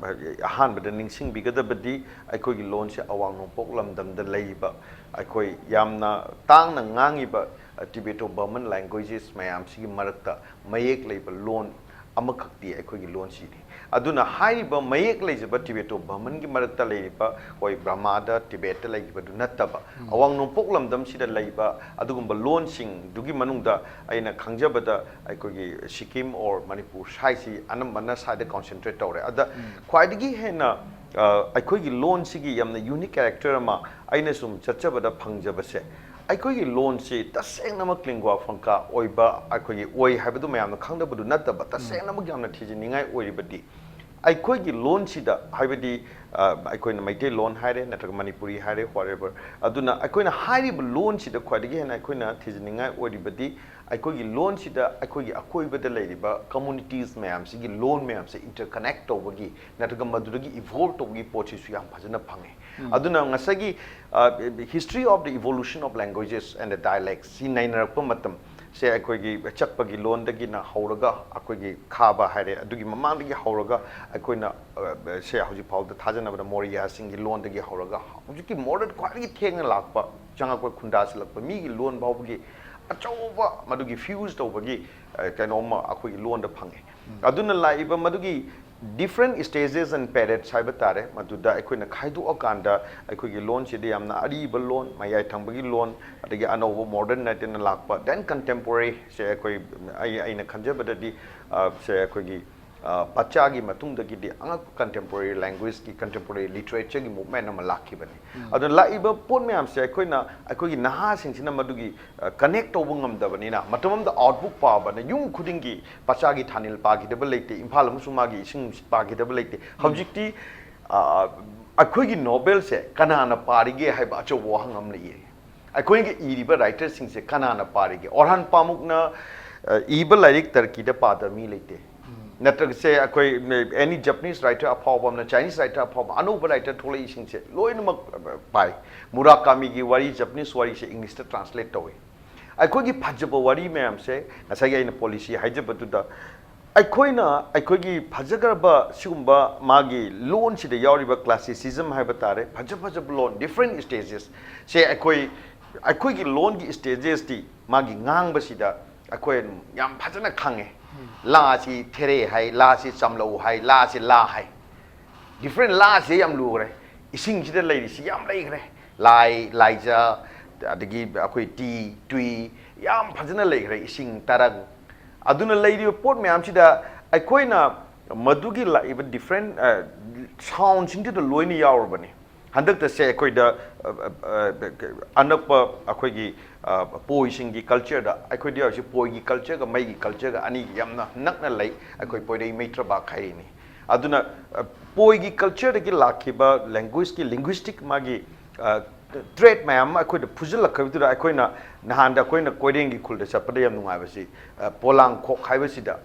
ꯑꯍꯥꯟꯕꯗ ꯅꯤꯡꯁꯤꯡꯕꯤꯒꯗꯕꯗꯤ, ꯑꯩꯈꯣꯏꯒꯤ ꯂꯣꯟꯁꯦ ꯑꯋꯥꯡ ꯅꯣꯡꯄꯣꯛ ꯂꯝꯗꯝꯗ ꯂꯩꯔꯤꯕ, ꯑꯩꯈꯣꯏ ꯌꯥꯝꯅ ꯇꯥꯡꯅ ꯉꯥꯡꯉꯤꯕ, ꯑ, Tibeto-Burman languages ꯃꯌꯥꯝꯁꯤꯒꯤ ꯃꯔꯛꯇ ꯃꯌꯦꯛ ꯂꯩꯕ ꯂꯣꯟ ꯑꯃꯈꯛꯇꯤ ꯑꯩꯈꯣꯏꯒꯤ ꯂꯣꯟꯁꯤꯅꯤ꯫ ꯑꯗꯨꯅ ꯍꯥꯏꯔꯤꯕ ꯃꯌꯦꯛ ꯂꯩꯖꯕ Tibeto-Burmanꯒꯤ ꯃꯔꯛꯇ ꯂꯩꯔꯤꯕ, ꯍꯣꯏ, ꯕ꯭ꯔꯍꯃꯥꯗ, ꯇꯤꯕꯦꯠꯇ ꯂꯩꯈꯤꯕꯗꯨ ꯅꯠꯇꯕ, ꯑꯋꯥꯡ ꯅꯣꯡꯄꯣꯛ ꯂꯝꯗꯝꯁꯤꯗ ꯂꯩꯕ ꯑꯗꯨꯒꯨꯝꯕ ꯂꯣꯟꯁꯤꯡꯗꯨꯒꯤ ꯃꯅꯨꯡꯗ ꯑꯩꯅ ꯈꯪꯖꯕꯗ ꯑꯩꯈꯣꯏꯒꯤ ꯁꯤꯛꯀꯤꯝ or ꯃꯅꯤꯄꯨꯔ ꯁ꯭ꯋꯥꯏꯁꯤ ꯑꯅꯝꯕꯅ ꯁ꯭ꯋꯥꯏꯗ concentrate ꯇꯧꯔꯦ꯫ ꯑꯗ ꯈ꯭ꯋꯥꯏꯗꯒꯤ ꯍꯦꯟꯅ, ꯑ, ꯑꯩꯈꯣꯏꯒꯤ ꯂꯣꯟꯁꯤꯒꯤ ꯌꯥꯝꯅ unique character ꯑꯃ ꯑꯩꯅ ꯁꯨꯝ ꯆꯠꯆꯕꯗ ꯐꯪꯖꯕꯁꯦ, ꯑꯩꯈꯣꯏꯒꯤ ꯂꯣꯟꯁꯤ ꯇꯁꯦꯡꯅꯃꯛ lingua franca ꯑꯣꯏꯕ, ꯑꯩꯈꯣꯏꯒꯤ ꯑꯣꯏ ꯍꯥꯏꯕꯗꯨ ꯃꯌꯥꯝꯅ ꯈꯪꯗꯕꯗꯨ ꯅꯠꯇꯕ, ꯇꯁꯦꯡꯅꯃꯛ ꯌꯥꯝꯅ ꯊꯤꯖꯤꯟꯅꯤꯡꯉꯥꯏ ꯑꯣꯏꯔꯤꯕꯗꯤ, ꯑꯩꯈꯣꯏꯒꯤ ꯂꯣꯟꯁꯤꯗ, ꯍꯥꯏꯕꯗꯤ, ꯑ, ꯑꯩꯈꯣꯏꯅ ꯃꯩꯇꯩꯂꯣꯟ ꯍꯥꯏꯔꯦ, ꯅꯠꯇ꯭ꯔꯒ ꯃꯅꯤꯄꯨꯔꯤ ꯍꯥꯏꯔꯦ, whatever, ꯑꯗꯨꯅ ꯑꯩꯈꯣꯏꯅ ꯍꯥꯏꯔꯤꯕ ꯂꯣꯟꯁꯤꯗ ꯈ꯭ꯋꯥꯏꯗꯒꯤ ꯍꯦꯟꯅ ꯑꯩꯈꯣꯏꯅ ꯊꯤꯖꯤꯟꯅꯤꯡꯉꯥꯏ ꯑꯣꯏꯔꯤꯕꯗꯤ, ꯑꯩꯈꯣꯏꯒꯤ ꯂꯣꯟꯁꯤꯗ ꯑꯩꯈꯣꯏꯒꯤ ꯑꯀꯣꯏꯕꯗ ꯂꯩꯔꯤꯕ communities ꯃꯌꯥꯝꯁꯤꯒꯤ ꯂꯣꯟ ꯃꯌꯥꯝꯁꯦ interconnect ꯇꯧꯕꯒꯤ, ꯅꯠꯇ꯭ꯔꯒ ꯃꯗꯨꯗꯒꯤ evolve ꯇꯧꯕꯒꯤ ꯄꯣꯠꯁꯤꯁꯨ ꯌꯥꯝ ꯐꯖꯅ ꯐꯪꯉꯦ꯫ ꯑꯗꯨꯅ ꯉꯁꯥꯏꯒꯤ, ꯑ, History of the Evolution of Languages and the Dialects ꯁꯤ ꯅꯩꯅꯔꯛꯄ ꯃꯇꯝ ꯁꯦ, ꯑꯩꯈꯣꯏꯒꯤ ꯆꯛꯄꯒꯤ ꯂꯣꯟꯗꯒꯤꯅ ꯍꯧꯔꯒ ꯑꯩꯈꯣꯏꯒꯤ ꯈꯥꯕ ꯍꯥꯏꯔꯦ, ꯑꯗꯨꯒꯤ ꯃꯃꯥꯡꯗꯒꯤ ꯍꯧꯔꯒ ꯑꯩꯈꯣꯏꯅ, ꯑ, ꯁꯦ ꯍꯧꯖꯤꯛ ꯐꯥꯎꯗ ꯊꯥꯖꯅꯕꯗ ꯃꯣꯔꯤꯌꯥꯁꯤꯡꯒꯤ ꯂꯣꯟꯗꯒꯤ ꯍꯧꯔꯒ ꯍꯧꯖꯤꯛꯀꯤ modern ꯈ꯭ꯋꯥꯏꯗꯒꯤ ꯊꯦꯡꯅ ꯂꯥꯛꯄ, ꯆꯪꯉꯛꯄ, ꯈꯨꯟꯗꯥꯁꯤꯜꯂꯛꯄ ꯃꯤꯒꯤ ꯂꯣꯟ ꯐꯥꯎꯕꯒꯤ ꯑꯆꯧꯕ ꯃꯗꯨꯒꯤ ꯐ꯭ꯌꯨꯁ ꯇꯧꯕꯒꯤ ꯑ, ꯀꯩꯅꯣꯝꯃ ꯑꯩꯈꯣꯏꯒꯤ ꯂꯣꯟꯗ ꯐꯪꯉꯦ꯫ ꯑꯗꯨꯅ ꯂꯥꯛꯏꯕ ꯃꯗꯨꯒꯤ different stages and periods ꯍꯥꯏꯕ ꯇꯥꯔꯦ, ꯃꯗꯨꯗ ꯑꯩꯈꯣꯏꯅ ꯈꯥꯏꯗꯣꯛꯑꯀꯥꯟꯗ ꯑꯩꯈꯣꯏꯒꯤ ꯂꯣꯟꯁꯤꯗꯤ ꯌꯥꯝꯅ ꯑꯔꯤꯕ ꯂꯣꯟ, ꯃꯌꯥꯏ ꯊꯪꯕꯒꯤ ꯂꯣꯟ, ꯑꯗꯒꯤ ꯑꯅꯧꯕ modern ꯅꯥꯏꯇꯅ ꯂꯥꯛꯄ, then contemporary ꯁꯦ ꯑꯩꯈꯣꯏ, ꯑꯩ ꯑꯩꯅ ꯈꯟꯖꯕꯗꯗꯤ ꯑ, ꯁꯦ ꯑꯩꯈꯣꯏꯒꯤ ꯑ, ꯄꯆꯥꯒꯤ ꯃꯇꯨꯡꯗꯒꯤꯗꯤ ꯑꯉꯛꯄ contemporary languageꯀꯤ, contemporary literatureꯒꯤ movement ꯑꯃ ꯂꯥꯛꯈꯤꯕꯅꯤ꯫ ꯑꯗꯨꯅ ꯂꯥꯛꯏꯕ ꯄꯣꯠ ꯃꯌꯥꯝꯁꯦ ꯑꯩꯈꯣꯏꯅ, ꯑꯩꯈꯣꯏꯒꯤ ꯅꯍꯥꯁꯤꯡꯁꯤꯅ ꯃꯗꯨꯒꯤ ꯑ, connect ꯇꯧꯕ ꯉꯝꯗꯕꯅꯤꯅ, ꯃꯇꯝ ꯑꯃꯗ Out Book ꯄꯥꯕꯅ ꯌꯨꯝ ꯈꯨꯗꯤꯡꯒꯤ ꯄꯆꯥꯒꯤ ꯊꯥꯅꯤꯜ ꯄꯥꯈꯤꯗꯕ ꯂꯩꯇꯦ, ꯏꯝꯐꯥꯜ ꯑꯃꯁꯨꯡ ꯃꯥꯒꯤ ꯏꯁꯤꯡ ꯄꯥꯈꯤꯗꯕ ꯂꯩꯇꯦ꯫ ꯍꯧꯖꯤꯛꯇꯤ ꯑ, ꯑꯩꯈꯣꯏꯒꯤ ꯅꯣꯕꯦꯜꯁꯦ ꯀꯅꯥꯅ ꯄꯥꯔꯤꯒꯦ ꯍꯥꯏꯕ ꯑꯆꯧꯕ ꯋꯥꯍꯪ ꯑꯃ ꯂꯩꯌꯦ꯫ ꯑꯩꯈꯣꯏꯒꯤ ꯏꯔꯤꯕ ꯔꯥꯏꯇꯔꯁꯤꯡꯁꯦ ꯀꯅꯥꯅ ꯄꯥꯔꯤꯒꯦ? ꯑꯣꯔꯍꯥꯟ ꯄꯥꯃꯨꯛꯅ ꯑ, ꯏꯕ ꯂꯥꯏꯔꯤꯛ ꯇꯔꯀꯤꯗ ꯄꯥꯗꯕ ꯃꯤ ꯂꯩꯇꯦ꯫ ꯅꯠꯇ꯭ꯔꯒꯁꯦ ꯑꯩꯈꯣꯏ any Japanese writer ꯑꯐꯥꯎꯕ ꯑꯃꯅ, Chinese writer ꯑꯐꯥꯎꯕ, ꯑꯅꯧꯕ ꯔꯥꯏꯇꯔ ꯊꯣꯛꯂꯛꯏꯁꯤꯡꯁꯦ ꯂꯣꯏꯅꯃꯛ ꯑ, ꯄꯥꯏ꯫ ꯃꯨꯔꯥꯀꯥꯃꯤꯒꯤ ꯋꯥꯔꯤ, Japanese ꯋꯥꯔꯤꯁꯦ ꯏꯪꯂꯤꯁꯇ ꯇ꯭ꯔꯥꯟꯁꯂꯦꯠ ꯇꯧꯏ꯫ ꯑꯩꯈꯣꯏꯒꯤ ꯐꯖꯕ ꯋꯥꯔꯤ ꯃꯌꯥꯝꯁꯦ, ꯉꯁꯥꯏꯒꯤ ꯑꯩꯅ ꯄꯣꯂꯤꯁꯤ ꯍꯥꯏꯖꯕꯗꯨꯗ, ꯑꯩꯈꯣꯏꯅ ꯑꯩꯈꯣꯏꯒꯤ ꯐꯖꯈ꯭ꯔꯕ ꯁꯤꯒꯨꯝꯕ ꯃꯥꯒꯤ ꯂꯣꯟꯁꯤꯗ ꯌꯥꯎꯔꯤꯕ classicism ꯍꯥꯏꯕ ꯇꯥꯔꯦ, ꯐꯖ ꯐꯖꯕ ꯂꯣꯟ, different stages ꯁꯦ ꯑꯩꯈꯣꯏ, ꯑꯩꯈꯣꯏꯒꯤ ꯂꯣꯟꯒꯤ stages ꯇꯤ ꯃꯥꯒꯤ ꯉꯥꯡꯕꯁꯤꯗ ꯑꯩꯈꯣꯏ ꯌꯥꯝ ꯐꯖꯅ ꯈꯪꯉꯦ꯫ ꯂꯥꯁꯤ ꯊꯦꯔꯦ ꯍꯥꯏ, ꯂꯥꯁꯤ ꯆꯝꯂꯧ ꯍꯥꯏ, ꯂꯥꯁꯤ ꯂꯥ ꯍꯥꯏ꯫ Different ꯂꯥꯁꯦ ꯌꯥꯝ ꯂꯨꯈ꯭ꯔꯦ꯫ ꯏꯁꯤꯡꯁꯤꯗ ꯂꯩꯔꯤꯁꯤ ꯌꯥꯝ ꯂꯩꯈ꯭ꯔꯦ꯫ ꯂꯥꯏ, ꯂꯥꯏꯖ, ꯑꯗꯒꯤ ꯑꯩꯈꯣꯏ ꯇꯤ, ꯇꯨꯏ, ꯌꯥꯝ ꯐꯖꯅ ꯂꯩꯈ꯭ꯔꯦ꯫ ꯏꯁꯤꯡ, ꯇꯔꯪ꯫ ꯑꯗꯨꯅ ꯂꯩꯔꯤꯕ ꯄꯣꯠ ꯃꯌꯥꯝꯁꯤꯗ ꯑꯩꯈꯣꯏꯅ ꯃꯗꯨꯒꯤ ꯂꯥꯛꯏꯕ different sound ꯁꯤꯡꯗꯨꯗ ꯂꯣꯏꯅ ꯌꯥꯎꯔꯕꯅꯤ꯫ ꯍꯟꯗꯛꯇꯁꯦ ꯑꯩꯈꯣꯏꯗ ꯑ, ꯑ, ꯑ, ꯑꯅꯛꯄ ꯑꯩꯈꯣꯏꯒꯤ ꯑ, ꯄꯣꯏꯁꯤꯡꯒꯤ culture ꯗ, ꯑꯩꯈꯣꯏꯗꯤ ꯍꯧꯖꯤꯛ ꯄꯣꯏꯒꯤ culture ꯒ ꯃꯩꯒꯤ culture ꯒ ꯑꯅꯤꯒꯤ ꯌꯥꯝꯅ ꯅꯛꯅ ꯂꯩ, ꯑꯩꯈꯣꯏ ꯄꯣꯏꯔꯩ ꯃꯩꯇ꯭ꯔꯕꯥꯛ ꯍꯥꯏꯔꯤꯅꯤ꯫ ꯑꯗꯨꯅ ꯑ, ꯄꯣꯏꯒꯤ culture ꯗꯒꯤ ꯂꯥꯛꯈꯤꯕ language ꯀꯤ linguistic ꯃꯥꯒꯤ ꯑ, trait ꯃꯌꯥꯝ ꯑꯃ ꯑꯩꯈꯣꯏꯗ ꯐꯨꯖꯤꯜꯂꯛꯈꯤꯕꯗꯨꯗ ꯑꯩꯈꯣꯏꯅ ꯅꯍꯥꯟꯗ ꯑꯩꯈꯣꯏꯅ ꯀꯣꯏꯔꯦꯡꯒꯤ ꯈꯨꯜꯗ ꯆꯠꯄꯗ ꯌꯥꯝ ꯅꯨꯡꯉꯥꯏꯕꯁꯤ, ꯑ, ꯄꯣꯂꯥꯡꯈꯣꯛ ꯍꯥꯏꯕꯁꯤꯗ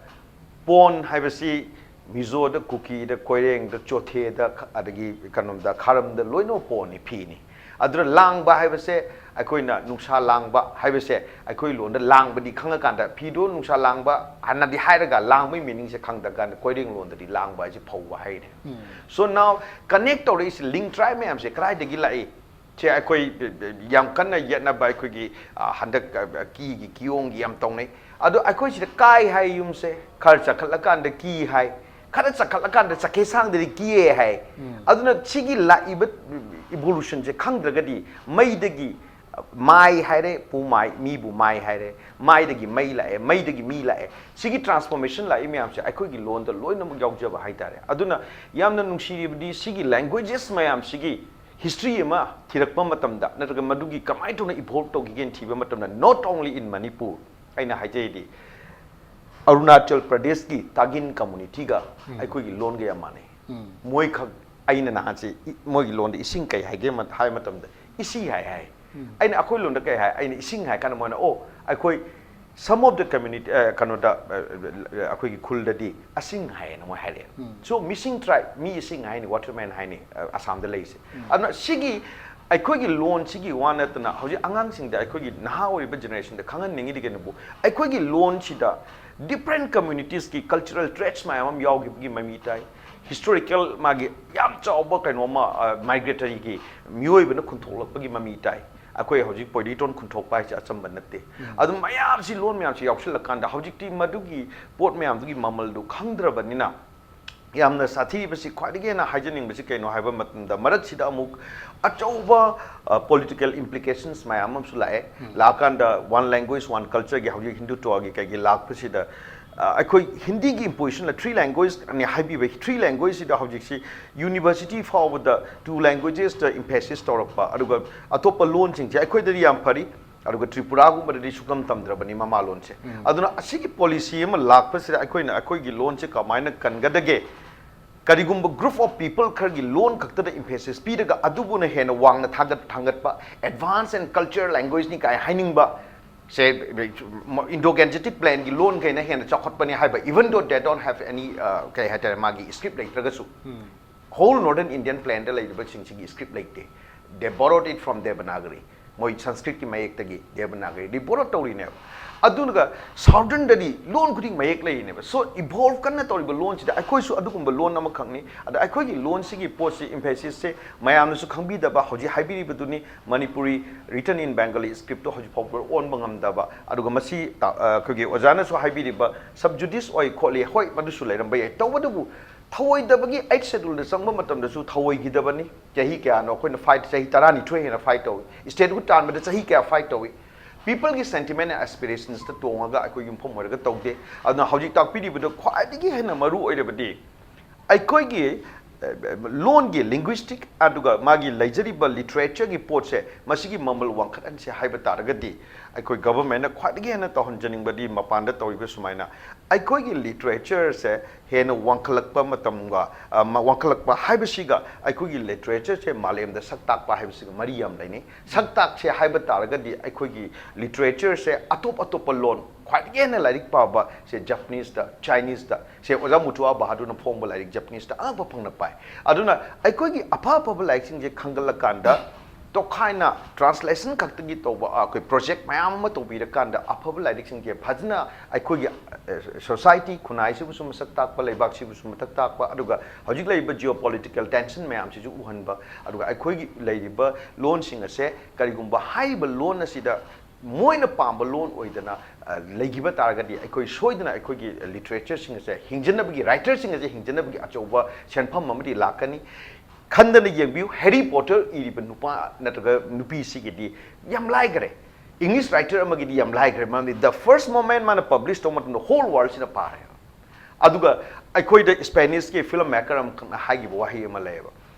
ꯄꯣꯟ ꯍꯥꯏꯕꯁꯤ ꯃꯤꯖꯣꯗ, ꯀꯨꯀꯤꯗ, ꯀꯣꯏꯔꯦꯡꯗ, ꯆꯣꯊꯦꯗ, ꯈ-, ꯑꯗꯒꯤ ꯀꯩꯅꯣꯝꯗ, ꯈꯥꯔꯝꯗ ꯂꯣꯏꯅꯃꯛ ꯄꯣꯟꯅꯤ, ꯐꯤꯅꯤ꯫ ꯑꯗꯨꯅ ꯂꯥꯡꯕ ꯍꯥꯏꯕꯁꯦ, ꯑꯩꯈꯣꯏꯅ ꯅꯨꯡꯁꯥ ꯂꯥꯡꯕ ꯍꯥꯏꯕꯁꯦ, ꯑꯩꯈꯣꯏ ꯂꯣꯟꯗ ꯂꯥꯡꯕꯗꯤ ꯈꯪꯉꯀꯥꯟꯗ, ꯐꯤꯗꯣ ꯅꯨꯡꯁꯥ ꯂꯥꯡꯕ ꯍꯥꯟꯅꯗꯤ ꯍꯥꯏꯔꯒ, ꯂꯥꯡꯕꯒꯤ meaning ꯁꯦ ꯈꯪꯗꯀꯥꯟꯗ, ꯀꯣꯏꯔꯦꯡ ꯂꯣꯟꯗꯗꯤ ꯂꯥꯡꯕ ꯍꯥꯏꯁꯦ ꯐꯧꯕ ꯍꯥꯏꯅꯦ꯫ So now connect ꯇꯧꯔꯛꯏꯁꯦ, link tribe ꯃꯌꯥꯝꯁꯦ ꯀꯗꯥꯏꯗꯒꯤ ꯂꯥꯛꯏ? ꯁꯦ ꯑꯩꯈꯣꯏ ꯌꯥꯝ ꯀꯟꯅ ꯌꯦꯠꯅꯕ ꯑꯩꯈꯣꯏꯒꯤ, ꯑ, ꯍꯟꯗꯛ, ꯑ, ꯀꯤꯒꯤ ꯀꯤꯌꯣꯡꯒꯤ ꯌꯥꯝ ꯇꯧꯅꯩ꯫ ꯑꯗꯣ ꯑꯩꯈꯣꯏ ꯁꯤꯗ ꯀꯥꯏ ꯍꯥꯏ ꯌꯨꯝꯁꯦ, ꯈꯔ ꯆꯈꯠꯂꯀꯥꯟꯗ ꯀꯤ ꯍꯥꯏ, ꯈꯔ ꯆꯈꯠꯂꯀꯥꯟꯗ ꯆꯈꯦꯁꯥꯡꯗꯗꯤ ꯀꯤꯌꯦ ꯍꯥꯏ꯫ ꯑꯗꯨꯅ ꯁꯤꯒꯤ ꯂꯥꯛꯏꯕ evolutionꯁꯦ ꯈꯪꯗ꯭ꯔꯒꯗꯤ ꯃꯩꯗꯒꯤ ꯃꯥꯏ ꯍꯥꯏꯔꯦ, ꯄꯨ ꯃꯥꯏ, ꯃꯤꯕꯨ ꯃꯥꯏ ꯍꯥꯏꯔꯦ, ꯃꯥꯏꯗꯒꯤ ꯃꯩ ꯂꯥꯛꯑꯦ, ꯃꯩꯗꯒꯤ ꯃꯤ ꯂꯥꯛꯑꯦ꯫ ꯁꯤꯒꯤ transformation ꯂꯥꯛꯏ ꯃꯌꯥꯝꯁꯦ ꯑꯩꯈꯣꯏꯒꯤ ꯂꯣꯟꯗ ꯂꯣꯏꯅꯃꯛ ꯌꯥꯎꯖꯕ ꯍꯥꯏꯇꯥꯔꯦ꯫ ꯑꯗꯨꯅ ꯌꯥꯝꯅ ꯅꯨꯡꯁꯤꯔꯤꯕꯗꯤ ꯁꯤꯒꯤ languages ꯃꯌꯥꯝꯁꯤꯒꯤ history ꯑꯃ ꯊꯤꯔꯛꯄ ꯃꯇꯝꯗ, ꯅꯠꯇ꯭ꯔꯒ ꯃꯗꯨꯒꯤ ꯀꯃꯥꯏꯅ ꯇꯧꯅ evolve ꯇꯧꯈꯤꯒꯦꯅ ꯊꯤꯕ ꯃꯇꯝꯗ, not only in Manipur, ꯑꯩꯅ ꯍꯥꯏꯖꯩꯗꯤ ꯑꯔꯨꯅꯥꯆꯜ ꯄ꯭ꯔꯗꯦꯁꯀꯤ ꯇꯥꯒꯤꯟ communityꯒ ꯑꯩꯈꯣꯏꯒꯤ ꯂꯣꯟꯒ ꯌꯥꯝ ꯃꯥꯟꯅꯩ꯫ ꯃꯣꯏꯈꯛ, ꯑꯩꯅ ꯅꯍꯥꯟꯁꯦ ꯏ-, ꯃꯣꯏꯒꯤ ꯂꯣꯟꯗ ꯏꯁꯤꯡ ꯀꯩ ꯍꯥꯏꯒꯦ ꯃ-, ꯍꯥꯏ ꯃꯇꯝꯗ ꯏꯁꯤ ꯍꯥꯏ ꯍꯥꯏ꯫ ꯑꯩꯅ ꯑꯩꯈꯣꯏ ꯂꯣꯟꯗ ꯀꯩ ꯍꯥꯏ? ꯑꯩꯅ ꯏꯁꯤꯡ ꯍꯥꯏ ꯀꯥꯟꯗ ꯃꯣꯏꯅ, "ꯑꯣ, ꯑꯩꯈꯣꯏ some of the community, ꯑ, ꯀꯩꯅꯣꯗ, ꯑ, ꯑ, ꯑꯩꯈꯣꯏꯒꯤ ꯈꯨꯜꯗꯗꯤ ꯑꯁꯤꯡ ꯍꯥꯏꯌꯦꯅ ꯃꯣꯏ ꯍꯥꯏꯔꯛꯑꯦ꯫ So, missing tribe, ꯃꯤ ꯏꯁꯤꯡ ꯍꯥꯏꯅꯤ, waterman ꯍꯥꯏꯅꯤ, ꯑ, ꯑꯁꯥꯝꯗ ꯂꯩꯔꯤꯁꯦ꯫ ꯑꯗꯨꯅ ꯁꯤꯒꯤ ꯑꯩꯈꯣꯏꯒꯤ ꯂꯣꯟꯁꯤꯒꯤ ꯋꯥ ꯅꯠꯇꯅ ꯍꯧꯖꯤꯛ ꯑꯉꯥꯡꯁꯤꯡꯗ, ꯑꯩꯈꯣꯏꯒꯤ ꯅꯍꯥ ꯑꯣꯏꯔꯤꯕ generationꯗ ꯈꯪꯍꯟꯅꯤꯡꯉꯤꯗꯤ ꯀꯩꯅꯣꯕꯨ, ꯑꯩꯈꯣꯏꯒꯤ ꯂꯣꯟꯁꯤꯗ different communitiesꯀꯤ cultural traits ꯃꯌꯥꯝ ꯑꯃ ꯌꯥꯎꯈꯤꯕꯒꯤ ꯃꯃꯤ ꯇꯥꯏ꯫ Historical ꯃꯥꯒꯤ ꯌꯥꯝ ꯆꯥꯎꯕ ꯀꯩꯅꯣꯝꯃ, ꯑ, migratorygꯤ ꯃꯤꯑꯣꯏꯕꯅ ꯈꯨꯟꯊꯣꯛꯂꯛꯄꯒꯤ ꯃꯃꯤ ꯇꯥꯏ꯫ ꯑꯩꯈꯣꯏ ꯍꯧꯖꯤꯛ ꯄꯣꯏꯗ꯭ꯔꯤꯇꯣꯟ ꯈꯨꯟꯊꯣꯛꯄ ꯍꯥꯏꯁꯦ ꯑꯆꯝꯕ ꯅꯠꯇꯦ꯫ ꯑꯗꯨ ꯃꯌꯥꯝꯁꯤ, ꯂꯣꯟ ꯃꯌꯥꯝꯁꯤ ꯌꯥꯎꯁꯤꯜꯂꯀꯥꯟꯗ ꯍꯧꯖꯤꯛꯇꯤ ꯃꯗꯨꯒꯤ ꯄꯣꯠ ꯃꯌꯥꯝꯗꯨꯒꯤ ꯃꯃꯜꯗꯨ ꯈꯪꯗ꯭ꯔꯕꯅꯤꯅ, ꯌꯥꯝꯅ ꯁꯥꯊꯤꯔꯤꯕꯁꯤ, ꯈ꯭ꯋꯥꯏꯗꯒꯤ ꯍꯦꯟꯅ ꯍꯥꯏꯖꯅꯤꯡꯕꯁꯤ ꯀꯩꯅꯣ ꯍꯥꯏꯕ ꯃꯇꯝꯗ, ꯃꯔꯛꯁꯤꯗ ꯑꯃꯨꯛ ꯑꯆꯧꯕ, ꯑ, political implications ꯃꯌꯥꯝ ꯑꯃꯁꯨ ꯂꯥꯛꯑꯦ꯫ ꯂꯥꯛꯑꯀꯥꯟꯗ one language, one cultureꯒꯤ ꯍꯧꯖꯤꯛ ꯍꯤꯟꯗꯨꯇ꯭ꯋꯥꯒꯤ ꯀꯩꯒꯤ ꯂꯥꯛꯄꯁꯤꯗ, ꯑ, ꯑꯩꯈꯣꯏ ꯍꯤꯟꯗꯤꯒꯤ impositionꯅ three language꯫ ꯍꯥꯏꯕꯤꯕ three languageꯁꯤꯗ ꯍꯧꯖꯤꯛꯁꯤ university ꯐꯥꯎꯕꯗ two languagesꯇ emphasis ꯇꯧꯔꯛꯄ, ꯑꯗꯨꯒ ꯑꯇꯣꯞꯄ ꯂꯣꯟꯁꯤꯡꯁꯦ ꯑꯩꯈꯣꯏꯗꯗꯤ ꯌꯥꯝ ꯐꯔꯤ, ꯑꯗꯨꯒ ꯇ꯭ꯔꯤꯄꯨꯔꯥꯒꯨꯝꯕꯗꯗꯤ ꯁꯨꯛꯇꯝ ꯇꯝꯗ꯭ꯔꯕꯅꯤ ꯃꯃꯥ ꯂꯣꯟꯁꯦ꯫ ꯑꯗꯨꯅ ꯑꯁꯤꯒꯤ policy ꯑꯃ ꯂꯥꯛꯄꯁꯤꯗ ꯑꯩꯈꯣꯏꯅ ꯑꯩꯈꯣꯏꯒꯤ ꯂꯣꯟꯁꯦ ꯀꯃꯥꯏꯅ ꯀꯟꯒꯗꯒꯦ? ꯀꯔꯤꯒꯨꯝꯕ group of people ꯈꯔꯒꯤ ꯂꯣꯟ ꯈꯛꯇꯗ emphasis ꯄꯤꯔꯒ ꯑꯗꯨꯕꯨꯅ ꯍꯦꯟꯅ ꯋꯥꯡꯅ ꯊꯥꯡꯒꯠ-, ꯊꯥꯡꯒꯠꯄ, advance and culture languageꯅꯤ ꯀꯥꯏ ꯍꯥꯏꯅꯤꯡꯕ ꯁꯦ, Indo-Gangetic plainꯒꯤ ꯂꯣꯟꯈꯩꯅ ꯍꯦꯟꯅ ꯆꯥꯎꯈꯠꯄꯅꯤ ꯍꯥꯏꯕ, even though they don't have any, uh, ꯀꯩ ꯍꯥꯏꯇꯥꯔꯦ, ꯃꯥꯒꯤ script ꯂꯩꯇ꯭ꯔꯒꯁꯨ꯫ Whole Northern Indian plainꯗ ꯂꯩꯔꯤꯕꯁꯤꯡꯁꯤꯒꯤ script ꯂꯩꯇꯦ꯫ They borrowed it from Devanagari꯫ ꯃꯣꯏ ꯁꯪꯁꯀ꯭ꯔꯤꯠꯀꯤ ꯃꯌꯦꯛꯇꯒꯤ ꯗꯦꯕꯅꯥꯒꯔꯤꯗꯒꯤ ꯕꯣꯔꯣ ꯇꯧꯔꯤꯅꯦꯕ꯫ ꯑꯗꯨꯒ ꯁꯥꯎꯗꯔꯟꯗꯗꯤ ꯂꯣꯟ ꯈꯨꯗꯤꯡ ꯃꯌꯦꯛ ꯂꯩꯔꯤꯅꯦꯕ꯫ ꯁꯣ ꯏꯚꯣꯜꯕ ꯀꯟꯅ ꯇꯧꯔꯤꯕ ꯂꯣꯟꯁꯤꯗ ꯑꯩꯈꯣꯏꯁꯨ ꯑꯗꯨꯒꯨꯝꯕ ꯂꯣꯟ ꯑꯃꯈꯛꯅꯤ꯫ ꯑꯗ ꯑꯩꯈꯣꯏꯒꯤ ꯂꯣꯟꯁꯤꯒꯤ ꯄꯣꯠꯁꯤ, ꯏꯝꯐꯦꯁꯤꯁꯁꯦ ꯃꯌꯥꯝꯅꯁꯨ ꯈꯪꯕꯤꯗꯕ, ꯍꯧꯖꯤꯛ ꯍꯥꯏꯕꯤꯔꯤꯕꯗꯨꯅꯤ, Manipuri written in Bengali script ꯇꯣ ꯍꯧꯖꯤꯛ ꯐꯥꯎꯕ ꯑꯣꯟꯕ ꯉꯝꯗꯕ꯫ ꯑꯗꯨꯒ ꯃꯁꯤ ꯇ-, ꯑ, ꯑꯩꯈꯣꯏꯒꯤ ꯑꯣꯖꯥꯅꯁꯨ ꯍꯥꯏꯕꯤꯔꯤꯕ sub judice ꯑꯣꯏ ꯈꯣꯠꯂꯤ, ꯍꯣꯏ, ꯃꯗꯨꯁꯨ ꯂꯩꯔꯝꯕ ꯌꯥꯏ꯫ ꯇꯧꯕꯇꯕꯨ ꯊꯧꯑꯣꯏꯗꯕꯒꯤ eighth schedule ꯗ ꯆꯪꯕ ꯃꯇꯝꯗꯁꯨ ꯊꯧꯑꯣꯏꯈꯤꯗꯕꯅꯤ꯫ ꯆꯍꯤ ꯀꯌꯥꯅꯣ ꯑꯩꯈꯣꯏꯅ fight, ꯆꯍꯤ ꯇꯔꯥꯅꯤꯊꯣꯏ ꯍꯦꯟꯅ fight ꯇꯧꯏ꯫ Statehood ꯇꯥꯟꯕꯗ ꯆꯍꯤ ꯀꯌꯥ fight ꯇꯧꯏ꯫ People ꯒꯤ sentiment and aspirations ꯇ ꯇꯣꯡꯉꯒ ꯑꯩꯈꯣꯏ ꯌꯨꯝꯐꯝ ꯑꯣꯏꯔꯒ ꯇꯧꯗꯦ꯫ ꯑꯗꯨꯅ ꯍꯧꯖꯤꯛ ꯇꯥꯛꯄꯤꯔꯤꯕꯗ ꯈ꯭ꯋꯥꯏꯗꯒꯤ ꯍꯦꯟꯅ ꯃꯔꯨ ꯑꯣꯏꯔꯕꯗꯤ ꯑꯩꯈꯣꯏꯒꯤ, ꯑ, ꯂꯣꯟꯒꯤ linguistic ꯑꯗꯨꯒ ꯃꯥꯒꯤ ꯂꯩꯖꯔꯤꯕ literature ꯒꯤ ꯄꯣꯠꯁꯦ, ꯃꯁꯤꯒꯤ ꯃꯃꯜ ꯋꯥꯡꯈꯠꯍꯟꯁꯦ ꯍꯥꯏꯕ ꯇꯥꯔꯒꯗꯤ, ꯑꯩꯈꯣꯏ government ꯅ ꯈ꯭ꯋꯥꯏꯗꯒꯤ ꯍꯦꯟꯅ ꯇꯧꯍꯟꯖꯅꯤꯡꯕꯗꯤ ꯃꯄꯥꯟꯗ ꯇꯧꯔꯤꯕ ꯁꯨꯃꯥꯏꯅ ꯑꯩꯈꯣꯏꯒꯤ literature ꯁꯦ ꯍꯦꯟꯅ ꯋꯥꯡꯈꯠꯂꯛꯄ ꯃꯇꯝꯒ, ꯑ, ꯃ-, ꯋꯥꯡꯈꯠꯂꯛꯄ ꯍꯥꯏꯕꯁꯤꯒ ꯑꯩꯈꯣꯏꯒꯤ literature ꯁꯦ ꯃꯥꯂꯦꯝꯗ ꯁꯛ ꯇꯥꯛꯄ ꯍꯥꯏꯕꯁꯤꯒ ꯃꯔꯤ ꯌꯥꯝ ꯂꯩꯅꯩ꯫ ꯁꯛ ꯇꯥꯛꯁꯦ ꯍꯥꯏꯕ ꯇꯥꯔꯒꯗꯤ ꯑꯩꯈꯣꯏꯒꯤ literature ꯁꯦ ꯑꯇꯣꯞ ꯑꯇꯣꯞꯄ ꯂꯣꯟ, ꯈ꯭ꯋꯥꯏꯗꯒꯤ ꯍꯦꯟꯅ ꯂꯥꯏꯔꯤꯛ ꯄꯥꯕ ꯁꯦ Japanese ꯇ, Chinese ꯇ, ꯁꯦ ꯑꯣꯖꯥ ꯃꯨꯇꯨꯑꯥ ꯕꯍꯥꯗꯨꯔꯅ ꯐꯣꯡꯕ ꯂꯥꯏꯔꯤꯛ Japanese ꯇ ꯑꯉꯛꯄ ꯐꯪꯅ ꯄꯥꯏ꯫ ꯑꯗꯨꯅ ꯑꯩꯈꯣꯏꯒꯤ ꯑꯐ ꯑꯐꯕ ꯂꯥꯏꯔꯤꯛꯁꯤꯡꯁꯦ ꯈꯟꯒꯠꯂꯀꯥꯟꯗ ꯇꯣꯈꯥꯏꯅ translation ꯈꯛꯇꯒꯤ ꯇꯧꯕ, ꯑ, ꯑꯩꯈꯣꯏ project ꯃꯌꯥꯝ ꯑꯃ ꯇꯧꯕꯤꯔꯀꯥꯟꯗ ꯑꯐꯕ ꯂꯥꯏꯔꯤꯛꯁꯤꯡꯁꯦ ꯐꯖꯅ ꯑꯩꯈꯣꯏꯒꯤ, ꯑ, society, ꯈꯨꯟꯅꯥꯏꯁꯤꯕꯨꯁꯨ ꯃꯁꯛ ꯇꯥꯛꯄ, ꯂꯩꯕꯥꯛꯁꯤꯕꯨꯁꯨ ꯃꯁꯛ ꯇꯥꯛꯄ, ꯑꯗꯨꯒ ꯍꯧꯖꯤꯛ ꯂꯩꯔꯤꯕ geopolitical tension ꯃꯌꯥꯝꯁꯤꯁꯨ ꯎꯍꯟꯕ, ꯑꯗꯨꯒ ꯑꯩꯈꯣꯏꯒꯤ ꯂꯩꯔꯤꯕ ꯂꯣꯟꯁꯤꯡ ꯑꯁꯦ ꯀꯔꯤꯒꯨꯝꯕ ꯍꯥꯏꯔꯤꯕ ꯂꯣꯟ ꯑꯁꯤꯗ ꯃꯣꯏꯅ ꯄꯥꯝꯕ ꯂꯣꯟ ꯑꯣꯏꯗꯅ, ꯑ, ꯂꯩꯈꯤꯕ ꯇꯥꯔꯒꯗꯤ ꯑꯩꯈꯣꯏ ꯁꯣꯏꯗꯅ ꯑꯩꯈꯣꯏꯒꯤ literature ꯁꯤꯡ ꯑꯁꯦ ꯍꯤꯡꯖꯅꯕꯒꯤ, writer ꯁꯤꯡ ꯑꯁꯦ ꯍꯤꯡꯖꯅꯕꯒꯤ ꯑꯆꯧꯕ ꯁꯦꯟꯐꯝ ꯑꯃꯗꯤ ꯂꯥꯛꯀꯅꯤ꯫ ꯈꯟꯗꯅ ꯌꯦꯡꯕꯤꯌꯨ, Harry Potter ꯏꯔꯤꯕ ꯅꯨꯄꯥ ꯅꯠꯇ꯭ꯔꯒ ꯅꯨꯄꯤꯁꯤꯒꯤꯗꯤ ꯌꯥꯝ ꯂꯥꯏꯈ꯭ꯔꯦ꯫ English writer ꯑꯃꯒꯤꯗꯤ ꯌꯥꯝ ꯂꯥꯏꯈ꯭ꯔꯦ, ꯃꯔꯝꯗꯤ the first moment ꯃꯥꯅ publish ꯇꯧꯕ ꯃꯇꯝꯗ whole world ꯁꯤꯅ ꯄꯥꯔꯦ꯫ ꯑꯗꯨꯒ ꯑꯩꯈꯣꯏꯗ Spanish ꯀꯤ film maker ꯑꯃꯈꯛꯅ ꯍꯥꯏꯈꯤꯕ ꯋꯥꯍꯩ ꯑꯃ ꯂꯩꯌꯦꯕ,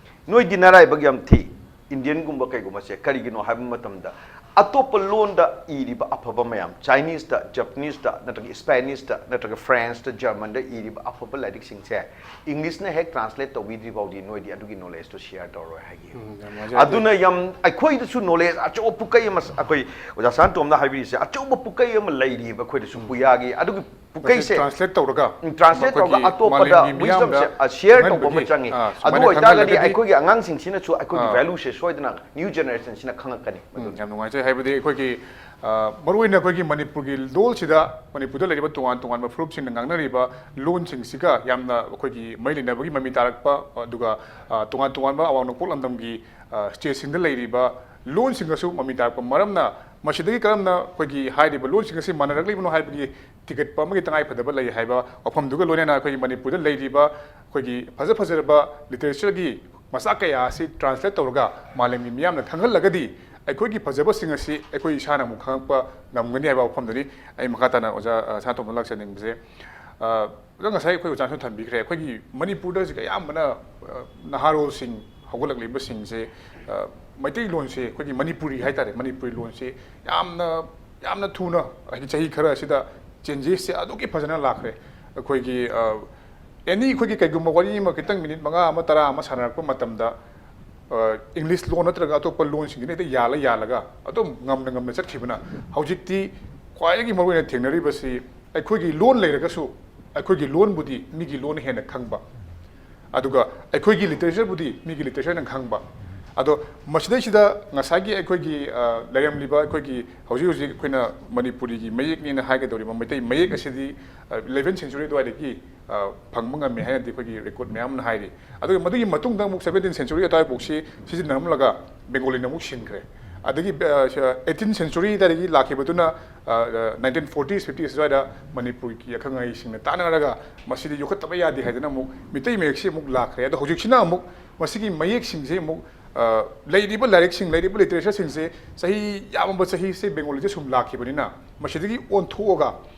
"ꯅꯣꯏꯗꯤ ꯅꯔꯥꯏꯕꯛ ꯌꯥꯝ ꯊꯤ, Indian ꯒꯨꯝꯕ ꯀꯩꯒꯨꯝꯕꯁꯦ꯫ ꯀꯔꯤꯒꯤꯅꯣ ꯍꯥꯏꯕ ꯃꯇꯝꯗ ꯑꯇꯣꯞꯄ ꯂꯣꯟꯗ ꯏꯔꯤꯕ ꯑꯐꯕ ꯃꯌꯥꯝ, Chinese ꯇ, Japanese ꯇ, ꯅꯠꯇ꯭ꯔꯒ Spanish ꯇ, ꯅꯠꯇ꯭ꯔꯒ French ꯇ, German ꯗ ꯏꯔꯤꯕ ꯑꯐꯕ ꯂꯥꯏꯔꯤꯛꯁꯤꯡꯁꯦ English ꯅ ꯍꯦꯛ translate ꯇꯧꯕꯤꯗ꯭ꯔꯤ ꯐꯥꯎꯗꯤ ꯅꯣꯏꯗꯤ ꯑꯗꯨꯒꯤ knowledge ꯇꯣ share ꯇꯧꯔꯣꯏ" ꯍꯥꯏꯈꯤ꯫ ꯎꯝ, ꯌꯥꯝ ꯅꯨꯡꯉꯥꯏꯖꯩ꯫ ꯑꯗꯨꯅ ꯌꯥꯝ, ꯑꯩꯈꯣꯏꯗꯁꯨ knowledge ꯑꯆꯧꯕ ꯄꯨꯀꯩ ꯑꯃ, ꯑꯩꯈꯣꯏ ꯑꯣꯖꯥ ꯁꯅꯥꯇꯣꯝꯅ ꯍꯥꯏꯕꯤꯔꯤꯁꯦ, ꯑꯆꯧꯕ ꯄꯨꯀꯩ ꯑꯃ ꯂꯩꯔꯤꯕ ꯑꯩꯈꯣꯏꯗꯁꯨ, ꯎꯝ꯫ ꯄꯨꯌꯥꯒꯤ꯫ ꯑꯗꯨꯒꯤ ꯄꯨꯀꯩꯁꯦ translate ꯇꯧꯔꯒ translate ꯇꯧꯔꯒ ꯑꯩꯈꯣꯏꯒꯤ ꯑꯇꯣꯞꯄꯗ ꯃꯥꯂꯦꯝꯒꯤ wisdomꯁꯦ ꯃꯤꯌꯥꯝꯗ share ꯇꯧꯕ ꯑꯃ ꯈꯪꯍꯟꯕꯒꯤ, ꯆꯪꯉꯤ꯫ ꯑꯥ, ꯑꯗꯨ ꯁꯨꯃꯥꯏꯅ ꯑꯣꯏꯇꯥꯔꯒꯗꯤ ꯈꯪꯍꯜꯂꯒꯗꯤ, ꯑꯩꯈꯣꯏꯒꯤ ꯑꯉꯥꯡꯁꯤꯡꯁꯤꯅꯁꯨ ꯑꯩꯈꯣꯏꯒꯤ ꯑꯥ꯫ valueꯁꯦ ꯁꯣꯏꯗꯅ new generationꯁꯤꯅ ꯈꯪꯉꯛꯀꯅꯤ꯫ ꯎꯝ, ꯌꯥꯝ ꯅꯨꯡꯉꯥꯏꯖꯩ꯫ ꯍꯥꯏꯕꯗꯤ ꯑꯩꯈꯣꯏꯒꯤ, ꯑ, ꯃꯔꯨꯑꯣꯏꯅ ꯑꯩꯈꯣꯏꯒꯤ ꯃꯅꯤꯄꯨꯔꯒꯤ ꯂꯣꯜꯁꯤꯗ, ꯃꯅꯤꯄꯨꯔꯗ ꯂꯩꯔꯤꯕ ꯇꯣꯉꯥꯟ ꯇꯣꯉꯥꯟꯕ ꯐꯨꯔꯨꯞꯁꯤꯡꯅ ꯉꯥꯡꯅꯔꯤꯕ ꯂꯣꯟꯁꯤꯡꯁꯤꯒ ꯌꯥꯝꯅ ꯑꯩꯈꯣꯏꯒꯤ ꯃꯔꯤ ꯂꯩꯅꯕꯒꯤ ꯃꯃꯤ ꯇꯥꯔꯛꯄ, ꯑꯗꯨꯒ, ꯑ, ꯇꯣꯉꯥꯟ ꯇꯣꯉꯥꯟꯕ ꯑꯋꯥꯡ ꯅꯣꯡꯄꯣꯛ ꯂꯝꯗꯝꯒꯤ, ꯑ, stateꯁꯤꯡꯗ ꯂꯩꯔꯤꯕ ꯂꯣꯟꯁꯤꯡꯒꯁꯨ ꯃꯃꯤ ꯇꯥꯔꯛꯄ ꯃꯔꯝꯅ, ꯃꯁꯤꯗꯒꯤ ꯀꯔꯝꯅ ꯑꯩꯈꯣꯏꯒꯤ ꯍꯥꯏꯔꯤꯕ ꯂꯣꯟꯁꯤꯡ ꯑꯁꯤ ꯃꯥꯟꯅꯔꯛꯂꯤꯕꯅꯣ ꯍꯥꯏꯕꯒꯤ ꯊꯤꯒꯠꯄ ꯑꯃꯒꯤ ꯇꯉꯥꯏ ꯐꯗꯕ ꯂꯩ ꯍꯥꯏꯕ ꯋꯥꯐꯝꯗꯨꯒ ꯂꯣꯏꯅꯅ, ꯑꯩꯈꯣꯏꯒꯤ ꯃꯅꯤꯄꯨꯔꯗ ꯂꯩꯔꯤꯕ ꯑꯩꯈꯣꯏꯒꯤ ꯐꯖ ꯐꯖꯔꯕ literature ꯒꯤ ꯃꯆꯥꯛ ꯀꯌꯥ ꯑꯁꯤ translate ꯇꯧꯔꯒ ꯃꯥꯂꯦꯝꯒꯤ ꯃꯤꯌꯥꯝꯅ ꯈꯪꯍꯜꯂꯒꯗꯤ, ꯑꯩꯈꯣꯏꯒꯤ ꯐꯖꯕꯁꯤꯡ ꯑꯁꯤ ꯑꯩꯈꯣꯏ ꯏꯁꯥꯅ ꯑꯃꯨꯛ ꯈꯪꯉꯛꯄ ꯉꯝꯒꯅꯤ ꯍꯥꯏꯕ ꯋꯥꯐꯝꯗꯨꯅꯤ꯫ ꯑꯩ ꯃꯈꯥ ꯇꯥꯅ ꯑꯣꯖꯥ, ꯑ, ꯁꯅꯥꯇꯣꯝꯕꯗ ꯂꯥꯛꯆꯅꯤꯡꯕꯁꯦ, ꯑ, ꯑꯣꯖꯥ, ꯉꯁꯥꯏ ꯑꯩꯈꯣꯏ ꯑꯣꯖꯥꯅꯁꯨ ꯊꯝꯕꯤꯈ꯭ꯔꯦ, ꯑꯩꯈꯣꯏꯒꯤ ꯃꯅꯤꯄꯨꯔꯗ ꯍꯧꯖꯤꯛ ꯑꯌꯥꯝꯕꯅ, ꯑ, ꯅꯍꯥꯔꯣꯜꯁꯤꯡ ꯍꯧꯒꯠꯂꯛꯂꯤꯕꯁꯤꯡꯁꯦ, ꯑ, ꯃꯩꯇꯩꯂꯣꯟꯁꯦ, ꯑꯩꯈꯣꯏꯒꯤ ꯃꯅꯤꯄꯨꯔꯤ ꯍꯥꯏꯇꯥꯔꯦ, ꯃꯅꯤꯄꯨꯔꯤ ꯂꯣꯟꯁꯦ ꯌꯥꯝꯅ, ꯌꯥꯝꯅ ꯊꯨꯅ, ꯍꯥꯏꯗꯤ ꯆꯍꯤ ꯈꯔ ꯑꯁꯤꯗ changesꯁꯦ ꯑꯗꯨꯛꯀꯤ ꯐꯖꯅ ꯂꯥꯛꯈ꯭ꯔꯦ꯫ ꯑꯩꯈꯣꯏꯒꯤ, ꯑ, any ꯑꯩꯈꯣꯏꯒꯤ ꯀꯩꯒꯨꯝꯕ ꯋꯥꯔꯤ ꯑꯃ ꯈꯤꯇꯪ minute ꯃꯉꯥ ꯑꯃ, ꯇꯔꯥ ꯑꯃ ꯁꯥꯟꯅꯔꯛꯄ ꯃꯇꯝꯗ, ꯑ, English ꯂꯣꯟ ꯅꯠꯇ꯭ꯔꯒ ꯑꯇꯣꯞꯄ ꯂꯣꯟꯁꯤꯡꯁꯤꯅ ꯍꯦꯛꯇ ꯌꯥꯜꯂ ꯌꯥꯜꯂꯒ ꯑꯗꯨꯝ ꯉꯝꯅ ꯉꯝꯅ ꯆꯠꯈꯤꯕꯅ, ꯍꯧꯖꯤꯛꯇꯤ ꯈ꯭ꯋꯥꯏꯗꯒꯤ ꯃꯔꯨꯑꯣꯏꯅ ꯊꯦꯡꯅꯔꯤꯕꯁꯤ, ꯑꯩꯈꯣꯏꯒꯤ ꯂꯣꯟ ꯂꯩꯔꯒꯁꯨ ꯑꯩꯈꯣꯏꯒꯤ ꯂꯣꯟꯕꯨꯗꯤ ꯃꯤꯒꯤ ꯂꯣꯟꯅ ꯍꯦꯟꯅ ꯈꯪꯕ, ꯑꯗꯨꯒ ꯑꯩꯈꯣꯏꯒꯤ literatureꯕꯨꯗꯤ ꯃꯤꯒꯤ literatureꯅ ꯈꯪꯕ꯫ ꯑꯗꯣ ꯃꯁꯤꯗꯩꯁꯤꯗ ꯉꯁꯥꯏꯒꯤ ꯑꯩꯈꯣꯏꯒꯤ, ꯑ, ꯂꯩꯔꯝꯂꯤꯕ ꯑꯩꯈꯣꯏꯒꯤ ꯍꯧꯖꯤꯛ ꯍꯧꯖꯤꯛ ꯑꯩꯈꯣꯏꯅ ꯃꯅꯤꯄꯨꯔꯤꯒꯤ ꯃꯌꯦꯛꯅꯦꯅ ꯍꯥꯏꯒꯗꯧꯔꯤꯕ ꯃꯩꯇꯩ ꯃꯌꯦꯛ ꯑꯁꯤꯗꯤ, ꯑ, eleventh century ꯑꯗꯨꯋꯥꯏꯗꯒꯤ, ꯑ, ꯐꯪꯕ ꯉꯝꯃꯤ ꯍꯥꯏꯅꯗꯤ ꯑꯩꯈꯣꯏꯒꯤ record ꯃꯌꯥꯝ ꯑꯃꯅ ꯍꯥꯏꯔꯤ꯫ ꯑꯗꯨꯒ ꯃꯗꯨꯒꯤ ꯃꯇꯨꯡꯗ ꯑꯃꯨꯛ seventeenth century ꯑꯗꯨꯋꯥꯏꯐꯥꯎꯁꯤ ꯁꯤꯖꯤꯟꯅꯔꯝꯂꯒ ꯕꯦꯡꯒꯣꯂꯤꯅ ꯑꯃꯨꯛ ꯁꯤꯟꯈ꯭ꯔꯦ꯫ ꯑꯗꯒꯤ, ꯑ, eighteenth century ꯑꯗꯨꯋꯥꯏꯗꯒꯤ ꯂꯥꯛꯈꯤꯕꯗꯨꯅ, ꯑ, ꯑ, nineteen forties, fifties ꯑꯗꯨꯋꯥꯏꯗ ꯃꯅꯤꯄꯨꯔꯒꯤ ꯑꯈꯪ ꯑꯍꯩꯁꯤꯡꯅ ꯇꯥꯟꯅꯔꯒ ꯃꯁꯤꯗꯤ ꯌꯣꯛꯈꯠꯇꯕ ꯌꯥꯗꯦ ꯍꯥꯏꯗꯅ ꯑꯃꯨꯛ ꯃꯤꯇꯩ ꯃꯌꯦꯛꯁꯤ ꯑꯃꯨꯛ ꯂꯥꯛꯈ꯭ꯔꯦ꯫ ꯑꯗꯣ ꯍꯧꯖꯤꯛꯁꯤꯅ ꯑꯃꯨꯛ ꯃꯁꯤꯒꯤ ꯃꯌꯦꯛꯁꯤꯡꯁꯦ ꯑꯃꯨꯛ, ꯑ, ꯂꯩꯔꯤꯕ ꯂꯥꯏꯔꯤꯛꯁꯤꯡ, ꯂꯩꯔꯤꯕ literatureꯁꯤꯡꯁꯦ ꯆꯍꯤ ꯌꯥꯝꯃꯕ ꯆꯍꯤꯁꯦ ꯕꯦꯡꯒꯣꯂꯤꯗ ꯁꯨꯝ ꯂꯥꯛꯈꯤꯕꯅꯤꯅ, ꯃꯁꯤꯗꯒꯤ ꯑꯣꯟꯊꯣꯛꯑꯒ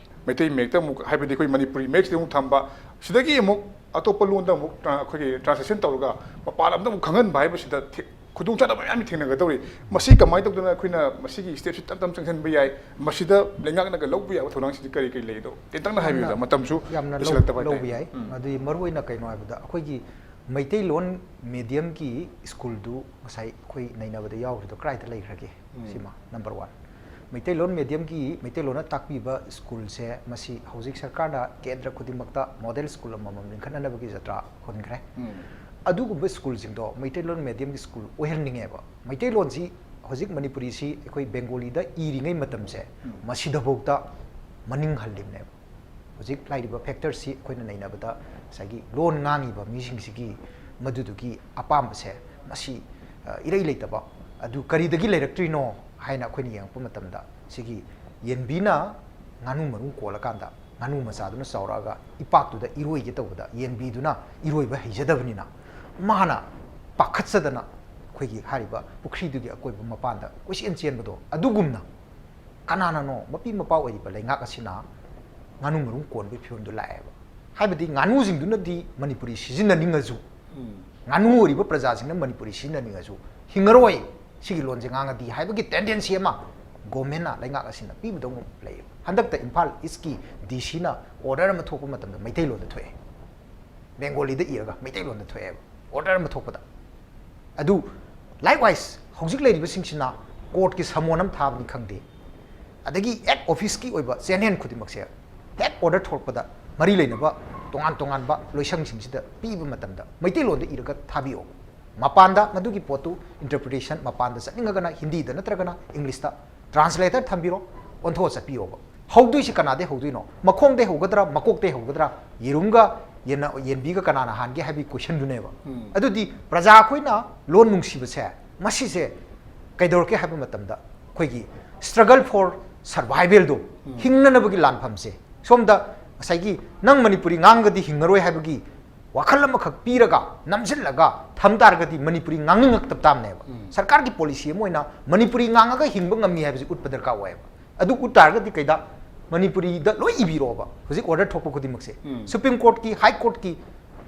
ꯃꯩꯇꯩ ꯃꯌꯦꯛꯇ ꯑꯃꯨꯛ, ꯍꯥꯏꯕꯗꯤ ꯑꯩꯈꯣꯏ ꯃꯅꯤꯄꯨꯔꯤ ꯃꯌꯦꯛꯁꯤꯗ ꯑꯃꯨꯛ ꯊꯝꯕ, ꯁꯤꯗꯒꯤ ꯑꯃꯨꯛ ꯑꯇꯣꯞꯄ ꯂꯣꯟꯗ ꯑꯃꯨꯛ ꯇ꯭ꯔꯥ-, ꯑꯩꯈꯣꯏꯒꯤ translation ꯇꯧꯔꯒ ꯃꯄꯥꯟ ꯂꯝꯗ ꯑꯃꯨꯛ ꯈꯪꯍꯟꯕ ꯍꯥꯏꯕꯁꯤꯗ ꯊꯦ-, ꯈꯨꯗꯣꯡꯆꯥꯗꯕ ꯃꯌꯥꯝ ꯊꯦꯡꯅꯒꯗꯧꯔꯤ꯫ ꯃꯁꯤ ꯀꯃꯥꯏꯅ ꯇꯧꯗꯅ ꯑꯩꯈꯣꯏꯅ ꯃꯁꯤꯒꯤ stepꯁꯤ ꯇꯞ ꯇꯞꯅ ꯆꯪꯁꯤꯟꯕ ꯌꯥꯏ? ꯃꯁꯤꯗ ꯂꯩꯉꯥꯛꯅꯒ ꯂꯧꯕ ꯌꯥꯕ ꯊꯧꯔꯥꯡꯁꯤꯗꯤ ꯀꯔꯤ ꯀꯔꯤ ꯂꯩ? ꯑꯗꯣ ꯇꯦꯟꯇꯛꯅ ꯍꯥꯏꯕꯤꯌꯨꯗ, ꯌꯥꯝꯅ- ꯃꯇꯝꯁꯨ ꯌꯥꯝꯅ ꯂꯧ- ꯂꯣꯏꯁꯤꯜꯂꯛꯇꯕ ꯂꯧꯕ ꯍꯥꯏꯇꯥꯔꯦ꯫ ꯌꯥꯏ꯫ ꯎꯝ꯫ ꯑꯗꯨꯒꯤ ꯃꯔꯨꯑꯣꯏꯅ ꯀꯩꯅꯣ ꯍꯥꯏꯕꯗ, ꯑꯩꯈꯣꯏꯒꯤ ꯃꯩꯇꯩꯂꯣꯟ mediumꯒꯤ schoolꯗꯨ ꯉꯁꯥꯏ ꯑꯩꯈꯣꯏ ꯅꯩꯅꯕꯗ ꯌꯥꯎꯈ꯭ꯔꯤꯗꯣ ꯀꯗꯥꯏꯗ ꯂꯩꯈ꯭ꯔꯒꯦ? ꯎꯝ꯫ ꯁꯤꯃ number one꯫ ꯃꯩꯇꯩꯂꯣꯟ ꯃꯦꯗꯤꯌꯝꯒꯤ ꯃꯩꯇꯩꯂꯣꯟꯅ ꯇꯥꯛꯄꯤꯕ ꯁ꯭ꯀꯨꯜꯁꯦ, ꯃꯁꯤ ꯍꯧꯖꯤꯛ ꯁꯔꯀꯥꯔꯅ ꯀꯦꯟꯗ꯭ꯔ ꯈꯨꯗꯤꯡꯃꯛꯇ ꯃꯣꯗꯦꯜ ꯁ꯭ꯀꯨꯜ ꯑꯃꯃꯝ ꯂꯤꯡꯈꯠꯅꯅꯕꯒꯤ ꯖꯇ꯭ꯔꯥ ꯍꯨꯟꯈ꯭ꯔꯦ꯫ ꯑꯗꯨꯒꯨꯝꯕ ꯁ꯭ꯀꯨꯜꯁꯤꯡꯗꯣ ꯃꯩꯇꯩꯂꯣꯟ ꯃꯦꯗꯤꯌꯝꯒꯤ ꯁ꯭ꯀꯨꯜ ꯑꯣꯏꯍꯟꯅꯤꯡꯉꯦꯕ꯫ ꯃꯩꯇꯩꯂꯣꯟꯁꯤ ꯍꯧꯖꯤꯛ ꯃꯅꯤꯄꯨꯔꯤꯁꯤ ꯑꯩꯈꯣꯏ ꯕꯦꯡꯒꯣꯂꯤꯗ ꯏꯔꯤꯉꯩ ꯃꯇꯝꯁꯦ, ꯃꯁꯤꯗꯐꯥꯎꯗ ꯃꯅꯤꯡ ꯍꯜꯂꯤꯕꯅꯦꯕ꯫ ꯍꯧꯖꯤꯛ ꯂꯥꯛꯏꯕ ꯐꯦꯛꯇꯔꯁꯤ ꯑꯩꯈꯣꯏꯅ ꯅꯩꯅꯕꯗ, ꯉꯁꯥꯏꯒꯤ ꯂꯣꯟ ꯉꯥꯡꯉꯤꯕ ꯃꯤꯁꯤꯡꯁꯤꯒꯤ ꯃꯗꯨꯗꯨꯒꯤ ꯑꯄꯥꯝꯕꯁꯦ, ꯃꯁꯤ, ꯑ, ꯏꯔꯩ ꯂꯩꯇꯕ꯫ ꯑꯗꯨ ꯀꯔꯤꯗꯒꯤ ꯂꯩꯔꯛꯇ꯭ꯔꯤꯅꯣ ꯍꯥꯏꯅ ꯑꯩꯈꯣꯏꯅ ꯌꯦꯡꯉꯛꯄ ꯃꯇꯝꯗ, ꯁꯤꯒꯤ ꯌꯦꯟꯕꯤꯅ ꯉꯥꯅꯨ ꯃꯔꯨꯝ ꯀꯣꯜꯂꯀꯥꯟꯗ, ꯉꯥꯅꯨ ꯃꯆꯥꯗꯨꯅ ꯆꯥꯎꯔꯛꯑꯒ ꯏꯄꯥꯛꯇꯨꯗ ꯏꯔꯣꯏꯒꯦ ꯇꯧꯕꯗ, ꯌꯦꯟꯕꯤꯗꯨꯅ ꯏꯔꯣꯏꯕ ꯍꯩꯖꯗꯕꯅꯤꯅ, ꯃꯥꯅ ꯄꯥꯈꯠꯆꯗꯅ ꯑꯩꯈꯣꯏꯒꯤ ꯍꯥꯏꯔꯤꯕ ꯄꯨꯈ꯭ꯔꯤꯗꯨꯒꯤ ꯑꯀꯣꯏꯕ ꯃꯄꯥꯟꯗ ꯀꯣꯏꯆꯦꯟ ꯆꯦꯟꯕꯗꯣ, ꯑꯗꯨꯒꯨꯝꯅ ꯀꯅꯥꯅꯅꯣ ꯃꯄꯤ ꯃꯄꯥ ꯑꯣꯏꯔꯤꯕ ꯂꯩꯉꯥꯛ ꯑꯁꯤꯅ ꯉꯥꯅꯨ ꯃꯔꯨꯝ ꯀꯣꯟꯕꯒꯤ ꯐꯤꯕꯝꯗꯨ ꯂꯥꯛꯑꯦꯕ? ꯍꯥꯏꯕꯗꯤ ꯉꯥꯅꯨꯁꯤꯡꯗꯨꯅꯗꯤ ꯃꯅꯤꯄꯨꯔꯤ ꯁꯤꯖꯤꯟꯅꯅꯤꯡꯉꯁꯨ, ꯉꯥꯅꯨ ꯑꯣꯏꯔꯤꯕ ꯄ꯭ꯔꯖꯥꯁꯤꯡꯅ ꯃꯅꯤꯄꯨꯔꯤ ꯁꯤꯖꯤꯟꯅꯅꯤꯡꯉꯁꯨ, ꯍꯤꯡꯉꯔꯣꯏ ꯁꯤꯒꯤ ꯂꯣꯟꯁꯦ ꯉꯥꯡꯉꯗꯤ ꯍꯥꯏꯕꯒꯤ ꯇꯦꯟꯗꯦꯟꯁꯤ ꯑꯃ ꯒꯣꯔꯃꯦꯟꯅ, ꯂꯩꯉꯥꯛ ꯑꯁꯤꯅ ꯄꯤꯕꯗꯧꯅ ꯂꯩꯌꯦꯕ꯫ ꯍꯟꯗꯛꯇ ꯏꯝꯐꯥꯜ ꯏꯁꯀꯤ ꯗꯤ ꯁꯤꯅ ꯑꯣꯔꯗꯔ ꯑꯃ ꯊꯣꯛꯄ ꯃꯇꯝꯗ ꯃꯩꯇꯩꯂꯣꯟꯗ ꯊꯣꯛꯑꯦ, ꯕꯦꯡꯒꯣꯂꯤꯗ ꯏꯔꯒ ꯃꯩꯇꯩꯂꯣꯟꯗ ꯊꯣꯛꯑꯦꯕ ꯑꯣꯔꯗꯔ ꯑꯃ ꯊꯣꯛꯄꯗ꯫ ꯑꯗꯨ likewise ꯍꯧꯖꯤꯛ ꯂꯩꯔꯤꯕꯁꯤꯡꯁꯤꯅ ꯀꯣꯔꯠꯀꯤ ꯁꯃꯣꯟ ꯑꯃ ꯊꯥꯕꯅꯤ ꯈꯪꯗꯦ, ꯑꯗꯒꯤ ꯑꯦꯛ ꯑꯣꯐꯤꯁꯀꯤ ꯑꯣꯏꯕ ꯆꯦꯟꯅꯦꯟ ꯈꯨꯗꯤꯡꯃꯛꯁꯦ ꯍꯦꯛ ꯑꯣꯔꯗꯔ ꯊꯣꯛꯂꯛꯄꯗ ꯃꯔꯤ ꯂꯩꯅꯕ ꯇꯣꯉꯥꯟ ꯇꯣꯉꯥꯟꯕ ꯂꯣꯏꯁꯪꯁꯤꯡꯁꯤꯗ ꯄꯤꯕ ꯃꯇꯝꯗ ꯃꯩꯇꯩꯂꯣꯟꯗ ꯏꯔꯒ ꯊꯥꯕꯤꯌꯣ꯫ ꯃꯄꯥꯟꯗ ꯃꯗꯨꯒꯤ ꯄꯣꯠꯇꯨ interpretation ꯃꯄꯥꯟꯗ ꯆꯠꯅꯤꯡꯉꯒꯅ ꯍꯤꯟꯗꯤꯗ ꯅꯠꯇ꯭ꯔꯒꯅ ꯏꯪꯂꯤꯁꯇ translator ꯊꯝꯕꯤꯔꯣ, ꯑꯣꯟꯊꯣꯛꯑ ꯆꯠꯄꯤꯌꯣꯕ꯫ ꯍꯧꯗꯣꯏꯁꯤ ꯀꯅꯥꯗꯩ ꯍꯧꯗꯣꯏꯅꯣ? ꯃꯈꯣꯡꯗꯩ ꯍꯧꯒꯗ꯭ꯔꯥ, ꯃꯀꯣꯛꯇꯩ ꯍꯧꯒꯗ꯭ꯔꯥ, ꯌꯦꯔꯨꯝꯒ ꯌꯦꯟꯅ-, ꯌꯦꯟꯕꯤꯒ ꯀꯅꯥꯅ ꯍꯥꯟꯒꯦ ꯍꯥꯏꯕꯒꯤ questionꯗꯨꯅꯦꯕ꯫ ꯑꯗꯨꯗꯤ ꯄ꯭ꯔꯖꯥ ꯑꯩꯈꯣꯏꯅ ꯂꯣꯟ ꯅꯨꯡꯁꯤꯕꯁꯦ, ꯃꯁꯤꯁꯦ ꯀꯩꯗꯧꯔꯛꯀꯦ ꯍꯥꯏꯕ ꯃꯇꯝꯗ, ꯑꯩꯈꯣꯏꯒꯤ struggle for survivalꯗꯣ, ꯍꯤꯡꯅꯅꯕꯒꯤ ꯂꯥꯟꯐꯝꯁꯦ, ꯁꯣꯝꯗ ꯉꯁꯥꯏꯒꯤ ꯅꯪ ꯃꯅꯤꯄꯨꯔꯤ ꯉꯥꯡꯉꯒꯗꯤ ꯍꯤꯡꯉꯔꯣꯏ ꯍꯥꯏꯕꯒꯤ ꯋꯥꯈꯜ ꯑꯃꯈꯛ ꯄꯤꯔꯒ, ꯅꯝꯁꯤꯜꯂꯒ ꯊꯝ ꯇꯥꯔꯒꯗꯤ ꯃꯅꯤꯄꯨꯔꯤ ꯉꯥꯡꯅꯤꯡꯉꯛꯇꯕ ꯇꯥꯕꯅꯦꯕ꯫ ꯁꯔꯀꯥꯔꯒꯤ policy ꯑꯃ ꯑꯣꯏꯅ ꯃꯅꯤꯄꯨꯔꯤ ꯉꯥꯡꯉꯒ ꯍꯤꯡꯕ ꯉꯝꯃꯤ ꯍꯥꯏꯕꯁꯤ ꯎꯠꯄ ꯗꯔꯀꯥꯔ ꯑꯣꯏꯌꯦꯕ꯫ ꯑꯗꯨ ꯎꯠ ꯇꯥꯔꯒꯗꯤ ꯀꯩꯗ, ꯃꯅꯤꯄꯨꯔꯤꯗ ꯂꯣꯏ ꯏꯕꯤꯔꯣꯕ꯫ ꯍꯧꯖꯤꯛ order ꯊꯣꯛꯄ ꯈꯨꯗꯤꯡꯃꯛꯁꯦ, Supreme Courtꯀꯤ, High Courtꯀꯤ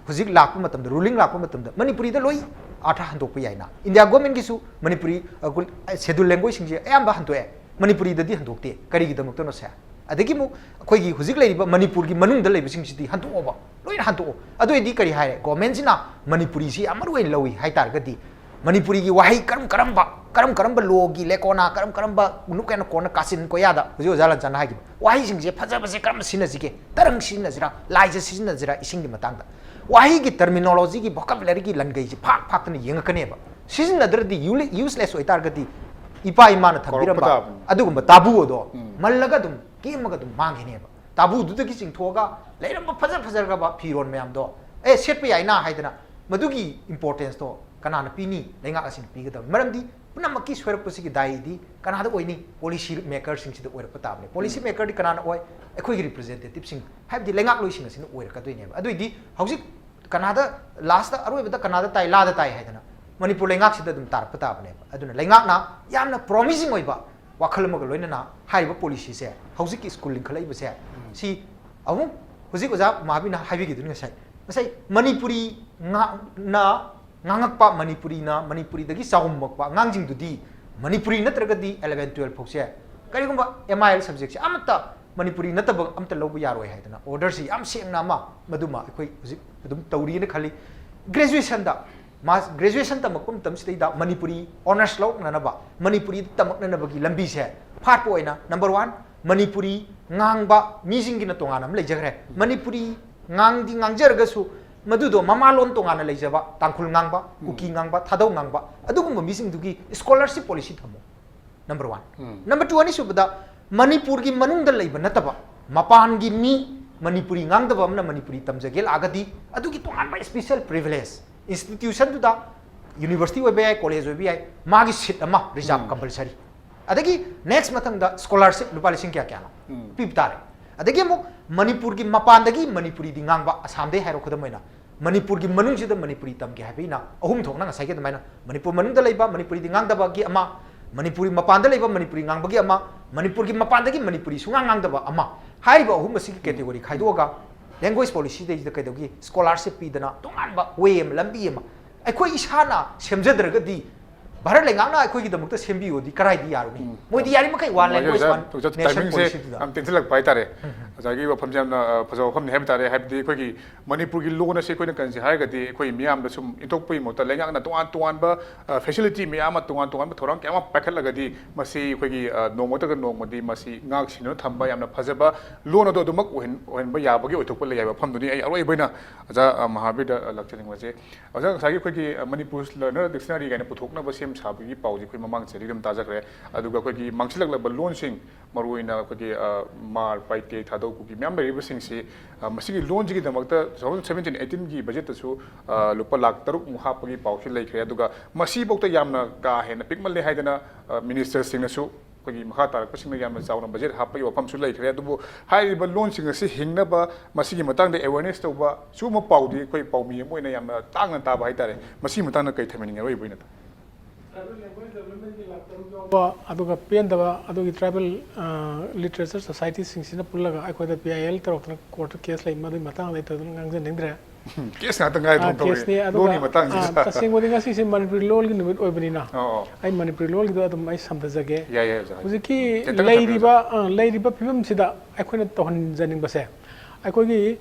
ꯍꯧꯖꯤꯛ ꯂꯥꯛꯄ ꯃꯇꯝꯗ, ruling ꯂꯥꯛꯄ ꯃꯇꯝꯗ ꯃꯅꯤꯄꯨꯔꯤꯗ ꯂꯣꯏ ꯑꯥꯔꯊ ꯍꯟꯗꯣꯛꯄ ꯌꯥꯏꯅ꯫ India governmentꯀꯤꯁꯨ ꯃꯅꯤꯄꯨꯔꯤ, ꯑ, ꯀꯨꯜ-, ꯑ, schedule languageꯁꯤꯡꯁꯦ ꯑꯌꯥꯝꯕ ꯍꯟꯗꯣꯛꯑꯦ, ꯃꯅꯤꯄꯨꯔꯤꯗꯗꯤ ꯍꯟꯗꯣꯛꯇꯦ꯫ ꯀꯔꯤꯒꯤꯗꯃꯛꯇꯅꯣ ꯁꯦ? ꯑꯗꯒꯤ ꯑꯃꯨꯛ ꯑꯩꯈꯣꯏꯒꯤ ꯍꯧꯖꯤꯛ ꯂꯩꯔꯤꯕ ꯃꯅꯤꯄꯨꯔꯒꯤ ꯃꯅꯨꯡꯗ ꯂꯩꯕꯁꯤꯡꯁꯤꯗꯤ ꯍꯟꯗꯣꯛꯑꯣꯕ, ꯂꯣꯏꯅ ꯍꯟꯗꯣꯛꯑꯣ꯫ ꯑꯗꯨ ꯑꯣꯏꯔꯗꯤ ꯀꯔꯤ ꯍꯥꯏꯔꯦ? Governmentꯁꯤꯅ ꯃꯅꯤꯄꯨꯔꯤꯁꯤ ꯌꯥꯝ ꯃꯔꯨ ꯑꯣꯏꯅ ꯂꯧꯏ ꯍꯥꯏ ꯇꯥꯔꯒꯗꯤ, ꯃꯅꯤꯄꯨꯔꯤꯒꯤ ꯋꯥꯍꯩ ꯀꯔꯝ ꯀꯔꯝꯕ ꯀꯔꯝ ꯀꯔꯝꯕ ꯂꯣꯒꯤ ꯂꯦꯀꯣꯅꯥ, ꯀꯔꯝ ꯀꯔꯝꯕ ꯅꯨꯛ ꯑꯦꯟ ꯀꯣꯟꯅ ꯀꯥꯆꯤꯟ ꯀꯣꯌꯥꯗ ꯍꯧꯖꯤꯛ ꯑꯣꯖꯥ ꯂꯟꯆꯥꯟꯅ ꯍꯥꯏꯈꯤꯕ ꯋꯥꯍꯩꯁꯤꯡꯁꯦ ꯐꯖꯕꯁꯦ ꯀꯔꯝꯅ ꯁꯤꯖꯤꯟꯅꯁꯤꯒꯦ? ꯇꯔꯪ ꯁꯤꯖꯤꯟꯅꯁꯤꯔꯥ, ꯂꯥꯏꯖ ꯁꯤꯖꯤꯟꯅꯁꯤꯔꯥ, ꯏꯁꯤꯡꯒꯤ ꯃꯇꯥꯡꯗ ꯋꯥꯍꯩꯒꯤ ꯇꯔꯃꯤꯅꯣꯂꯣꯖꯤꯒꯤ ꯚꯣꯀꯥꯕꯨꯂꯔꯤꯒꯤ ꯂꯟꯒꯩꯁꯦ ꯐꯥꯛ ꯐꯥꯛꯇꯅ ꯌꯦꯡꯉꯛꯀꯅꯦꯕ꯫ ꯁꯤꯖꯤꯟꯅꯗ꯭ꯔꯗꯤ ꯌꯨꯁꯂꯦꯁ ꯑꯣꯏꯇꯥꯔꯒꯗꯤ ꯏꯄꯥ ꯏꯃꯥꯅ ꯊꯝꯕꯤꯔꯝꯕ ꯇꯥꯕꯅꯤ꯫ ꯑꯗꯨꯒꯨꯝꯕ ꯇꯥꯕꯨ ꯑꯗꯣ ꯎꯝ꯫ ꯃꯜꯂꯒ ꯑꯗꯨꯝ ꯀꯦꯝꯃꯒ ꯑꯗꯨꯝ ꯃꯥꯡꯈꯤꯅꯦꯕ꯫ ꯇꯥꯕꯨꯗꯨꯗꯒꯤ ꯆꯤꯡꯊꯣꯛꯑꯒ ꯂꯩꯔꯝꯕ ꯐꯖ ꯐꯖꯔꯕ ꯐꯤꯔꯣꯟ ꯃꯌꯥꯝꯗꯣ ꯑꯦ ꯁꯦꯠꯄ ꯌꯥꯏꯅ ꯍꯥꯏꯗꯅ ꯃꯗꯨꯒꯤ ꯏꯝꯄꯣꯔꯇꯦꯟꯁꯇꯣ ꯀꯅꯥꯅ ꯄꯤꯅꯤ? ꯂꯩꯉꯥꯛ ꯑꯁꯤꯅ ꯄꯤꯒꯗꯕꯅꯤ꯫ ꯃꯔꯝꯗꯤ ꯄꯨꯝꯅꯃꯛꯀꯤ ꯁꯣꯏꯔꯛꯄꯁꯤꯒꯤ ꯗꯥꯏꯗꯤ ꯀꯅꯥꯗ ꯑꯣꯏꯅꯤ? ꯄꯣꯂꯤꯁꯤ ꯃꯦꯀꯔꯁꯤꯡꯁꯤꯗ ꯑꯣꯏꯔꯛꯄ ꯇꯥꯕꯅꯤ꯫ ꯄꯣꯂꯤꯁꯤ ꯃꯦꯀꯔꯗꯤ ꯀꯅꯥꯅ ꯑꯣꯏ? ꯑꯩꯈꯣꯏꯒꯤ ꯔꯤꯄ꯭ꯔꯖꯦꯟꯇꯦꯇꯤꯞꯁꯤꯡ, ꯍꯥꯏꯕꯗꯤ ꯂꯩꯉꯥꯛꯂꯣꯏꯁꯤꯡ ꯑꯁꯤꯅ ꯑꯣꯏꯔꯛꯀꯗꯣꯏꯅꯦꯕ꯫ ꯑꯗꯨꯏꯗꯤ ꯍꯧꯖꯤꯛ ꯀꯅꯥꯗ ꯂꯥꯁꯇ ꯑꯔꯣꯏꯕꯗ ꯀꯅꯥꯗ ꯇꯥꯏ? ꯂꯥꯗ ꯇꯥꯏ ꯍꯥꯏꯗꯅ ꯃꯅꯤꯄꯨꯔ ꯂꯩꯉꯥꯛꯁꯤꯗ ꯑꯗꯨꯝ ꯇꯥꯔꯛꯄ ꯇꯥꯕꯅꯦꯕ꯫ ꯑꯗꯨꯅ ꯂꯩꯉꯥꯛꯅ ꯌꯥꯝꯅ ꯄ꯭ꯔꯣꯃꯤꯁꯤꯡ ꯑꯣꯏꯕ ꯋꯥꯈꯜ ꯑꯃꯒ ꯂꯣꯏꯅꯅ ꯍꯥꯏꯔꯤꯕ ꯄꯣꯂꯤꯁꯤꯁꯦ ꯍꯧꯖꯤꯛꯀꯤ ꯁ꯭ꯀꯨꯜ ꯂꯤꯡꯈꯠꯂꯛꯏꯕꯁꯦ ꯁꯤ ꯑꯃꯨꯛ ꯍꯧꯖꯤꯛ ꯑꯣꯖꯥ ꯃꯍꯥꯕꯤꯅ ꯍꯥꯏꯕꯤꯈꯤꯗꯨꯅꯤ ꯉꯁꯥꯏ꯫ ꯉꯁꯥꯏ ꯃꯅꯤꯄꯨꯔꯤ ꯉꯥ-, ꯅ ꯉꯥꯡꯉꯛꯄ, ꯃꯅꯤꯄꯨꯔꯤꯅ, ꯃꯅꯤꯄꯨꯔꯤꯗꯒꯤ ꯆꯥꯎꯝꯃꯛꯄ ꯑꯉꯥꯡꯁꯤꯡꯗꯨꯗꯤ ꯃꯅꯤꯄꯨꯔꯤ ꯅꯠꯇ꯭ꯔꯒꯗꯤ eleven twelve ꯐꯥꯎꯁꯦ ꯀꯔꯤꯒꯨꯝꯕ M I L subjectꯁꯦ ꯑꯃꯠꯇ ꯃꯅꯤꯄꯨꯔꯤ ꯅꯠꯇꯕ ꯑꯝꯇ ꯂꯧꯕ ꯌꯥꯔꯣꯏ ꯍꯥꯏꯗꯅ orderꯁꯤ ꯌꯥꯝ ꯁꯦꯡꯅ ꯑꯃ ꯃꯗꯨꯃ ꯑꯩꯈꯣꯏ ꯍꯧꯖꯤꯛ ꯑꯗꯨꯝ ꯇꯧꯔꯤꯅ ꯈꯜꯂꯤ꯫ Graduationꯗ ꯃꯥꯁ graduation ꯇꯝꯃꯛꯄ ꯃꯇꯝꯁꯤꯗꯩꯗ ꯃꯅꯤꯄꯨꯔꯤ honours ꯂꯧꯔꯛꯅꯅꯕ, ꯃꯅꯤꯄꯨꯔꯤ ꯇꯝꯃꯛꯅꯅꯕꯒꯤ ꯂꯝꯕꯤꯁꯦ ꯐꯥꯠꯄ ꯑꯣꯏꯅ number one, ꯃꯅꯤꯄꯨꯔꯤ ꯉꯥꯡꯕ ꯃꯤꯁꯤꯡꯒꯤꯅ ꯇꯣꯉꯥꯟꯅ ꯑꯃ ꯂꯩꯖꯈ꯭ꯔꯦ꯫ ꯃꯅꯤꯄꯨꯔꯤ ꯉꯥꯡꯗꯤ ꯉꯥꯡꯖꯔꯒꯁꯨ ꯃꯗꯨꯗꯣ ꯃꯃꯥꯂꯣꯟ ꯇꯣꯉꯥꯟꯅ ꯂꯩꯖꯕ, ꯇꯥꯡꯈꯨꯜ ꯉꯥꯡꯕ, ꯀꯨꯀꯤ ꯉꯥꯡꯕ, ꯊꯥꯗꯧ ꯉꯥꯡꯕ, ꯑꯗꯨꯒꯨꯝꯕ ꯃꯤꯁꯤꯡꯗꯨꯒꯤ scholarship policy ꯊꯝꯃꯣ꯫ Number one꯫ Number two, ꯑꯅꯤꯁꯨꯕꯗ ꯃꯅꯤꯄꯨꯔꯒꯤ ꯃꯅꯨꯡꯗ ꯂꯩꯕ ꯅꯠꯇꯕ ꯃꯄꯥꯟꯒꯤ ꯃꯤ ꯃꯅꯤꯄꯨꯔꯤ ꯉꯥꯡꯗꯕ ꯑꯃꯅ ꯃꯅꯤꯄꯨꯔꯤ ꯇꯝꯖꯒꯦ ꯂꯥꯛꯑꯒꯗꯤ ꯑꯗꯨꯒꯤ ꯇꯣꯉꯥꯟꯕ special privilege institutionꯗꯨꯗ, university ꯑꯣꯏꯕ ꯌꯥꯏ, college ꯑꯣꯏꯕ ꯌꯥꯏ, ꯃꯥꯒꯤ seat ꯑꯃ reserve compulsory꯫ ꯑꯗꯒꯤ next ꯃꯊꯪꯗ scholarship ꯂꯨꯄꯥ ꯂꯤꯁꯤꯡ ꯀꯌꯥ ꯀꯌꯥꯅꯣ ꯄꯤꯕ ꯇꯥꯔꯦ꯫ ꯑꯗꯒꯤ ꯑꯃꯨꯛ ꯃꯅꯤꯄꯨꯔꯒꯤ ꯃꯄꯥꯟꯗꯒꯤ ꯃꯅꯤꯄꯨꯔꯤꯗꯤ ꯉꯥꯡꯕ, ꯑꯁꯥꯝꯗꯩ ꯍꯥꯏꯔꯣ ꯈꯨꯗꯝ ꯑꯣꯏꯅ, ꯃꯅꯤꯄꯨꯔꯒꯤ ꯃꯅꯨꯡꯁꯤꯗ ꯃꯅꯤꯄꯨꯔꯤ ꯇꯝꯒꯦ ꯍꯥꯏꯕ ꯑꯩꯅ ꯑꯍꯨꯝ ꯊꯣꯛꯅ ꯉꯁꯥꯏꯒꯤ ꯑꯗꯨꯃꯥꯏꯅ ꯃꯅꯤꯄꯨꯔ ꯃꯅꯨꯡꯗ ꯂꯩꯕ ꯃꯅꯤꯄꯨꯔꯤꯗꯤ ꯉꯥꯡꯗꯕꯒꯤ ꯑꯃ, ꯃꯅꯤꯄꯨꯔꯤ ꯃꯄꯥꯟꯗ ꯂꯩꯕ ꯃꯅꯤꯄꯨꯔꯤ ꯉꯥꯡꯕꯒꯤ ꯑꯃ, ꯃꯅꯤꯄꯨꯔꯒꯤ ꯃꯄꯥꯟꯗꯒꯤ ꯃꯅꯤꯄꯨꯔꯤ ꯁꯨꯡꯉꯥꯡ ꯉꯥꯡꯗꯕ ꯑꯃ, ꯍꯥꯏꯔꯤꯕ ꯑꯍꯨꯝ ꯑꯁꯤꯒꯤ category ꯈꯥꯏꯗꯣꯛꯑꯒ language policyꯗꯩꯁꯤꯗ ꯀꯩꯗꯧꯒꯤ scholarship ꯄꯤꯗꯅ ꯇꯣꯉꯥꯟꯕ way ꯑꯃ, ꯂꯝꯕꯤ ꯑꯃ ꯑꯩꯈꯣꯏ ꯏꯁꯥꯅ ꯁꯦꯝꯖꯗ꯭ꯔꯒꯗꯤ ꯚꯥꯔꯠ ꯂꯩꯉꯥꯛꯅ ꯑꯩꯈꯣꯏꯒꯤꯗꯃꯛꯇ ꯁꯦꯝꯕꯤꯌꯨꯗꯤ ꯀꯔꯥꯏꯗ ꯌꯥꯔꯨꯅꯤ? ꯎꯝ꯫ ꯃꯣꯏꯗꯤ ꯌꯥꯔꯤꯃꯈꯩ one language, ꯑꯣꯖꯥ, one ꯑꯣꯖꯥ, nation ꯇꯥꯏꯃꯤꯡꯁꯦ policyꯗꯨꯗ꯫ ꯌꯥꯝ ꯇꯦꯟꯁꯤꯜꯂꯛꯄ ꯍꯥꯏꯇꯥꯔꯦ꯫ ꯎꯝ, ꯎꯝ꯫ ꯑꯣꯖꯥꯒꯤ ꯋꯥꯐꯝꯁꯦ ꯌꯥꯝꯅ, ꯑ, ꯐꯖꯕ ꯋꯥꯐꯝꯅꯤ ꯍꯥꯏꯕ ꯇꯥꯔꯦ꯫ ꯍꯥꯏꯕꯗꯤ ꯑꯩꯈꯣꯏꯒꯤ ꯃꯅꯤꯄꯨꯔꯒꯤ ꯂꯣꯟ ꯑꯁꯤ ꯑꯩꯈꯣꯏꯅ ꯀꯔꯤꯁꯦ ꯍꯥꯏꯔꯒꯗꯤ, ꯑꯩꯈꯣꯏ ꯃꯤꯌꯥꯝꯗ ꯁꯨꯝ ꯏꯟꯊꯣꯛꯄꯒꯤ ꯃꯍꯨꯠꯇ ꯂꯩꯉꯥꯛꯅ ꯇꯣꯉꯥꯟ ꯇꯣꯉꯥꯟꯕ, ꯑ, facility ꯃꯌꯥꯝ ꯑꯃ, ꯇꯣꯉꯥꯟ ꯇꯣꯉꯥꯟꯕ ꯊꯧꯔꯥꯡ ꯀꯌꯥ ꯑꯃ ꯄꯥꯏꯈꯠꯂꯒꯗꯤ ꯃꯁꯤ ꯑꯩꯈꯣꯏꯒꯤ, ꯑ, ꯅꯣꯡꯃ ꯅꯠꯇ꯭ꯔꯒ ꯅꯣꯡꯃꯗꯤ ꯃꯁꯤ ꯉꯥꯛ ꯁꯦꯟꯗꯨꯅ ꯊꯝꯕ ꯌꯥꯝꯅ ꯐꯖꯕ ꯂꯣꯟ ꯑꯗꯨ ꯑꯗꯨꯃꯛ ꯑꯣꯏꯍꯟ-, ꯑꯣꯏꯍꯟꯕ ꯌꯥꯕꯒꯤ ꯑꯣꯏꯊꯣꯛꯄ ꯂꯩ ꯍꯥꯏꯕ ꯋꯥꯐꯝꯗꯨꯅꯤ ꯑꯩ ꯑꯔꯣꯏꯕ ꯑꯣꯏꯅ ꯑꯣꯖꯥ, ꯑ, ꯃꯍꯥꯕꯤꯔꯗ, ꯑ, ꯂꯥꯛꯆꯅꯤꯡꯕꯁꯦ꯫ ꯑꯣꯖꯥ, ꯉꯁꯥꯏꯒꯤ ꯑꯩꯈꯣꯏꯒꯤ, ꯑ, ꯃꯅꯤꯄꯨꯔ Learner Dictionary ꯀꯥꯏꯅ ꯄꯨꯊꯣꯛꯅꯕ ꯁꯦꯝ ꯁꯥꯕꯒꯤ ꯄꯥꯎꯁꯦ ꯑꯩꯈꯣꯏ ꯃꯃꯥꯡ ꯆꯍꯤꯗ ꯑꯗꯨꯝ ꯇꯥꯖꯈ꯭ꯔꯦ꯫ ꯑꯗꯨꯒ ꯑꯩꯈꯣꯏꯒꯤ ꯃꯥꯡꯁꯤꯜꯂꯛꯂꯕ ꯂꯣꯟꯁꯤꯡ, ꯃꯔꯨꯑꯣꯏꯅ ꯑꯩꯈꯣꯏꯒꯤ, ꯑ, ꯃꯥꯔ, ꯄꯥꯏꯇꯦ, ꯊꯥꯗꯧ, ꯀꯨꯀꯤ ꯃꯌꯥꯝ ꯂꯩꯔꯤꯕꯁꯤꯡꯁꯤ, ꯑ, ꯃꯁꯤꯒꯤ ꯂꯣꯟꯁꯤꯒꯤꯗꯃꯛꯇ two thousand seventeen eighteenꯒꯤ budgetꯇꯁꯨ, ꯑ, ꯂꯨꯄꯥ ꯂꯥꯈ ꯇꯔꯨꯛ ꯃꯨꯛ ꯍꯥꯞꯄꯒꯤ ꯄꯥꯎꯁꯤ ꯂꯩꯈ꯭ꯔꯦ꯫ ꯑꯗꯨꯒ ꯃꯁꯤꯐꯥꯎꯗ ꯌꯥꯝꯅ ꯀꯥ ꯍꯦꯟꯅ ꯄꯤꯛꯃꯜꯂꯦ ꯍꯥꯏꯗꯅ, ꯑ, ministerꯁꯤꯡꯅꯁꯨ, ꯑꯩꯈꯣꯏꯒꯤ ꯃꯈꯥ ꯇꯥꯔꯛꯄꯁꯤꯡꯅ ꯌꯥꯝꯅ ꯆꯥꯎꯅ budget ꯍꯥꯞꯄꯒꯤ ꯋꯥꯐꯝꯁꯨ ꯂꯩꯈ꯭ꯔꯦ꯫ ꯑꯗꯨꯕꯨ ꯍꯥꯏꯔꯤꯕ ꯂꯣꯟꯁꯤꯡ ꯑꯁꯤ ꯍꯤꯡꯅꯕ, ꯃꯁꯤꯒꯤ ꯃꯇꯥꯡꯗ awareness ꯇꯧꯕ ꯁꯤꯒꯨꯝꯕ ꯄꯥꯎꯗꯤ ꯑꯩꯈꯣꯏ ꯄꯥꯎꯃꯤ ꯑꯃ ꯑꯣꯏꯅ ꯌꯥꯝꯅ ꯇꯥꯡꯅ ꯇꯥꯕ ꯍꯥꯏꯇꯥꯔꯦ꯫ ꯃꯁꯤꯒꯤ ꯃꯇꯥꯡꯗ ꯀꯩ ꯊꯝꯕꯤꯅꯤꯡꯉꯦ, ꯑꯔꯣꯏꯕ ꯑꯣꯏꯅ? Tribal language developmentꯀꯤ ꯂꯥꯛꯇꯕ ꯌꯥꯎꯕ, ꯑꯗꯨꯒ ꯄꯦꯟꯗꯕ, ꯑꯗꯨꯒꯤ tribal, ꯑ, literature societyꯁꯤꯡꯁꯤꯅ ꯄꯨꯜꯂꯒ ꯑꯩꯈꯣꯏꯗ PIL ꯇꯧꯔꯛꯇꯅ courtꯇ case ꯂꯩ, ꯃꯗꯨꯒꯤ ꯃꯇꯥꯡꯗ ꯑꯩ ꯊꯣꯏꯗꯣꯛꯅ ꯉꯥꯡꯖꯅꯤꯡꯗ꯭ꯔꯦ꯫ Case ꯉꯥꯛꯇ ꯉꯥꯏꯗꯧ ꯑꯥ, ꯇꯧꯔꯦ꯫ Caseꯅꯤ꯫ ꯑꯗꯨꯒ, ꯂꯣꯟꯒꯤ ꯃꯇꯥꯡꯁꯤꯗ꯫ ꯑꯥ, ꯇꯁꯦꯡꯕꯗꯤ ꯉꯁꯤꯁꯦ ꯃꯅꯤꯄꯨꯔꯤ ꯂꯣꯜꯒꯤ ꯅꯨꯃꯤꯠ ꯑꯣꯏꯕꯅꯤꯅ, ꯑꯣ, ꯑꯣ꯫ ꯑꯩ ꯃꯅꯤꯄꯨꯔꯤ ꯂꯣꯜꯒꯤꯗꯣ ꯑꯗꯨꯝ ꯑꯩ ꯁꯝꯊꯖꯒꯦ꯫ ꯌꯥꯏ, ꯌꯥꯏ, ꯑꯣꯖꯥ꯫ ꯍꯧꯖꯤꯛꯀꯤ ꯇꯦꯟꯇꯛꯅ ꯂꯩꯔꯤꯕ, ꯊꯝꯕꯤꯌꯨ, ꯑꯣꯖꯥ꯫ ꯑꯥ, ꯂꯩꯔꯤꯕ ꯐꯤꯕꯝꯁꯤꯗ ꯑꯩꯈꯣꯏꯅ ꯇꯧꯍꯟꯖꯅꯤꯡꯕꯁꯦ, ꯑꯩꯈꯣꯏꯒꯤ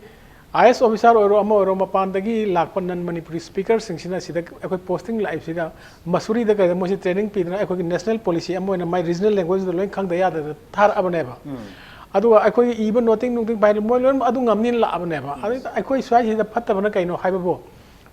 IAS officer ꯑꯣꯏꯔꯣ, ꯑꯃ ꯑꯣꯏꯔꯣ, ꯃꯄꯥꯟꯗꯒꯤ ꯂꯥꯛꯄ non Manipuri speakerꯁꯤꯡꯁꯤꯅ ꯁꯤꯗ ꯑꯩꯈꯣꯏ posting ꯂꯥꯛꯏꯕꯁꯤꯗ ꯃꯁꯨꯔꯤꯗ ꯀꯩꯗ ꯃꯣꯏꯁꯤ training ꯄꯤꯗꯅ ꯑꯩꯈꯣꯏꯒꯤ national policy ꯑꯃ ꯑꯣꯏꯅ ꯃꯥꯏ regional languageꯗ ꯂꯣꯏ ꯈꯪꯗ ꯌꯥꯗꯗꯅ ꯊꯥꯔꯛꯑꯕꯅꯦꯕ꯫ ꯎꯝ꯫ ꯑꯗꯨꯒ ꯑꯩꯈꯣꯏꯒꯤ ꯏꯕ noting ꯅꯨꯡꯇꯤꯡ ꯄꯥꯏꯔꯤ ꯃꯣꯏ ꯂꯣꯏꯅꯃꯛ ꯑꯗꯨ ꯉꯝꯅꯤꯅ ꯂꯥꯛꯑꯕꯅꯦꯕ꯫ ꯎꯝ꯫ ꯑꯗꯨꯗ ꯑꯩꯈꯣꯏ ꯁ꯭ꯋꯥꯏꯁꯤꯗ ꯐꯠꯇꯕꯅ ꯀꯩꯅꯣ ꯍꯥꯏꯕꯕꯨ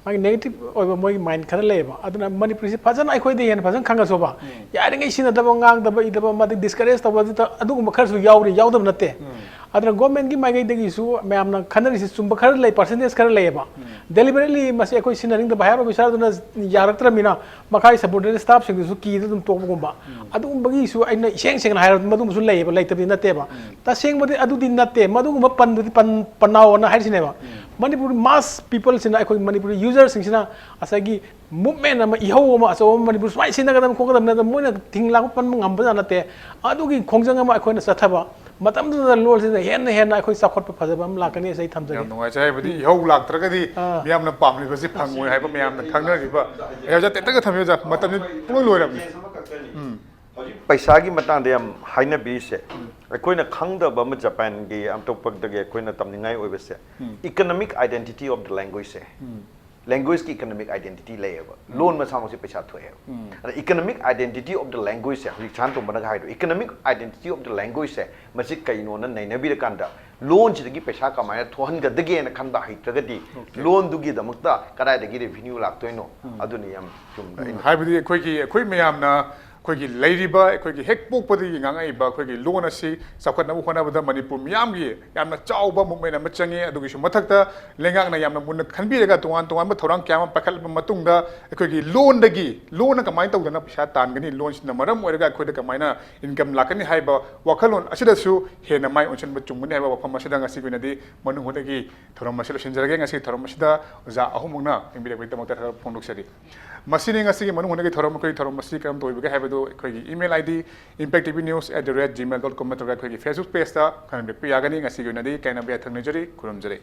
ꯃꯥꯒꯤ negative ꯑꯣꯏꯕ ꯃꯣꯏꯒꯤ mind ꯈꯔ ꯂꯩꯌꯦꯕ꯫ ꯑꯗꯨꯅ ꯃꯅꯤꯄꯨꯔꯤꯁꯤ ꯐꯖꯅ ꯑꯩꯈꯣꯏꯗ ꯍꯦꯟꯅ ꯐꯖꯅ ꯈꯪꯉꯁꯨꯕ, ꯎꯝ꯫ ꯌꯥꯔꯤꯉꯩ ꯁꯤꯖꯤꯟꯅꯗꯕ, ꯉꯥꯡꯗꯕ, ꯏꯗꯕ, ꯑꯃꯗꯤ discourage ꯇꯧꯕ, ꯑꯗꯨ ꯇ-, ꯑꯗꯨꯒꯨꯝꯕ ꯈꯔꯁꯨ ꯌꯥꯎꯔꯤ, ꯌꯥꯎꯗꯕ ꯅꯠꯇꯦ꯫ ꯎꯝ꯫ ꯑꯗꯨꯅ governmentꯀꯤ ꯃꯥꯏꯀꯩꯗꯒꯤꯁꯨ ꯃꯌꯥꯝꯅ ꯈꯟꯅꯔꯤꯁꯤ ꯆꯨꯝꯕ ꯈꯔ ꯂꯩ, percentage ꯈꯔ ꯂꯩꯌꯦꯕ꯫ ꯎꯝ꯫ Deliberately ꯃꯁꯤ ꯑꯩꯈꯣꯏ ꯁꯤꯖꯤꯟꯅꯅꯤꯡꯗꯕ higher officerꯗꯨꯅ ꯌꯥꯔꯛꯇ꯭ꯔꯕꯅꯤꯅ ꯃꯈꯥꯒꯤ subordinate staffꯁꯤꯡꯗꯨꯁꯨ ꯀꯤꯗ ꯑꯗꯨꯝ ꯇꯣꯛꯄꯒꯨꯝꯕ꯫ ꯎꯝ꯫ ꯑꯗꯨꯒꯨꯝꯕꯒꯤꯁꯨ ꯑꯩꯅ ꯏꯁꯦꯡ ꯁꯦꯡꯅ ꯍꯥꯏꯔꯕꯗ ꯃꯗꯨꯒꯨꯝꯕꯁꯨ ꯂꯩꯌꯦꯕ, ꯂꯩꯇꯕꯗꯤ ꯅꯠꯇꯦꯕ꯫ ꯎꯝ꯫ ꯇꯁꯦꯡꯕꯗꯤ ꯑꯗꯨꯗꯤ ꯅꯠꯇꯦ, ꯃꯗꯨꯒꯨꯝꯕ ꯄꯟꯗꯨꯗꯤ ꯄꯟ-, ꯄꯟꯅꯥꯎꯑꯣꯅ ꯍꯥꯏꯔꯤꯁꯤꯅꯦꯕ꯫ ꯎꯝ꯫ ꯃꯅꯤꯄꯨꯔ mass peopleꯁꯤꯅ, ꯑꯩꯈꯣꯏ ꯃꯅꯤꯄꯨꯔ userꯁꯤꯡꯁꯤꯅ ꯉꯁꯥꯏꯒꯤ movement ꯑꯃ, ꯏꯍꯧ ꯑꯃ ꯑꯆꯧꯕ ꯑꯃ ꯃꯅꯤꯄꯨꯔ ꯁꯨꯃꯥꯏꯅ ꯁꯤꯖꯤꯟꯅꯒꯗꯕꯅꯤ ꯈꯣꯠꯀꯗꯕꯅꯤ ꯍꯥꯏꯗꯅ ꯃꯣꯏꯅ ꯊꯤꯡ ꯂꯥꯡꯕ ꯄꯟꯕ ꯉꯝꯕꯖꯥꯠ ꯅꯠꯇꯦ꯫ ꯑꯗꯨꯒꯤ ꯈꯣꯡꯖꯪ ꯑꯃ ꯑꯩꯈꯣꯏꯅ ꯆꯠꯊꯕ ꯃꯇꯝꯗꯨꯗ ꯂꯣꯟꯁꯤꯅ ꯍꯦꯟꯅ ꯍꯦꯟꯅ ꯑꯩꯈꯣꯏ ꯆꯥꯎꯈꯠꯄ ꯐꯖꯕ ꯑꯃ ꯂꯥꯛꯀꯅꯤ ꯍꯥꯏꯁꯦ ꯑꯩ ꯊꯝꯖꯒꯦ꯫ ꯌꯥꯝ ꯅꯨꯡꯉꯥꯏꯖꯩ꯫ ꯍꯥꯏꯕꯗꯤ ꯏꯍꯧ ꯂꯥꯛꯇ꯭ꯔꯒꯗꯤ ꯑꯥ꯫ ꯃꯤꯌꯥꯝꯅ ꯄꯥꯝꯂꯤꯕꯁꯤ ꯐꯪꯉꯣꯏ ꯍꯥꯏꯕ ꯃꯌꯥꯝꯅ ꯈꯪꯅꯔꯤꯕ꯫ ꯑꯩ ꯍꯧꯖꯤꯛ ꯇꯦꯟꯇꯛꯅ ꯊꯝꯕꯤꯌꯨ ꯑꯣꯖꯥ, ꯃꯇꯝꯁꯤ ꯄꯨꯡꯂꯣꯏ ꯂꯣꯏꯔꯕꯅꯤ꯫ ꯎꯝ꯫ ꯄꯩꯁꯥꯒꯤ ꯃꯇꯥꯡꯗ ꯌꯥꯝ ꯍꯥꯏꯅꯕꯤꯔꯤꯁꯦ, ꯑꯩꯈꯣꯏꯅ ꯈꯪꯗꯕ ꯑꯃ, ꯖꯄꯥꯟꯒꯤ ꯑꯇꯣꯞꯄꯗꯒꯤ ꯑꯩꯈꯣꯏꯅ ꯇꯝꯅꯤꯡꯉꯥꯏ ꯑꯣꯏꯕꯁꯦ, economic identity of the languageꯁꯦ꯫ Languageꯀꯤ economic identity ꯂꯩꯌꯦꯕ꯫ ꯂꯣꯟ ꯃꯁꯥꯃꯛꯁꯦ ꯄꯩꯁꯥ ꯊꯣꯛꯑꯦꯕ꯫ ꯑꯗ economic identity of the languageꯁꯦ, ꯍꯧꯖꯤꯛ ꯁꯥꯟꯇꯣꯝꯕꯅꯒ ꯍꯥꯏꯗꯣ, economic identity of the languageꯁꯦ, ꯃꯁꯤ ꯀꯩꯅꯣꯅ ꯅꯩꯅꯕꯤꯔꯀꯥꯟꯗ, ꯂꯣꯟꯁꯤꯗꯒꯤ ꯄꯩꯁꯥ ꯀꯃꯥꯏꯅ ꯊꯣꯛꯍꯟꯒꯗꯒꯦꯅ ꯈꯟꯕ ꯍꯩꯇ꯭ꯔꯒꯗꯤ, ꯂꯣꯟꯗꯨꯒꯤꯗꯃꯛꯇ ꯀꯗꯥꯏꯗꯒꯤ revenue ꯂꯥꯛꯇꯣꯏꯅꯣ? ꯑꯗꯨꯅꯤ ꯌꯥꯝ ꯆꯨꯝꯕ꯫ ꯎꯝ, ꯑꯩꯅ ꯍꯥꯏꯕꯗꯤ ꯑꯩꯈꯣꯏꯒꯤ, ꯑꯩꯈꯣꯏ ꯃꯌꯥꯝꯅ ꯑꯩꯈꯣꯏꯒꯤ ꯂꯩꯔꯤꯕ, ꯑꯩꯈꯣꯏꯒꯤ ꯍꯦꯛ ꯄꯣꯛꯄꯗꯒꯤ ꯉꯥꯡꯉꯛꯏꯕ ꯑꯩꯈꯣꯏꯒꯤ ꯂꯣꯟ ꯑꯁꯤ ꯆꯥꯎꯈꯠꯅꯕ ꯍꯣꯠꯅꯕꯗ ꯃꯅꯤꯄꯨꯔ ꯃꯤꯌꯥꯝꯒꯤ ꯌꯥꯝꯅ ꯆꯥꯎꯕ movement ꯑꯃ ꯆꯪꯉꯤ꯫ ꯑꯗꯨꯒꯤꯁꯨ ꯃꯊꯛꯇ ꯂꯩꯉꯥꯛꯅ ꯌꯥꯝꯅ ꯃꯨꯟꯅ ꯈꯟꯕꯤꯔꯒ ꯇꯣꯉꯥꯟ ꯇꯣꯉꯥꯟꯕ ꯊꯧꯔꯥꯡ ꯀꯌꯥ ꯑꯃ ꯄꯥꯏꯈꯠꯂꯕ ꯃꯇꯨꯡꯗ, ꯑꯩꯈꯣꯏꯒꯤ ꯂꯣꯟꯗꯒꯤ, ꯂꯣꯟꯅ ꯀꯃꯥꯏꯅ ꯇꯧꯗꯅ ꯄꯩꯁꯥ ꯇꯥꯟꯒꯅꯤ, ꯂꯣꯟꯁꯤꯅ ꯃꯔꯝ ꯑꯣꯏꯔꯒ ꯑꯩꯈꯣꯏꯗ ꯀꯃꯥꯏꯅ income ꯂꯥꯛꯀꯅꯤ ꯍꯥꯏꯕ ꯋꯥꯈꯜꯂꯣꯟ ꯑꯁꯤꯗꯁꯨ ꯍꯦꯟꯅ ꯃꯥꯏ ꯑꯣꯟꯁꯤꯟꯕ ꯆꯨꯝꯒꯅꯤ ꯍꯥꯏꯕ ꯋꯥꯐꯝ ꯑꯁꯤꯗ ꯉꯁꯤꯒꯤ ꯑꯣꯏꯅꯗꯤ ꯃꯅꯨꯡ ꯍꯨꯠꯅꯒꯤ ꯊꯧꯔꯝ ꯑꯁꯤ ꯂꯣꯏꯁꯤꯟꯖꯔꯒꯦ꯫ ꯉꯁꯤꯒꯤ ꯊꯧꯔꯝ ꯑꯁꯤꯗ ꯑꯣꯖꯥ ꯑꯍꯨꯝꯃꯛꯅ ꯌꯦꯡꯕꯤꯔꯛꯄꯒꯤꯗꯃꯛꯇ ꯊꯥꯒꯠꯄ ꯐꯣꯡꯗꯣꯛꯆꯔꯤ꯫ ꯃꯁꯤꯅꯤ ꯉꯁꯤꯒꯤ ꯃꯅꯨꯡ ꯍꯨꯠꯅꯒꯤ ꯊꯧꯔꯝ꯫ ꯑꯩꯈꯣꯏꯒꯤ ꯊꯧꯔꯝ ꯑꯁꯤ ꯀꯔꯝ ꯇꯧꯕꯤꯕꯒꯦ ꯍꯥꯏꯕꯗꯨ ꯑꯩꯈꯣꯏꯒꯤ email ID impact T V news at the rate gmail dot com ꯅꯠꯇ꯭ꯔꯒ ꯑꯩꯈꯣꯏꯒꯤ Facebook pageꯇ ꯈꯪꯍꯟꯕꯤꯔꯛꯄ ꯌꯥꯒꯅꯤ꯫ ꯉꯁꯤꯒꯤ ꯑꯣꯏꯅꯗꯤ ꯀꯥꯏꯅꯕ ꯌꯥꯊꯪ ꯅꯤꯖꯔꯤ꯫ ꯈꯨꯔꯨꯝꯖꯔꯤ꯫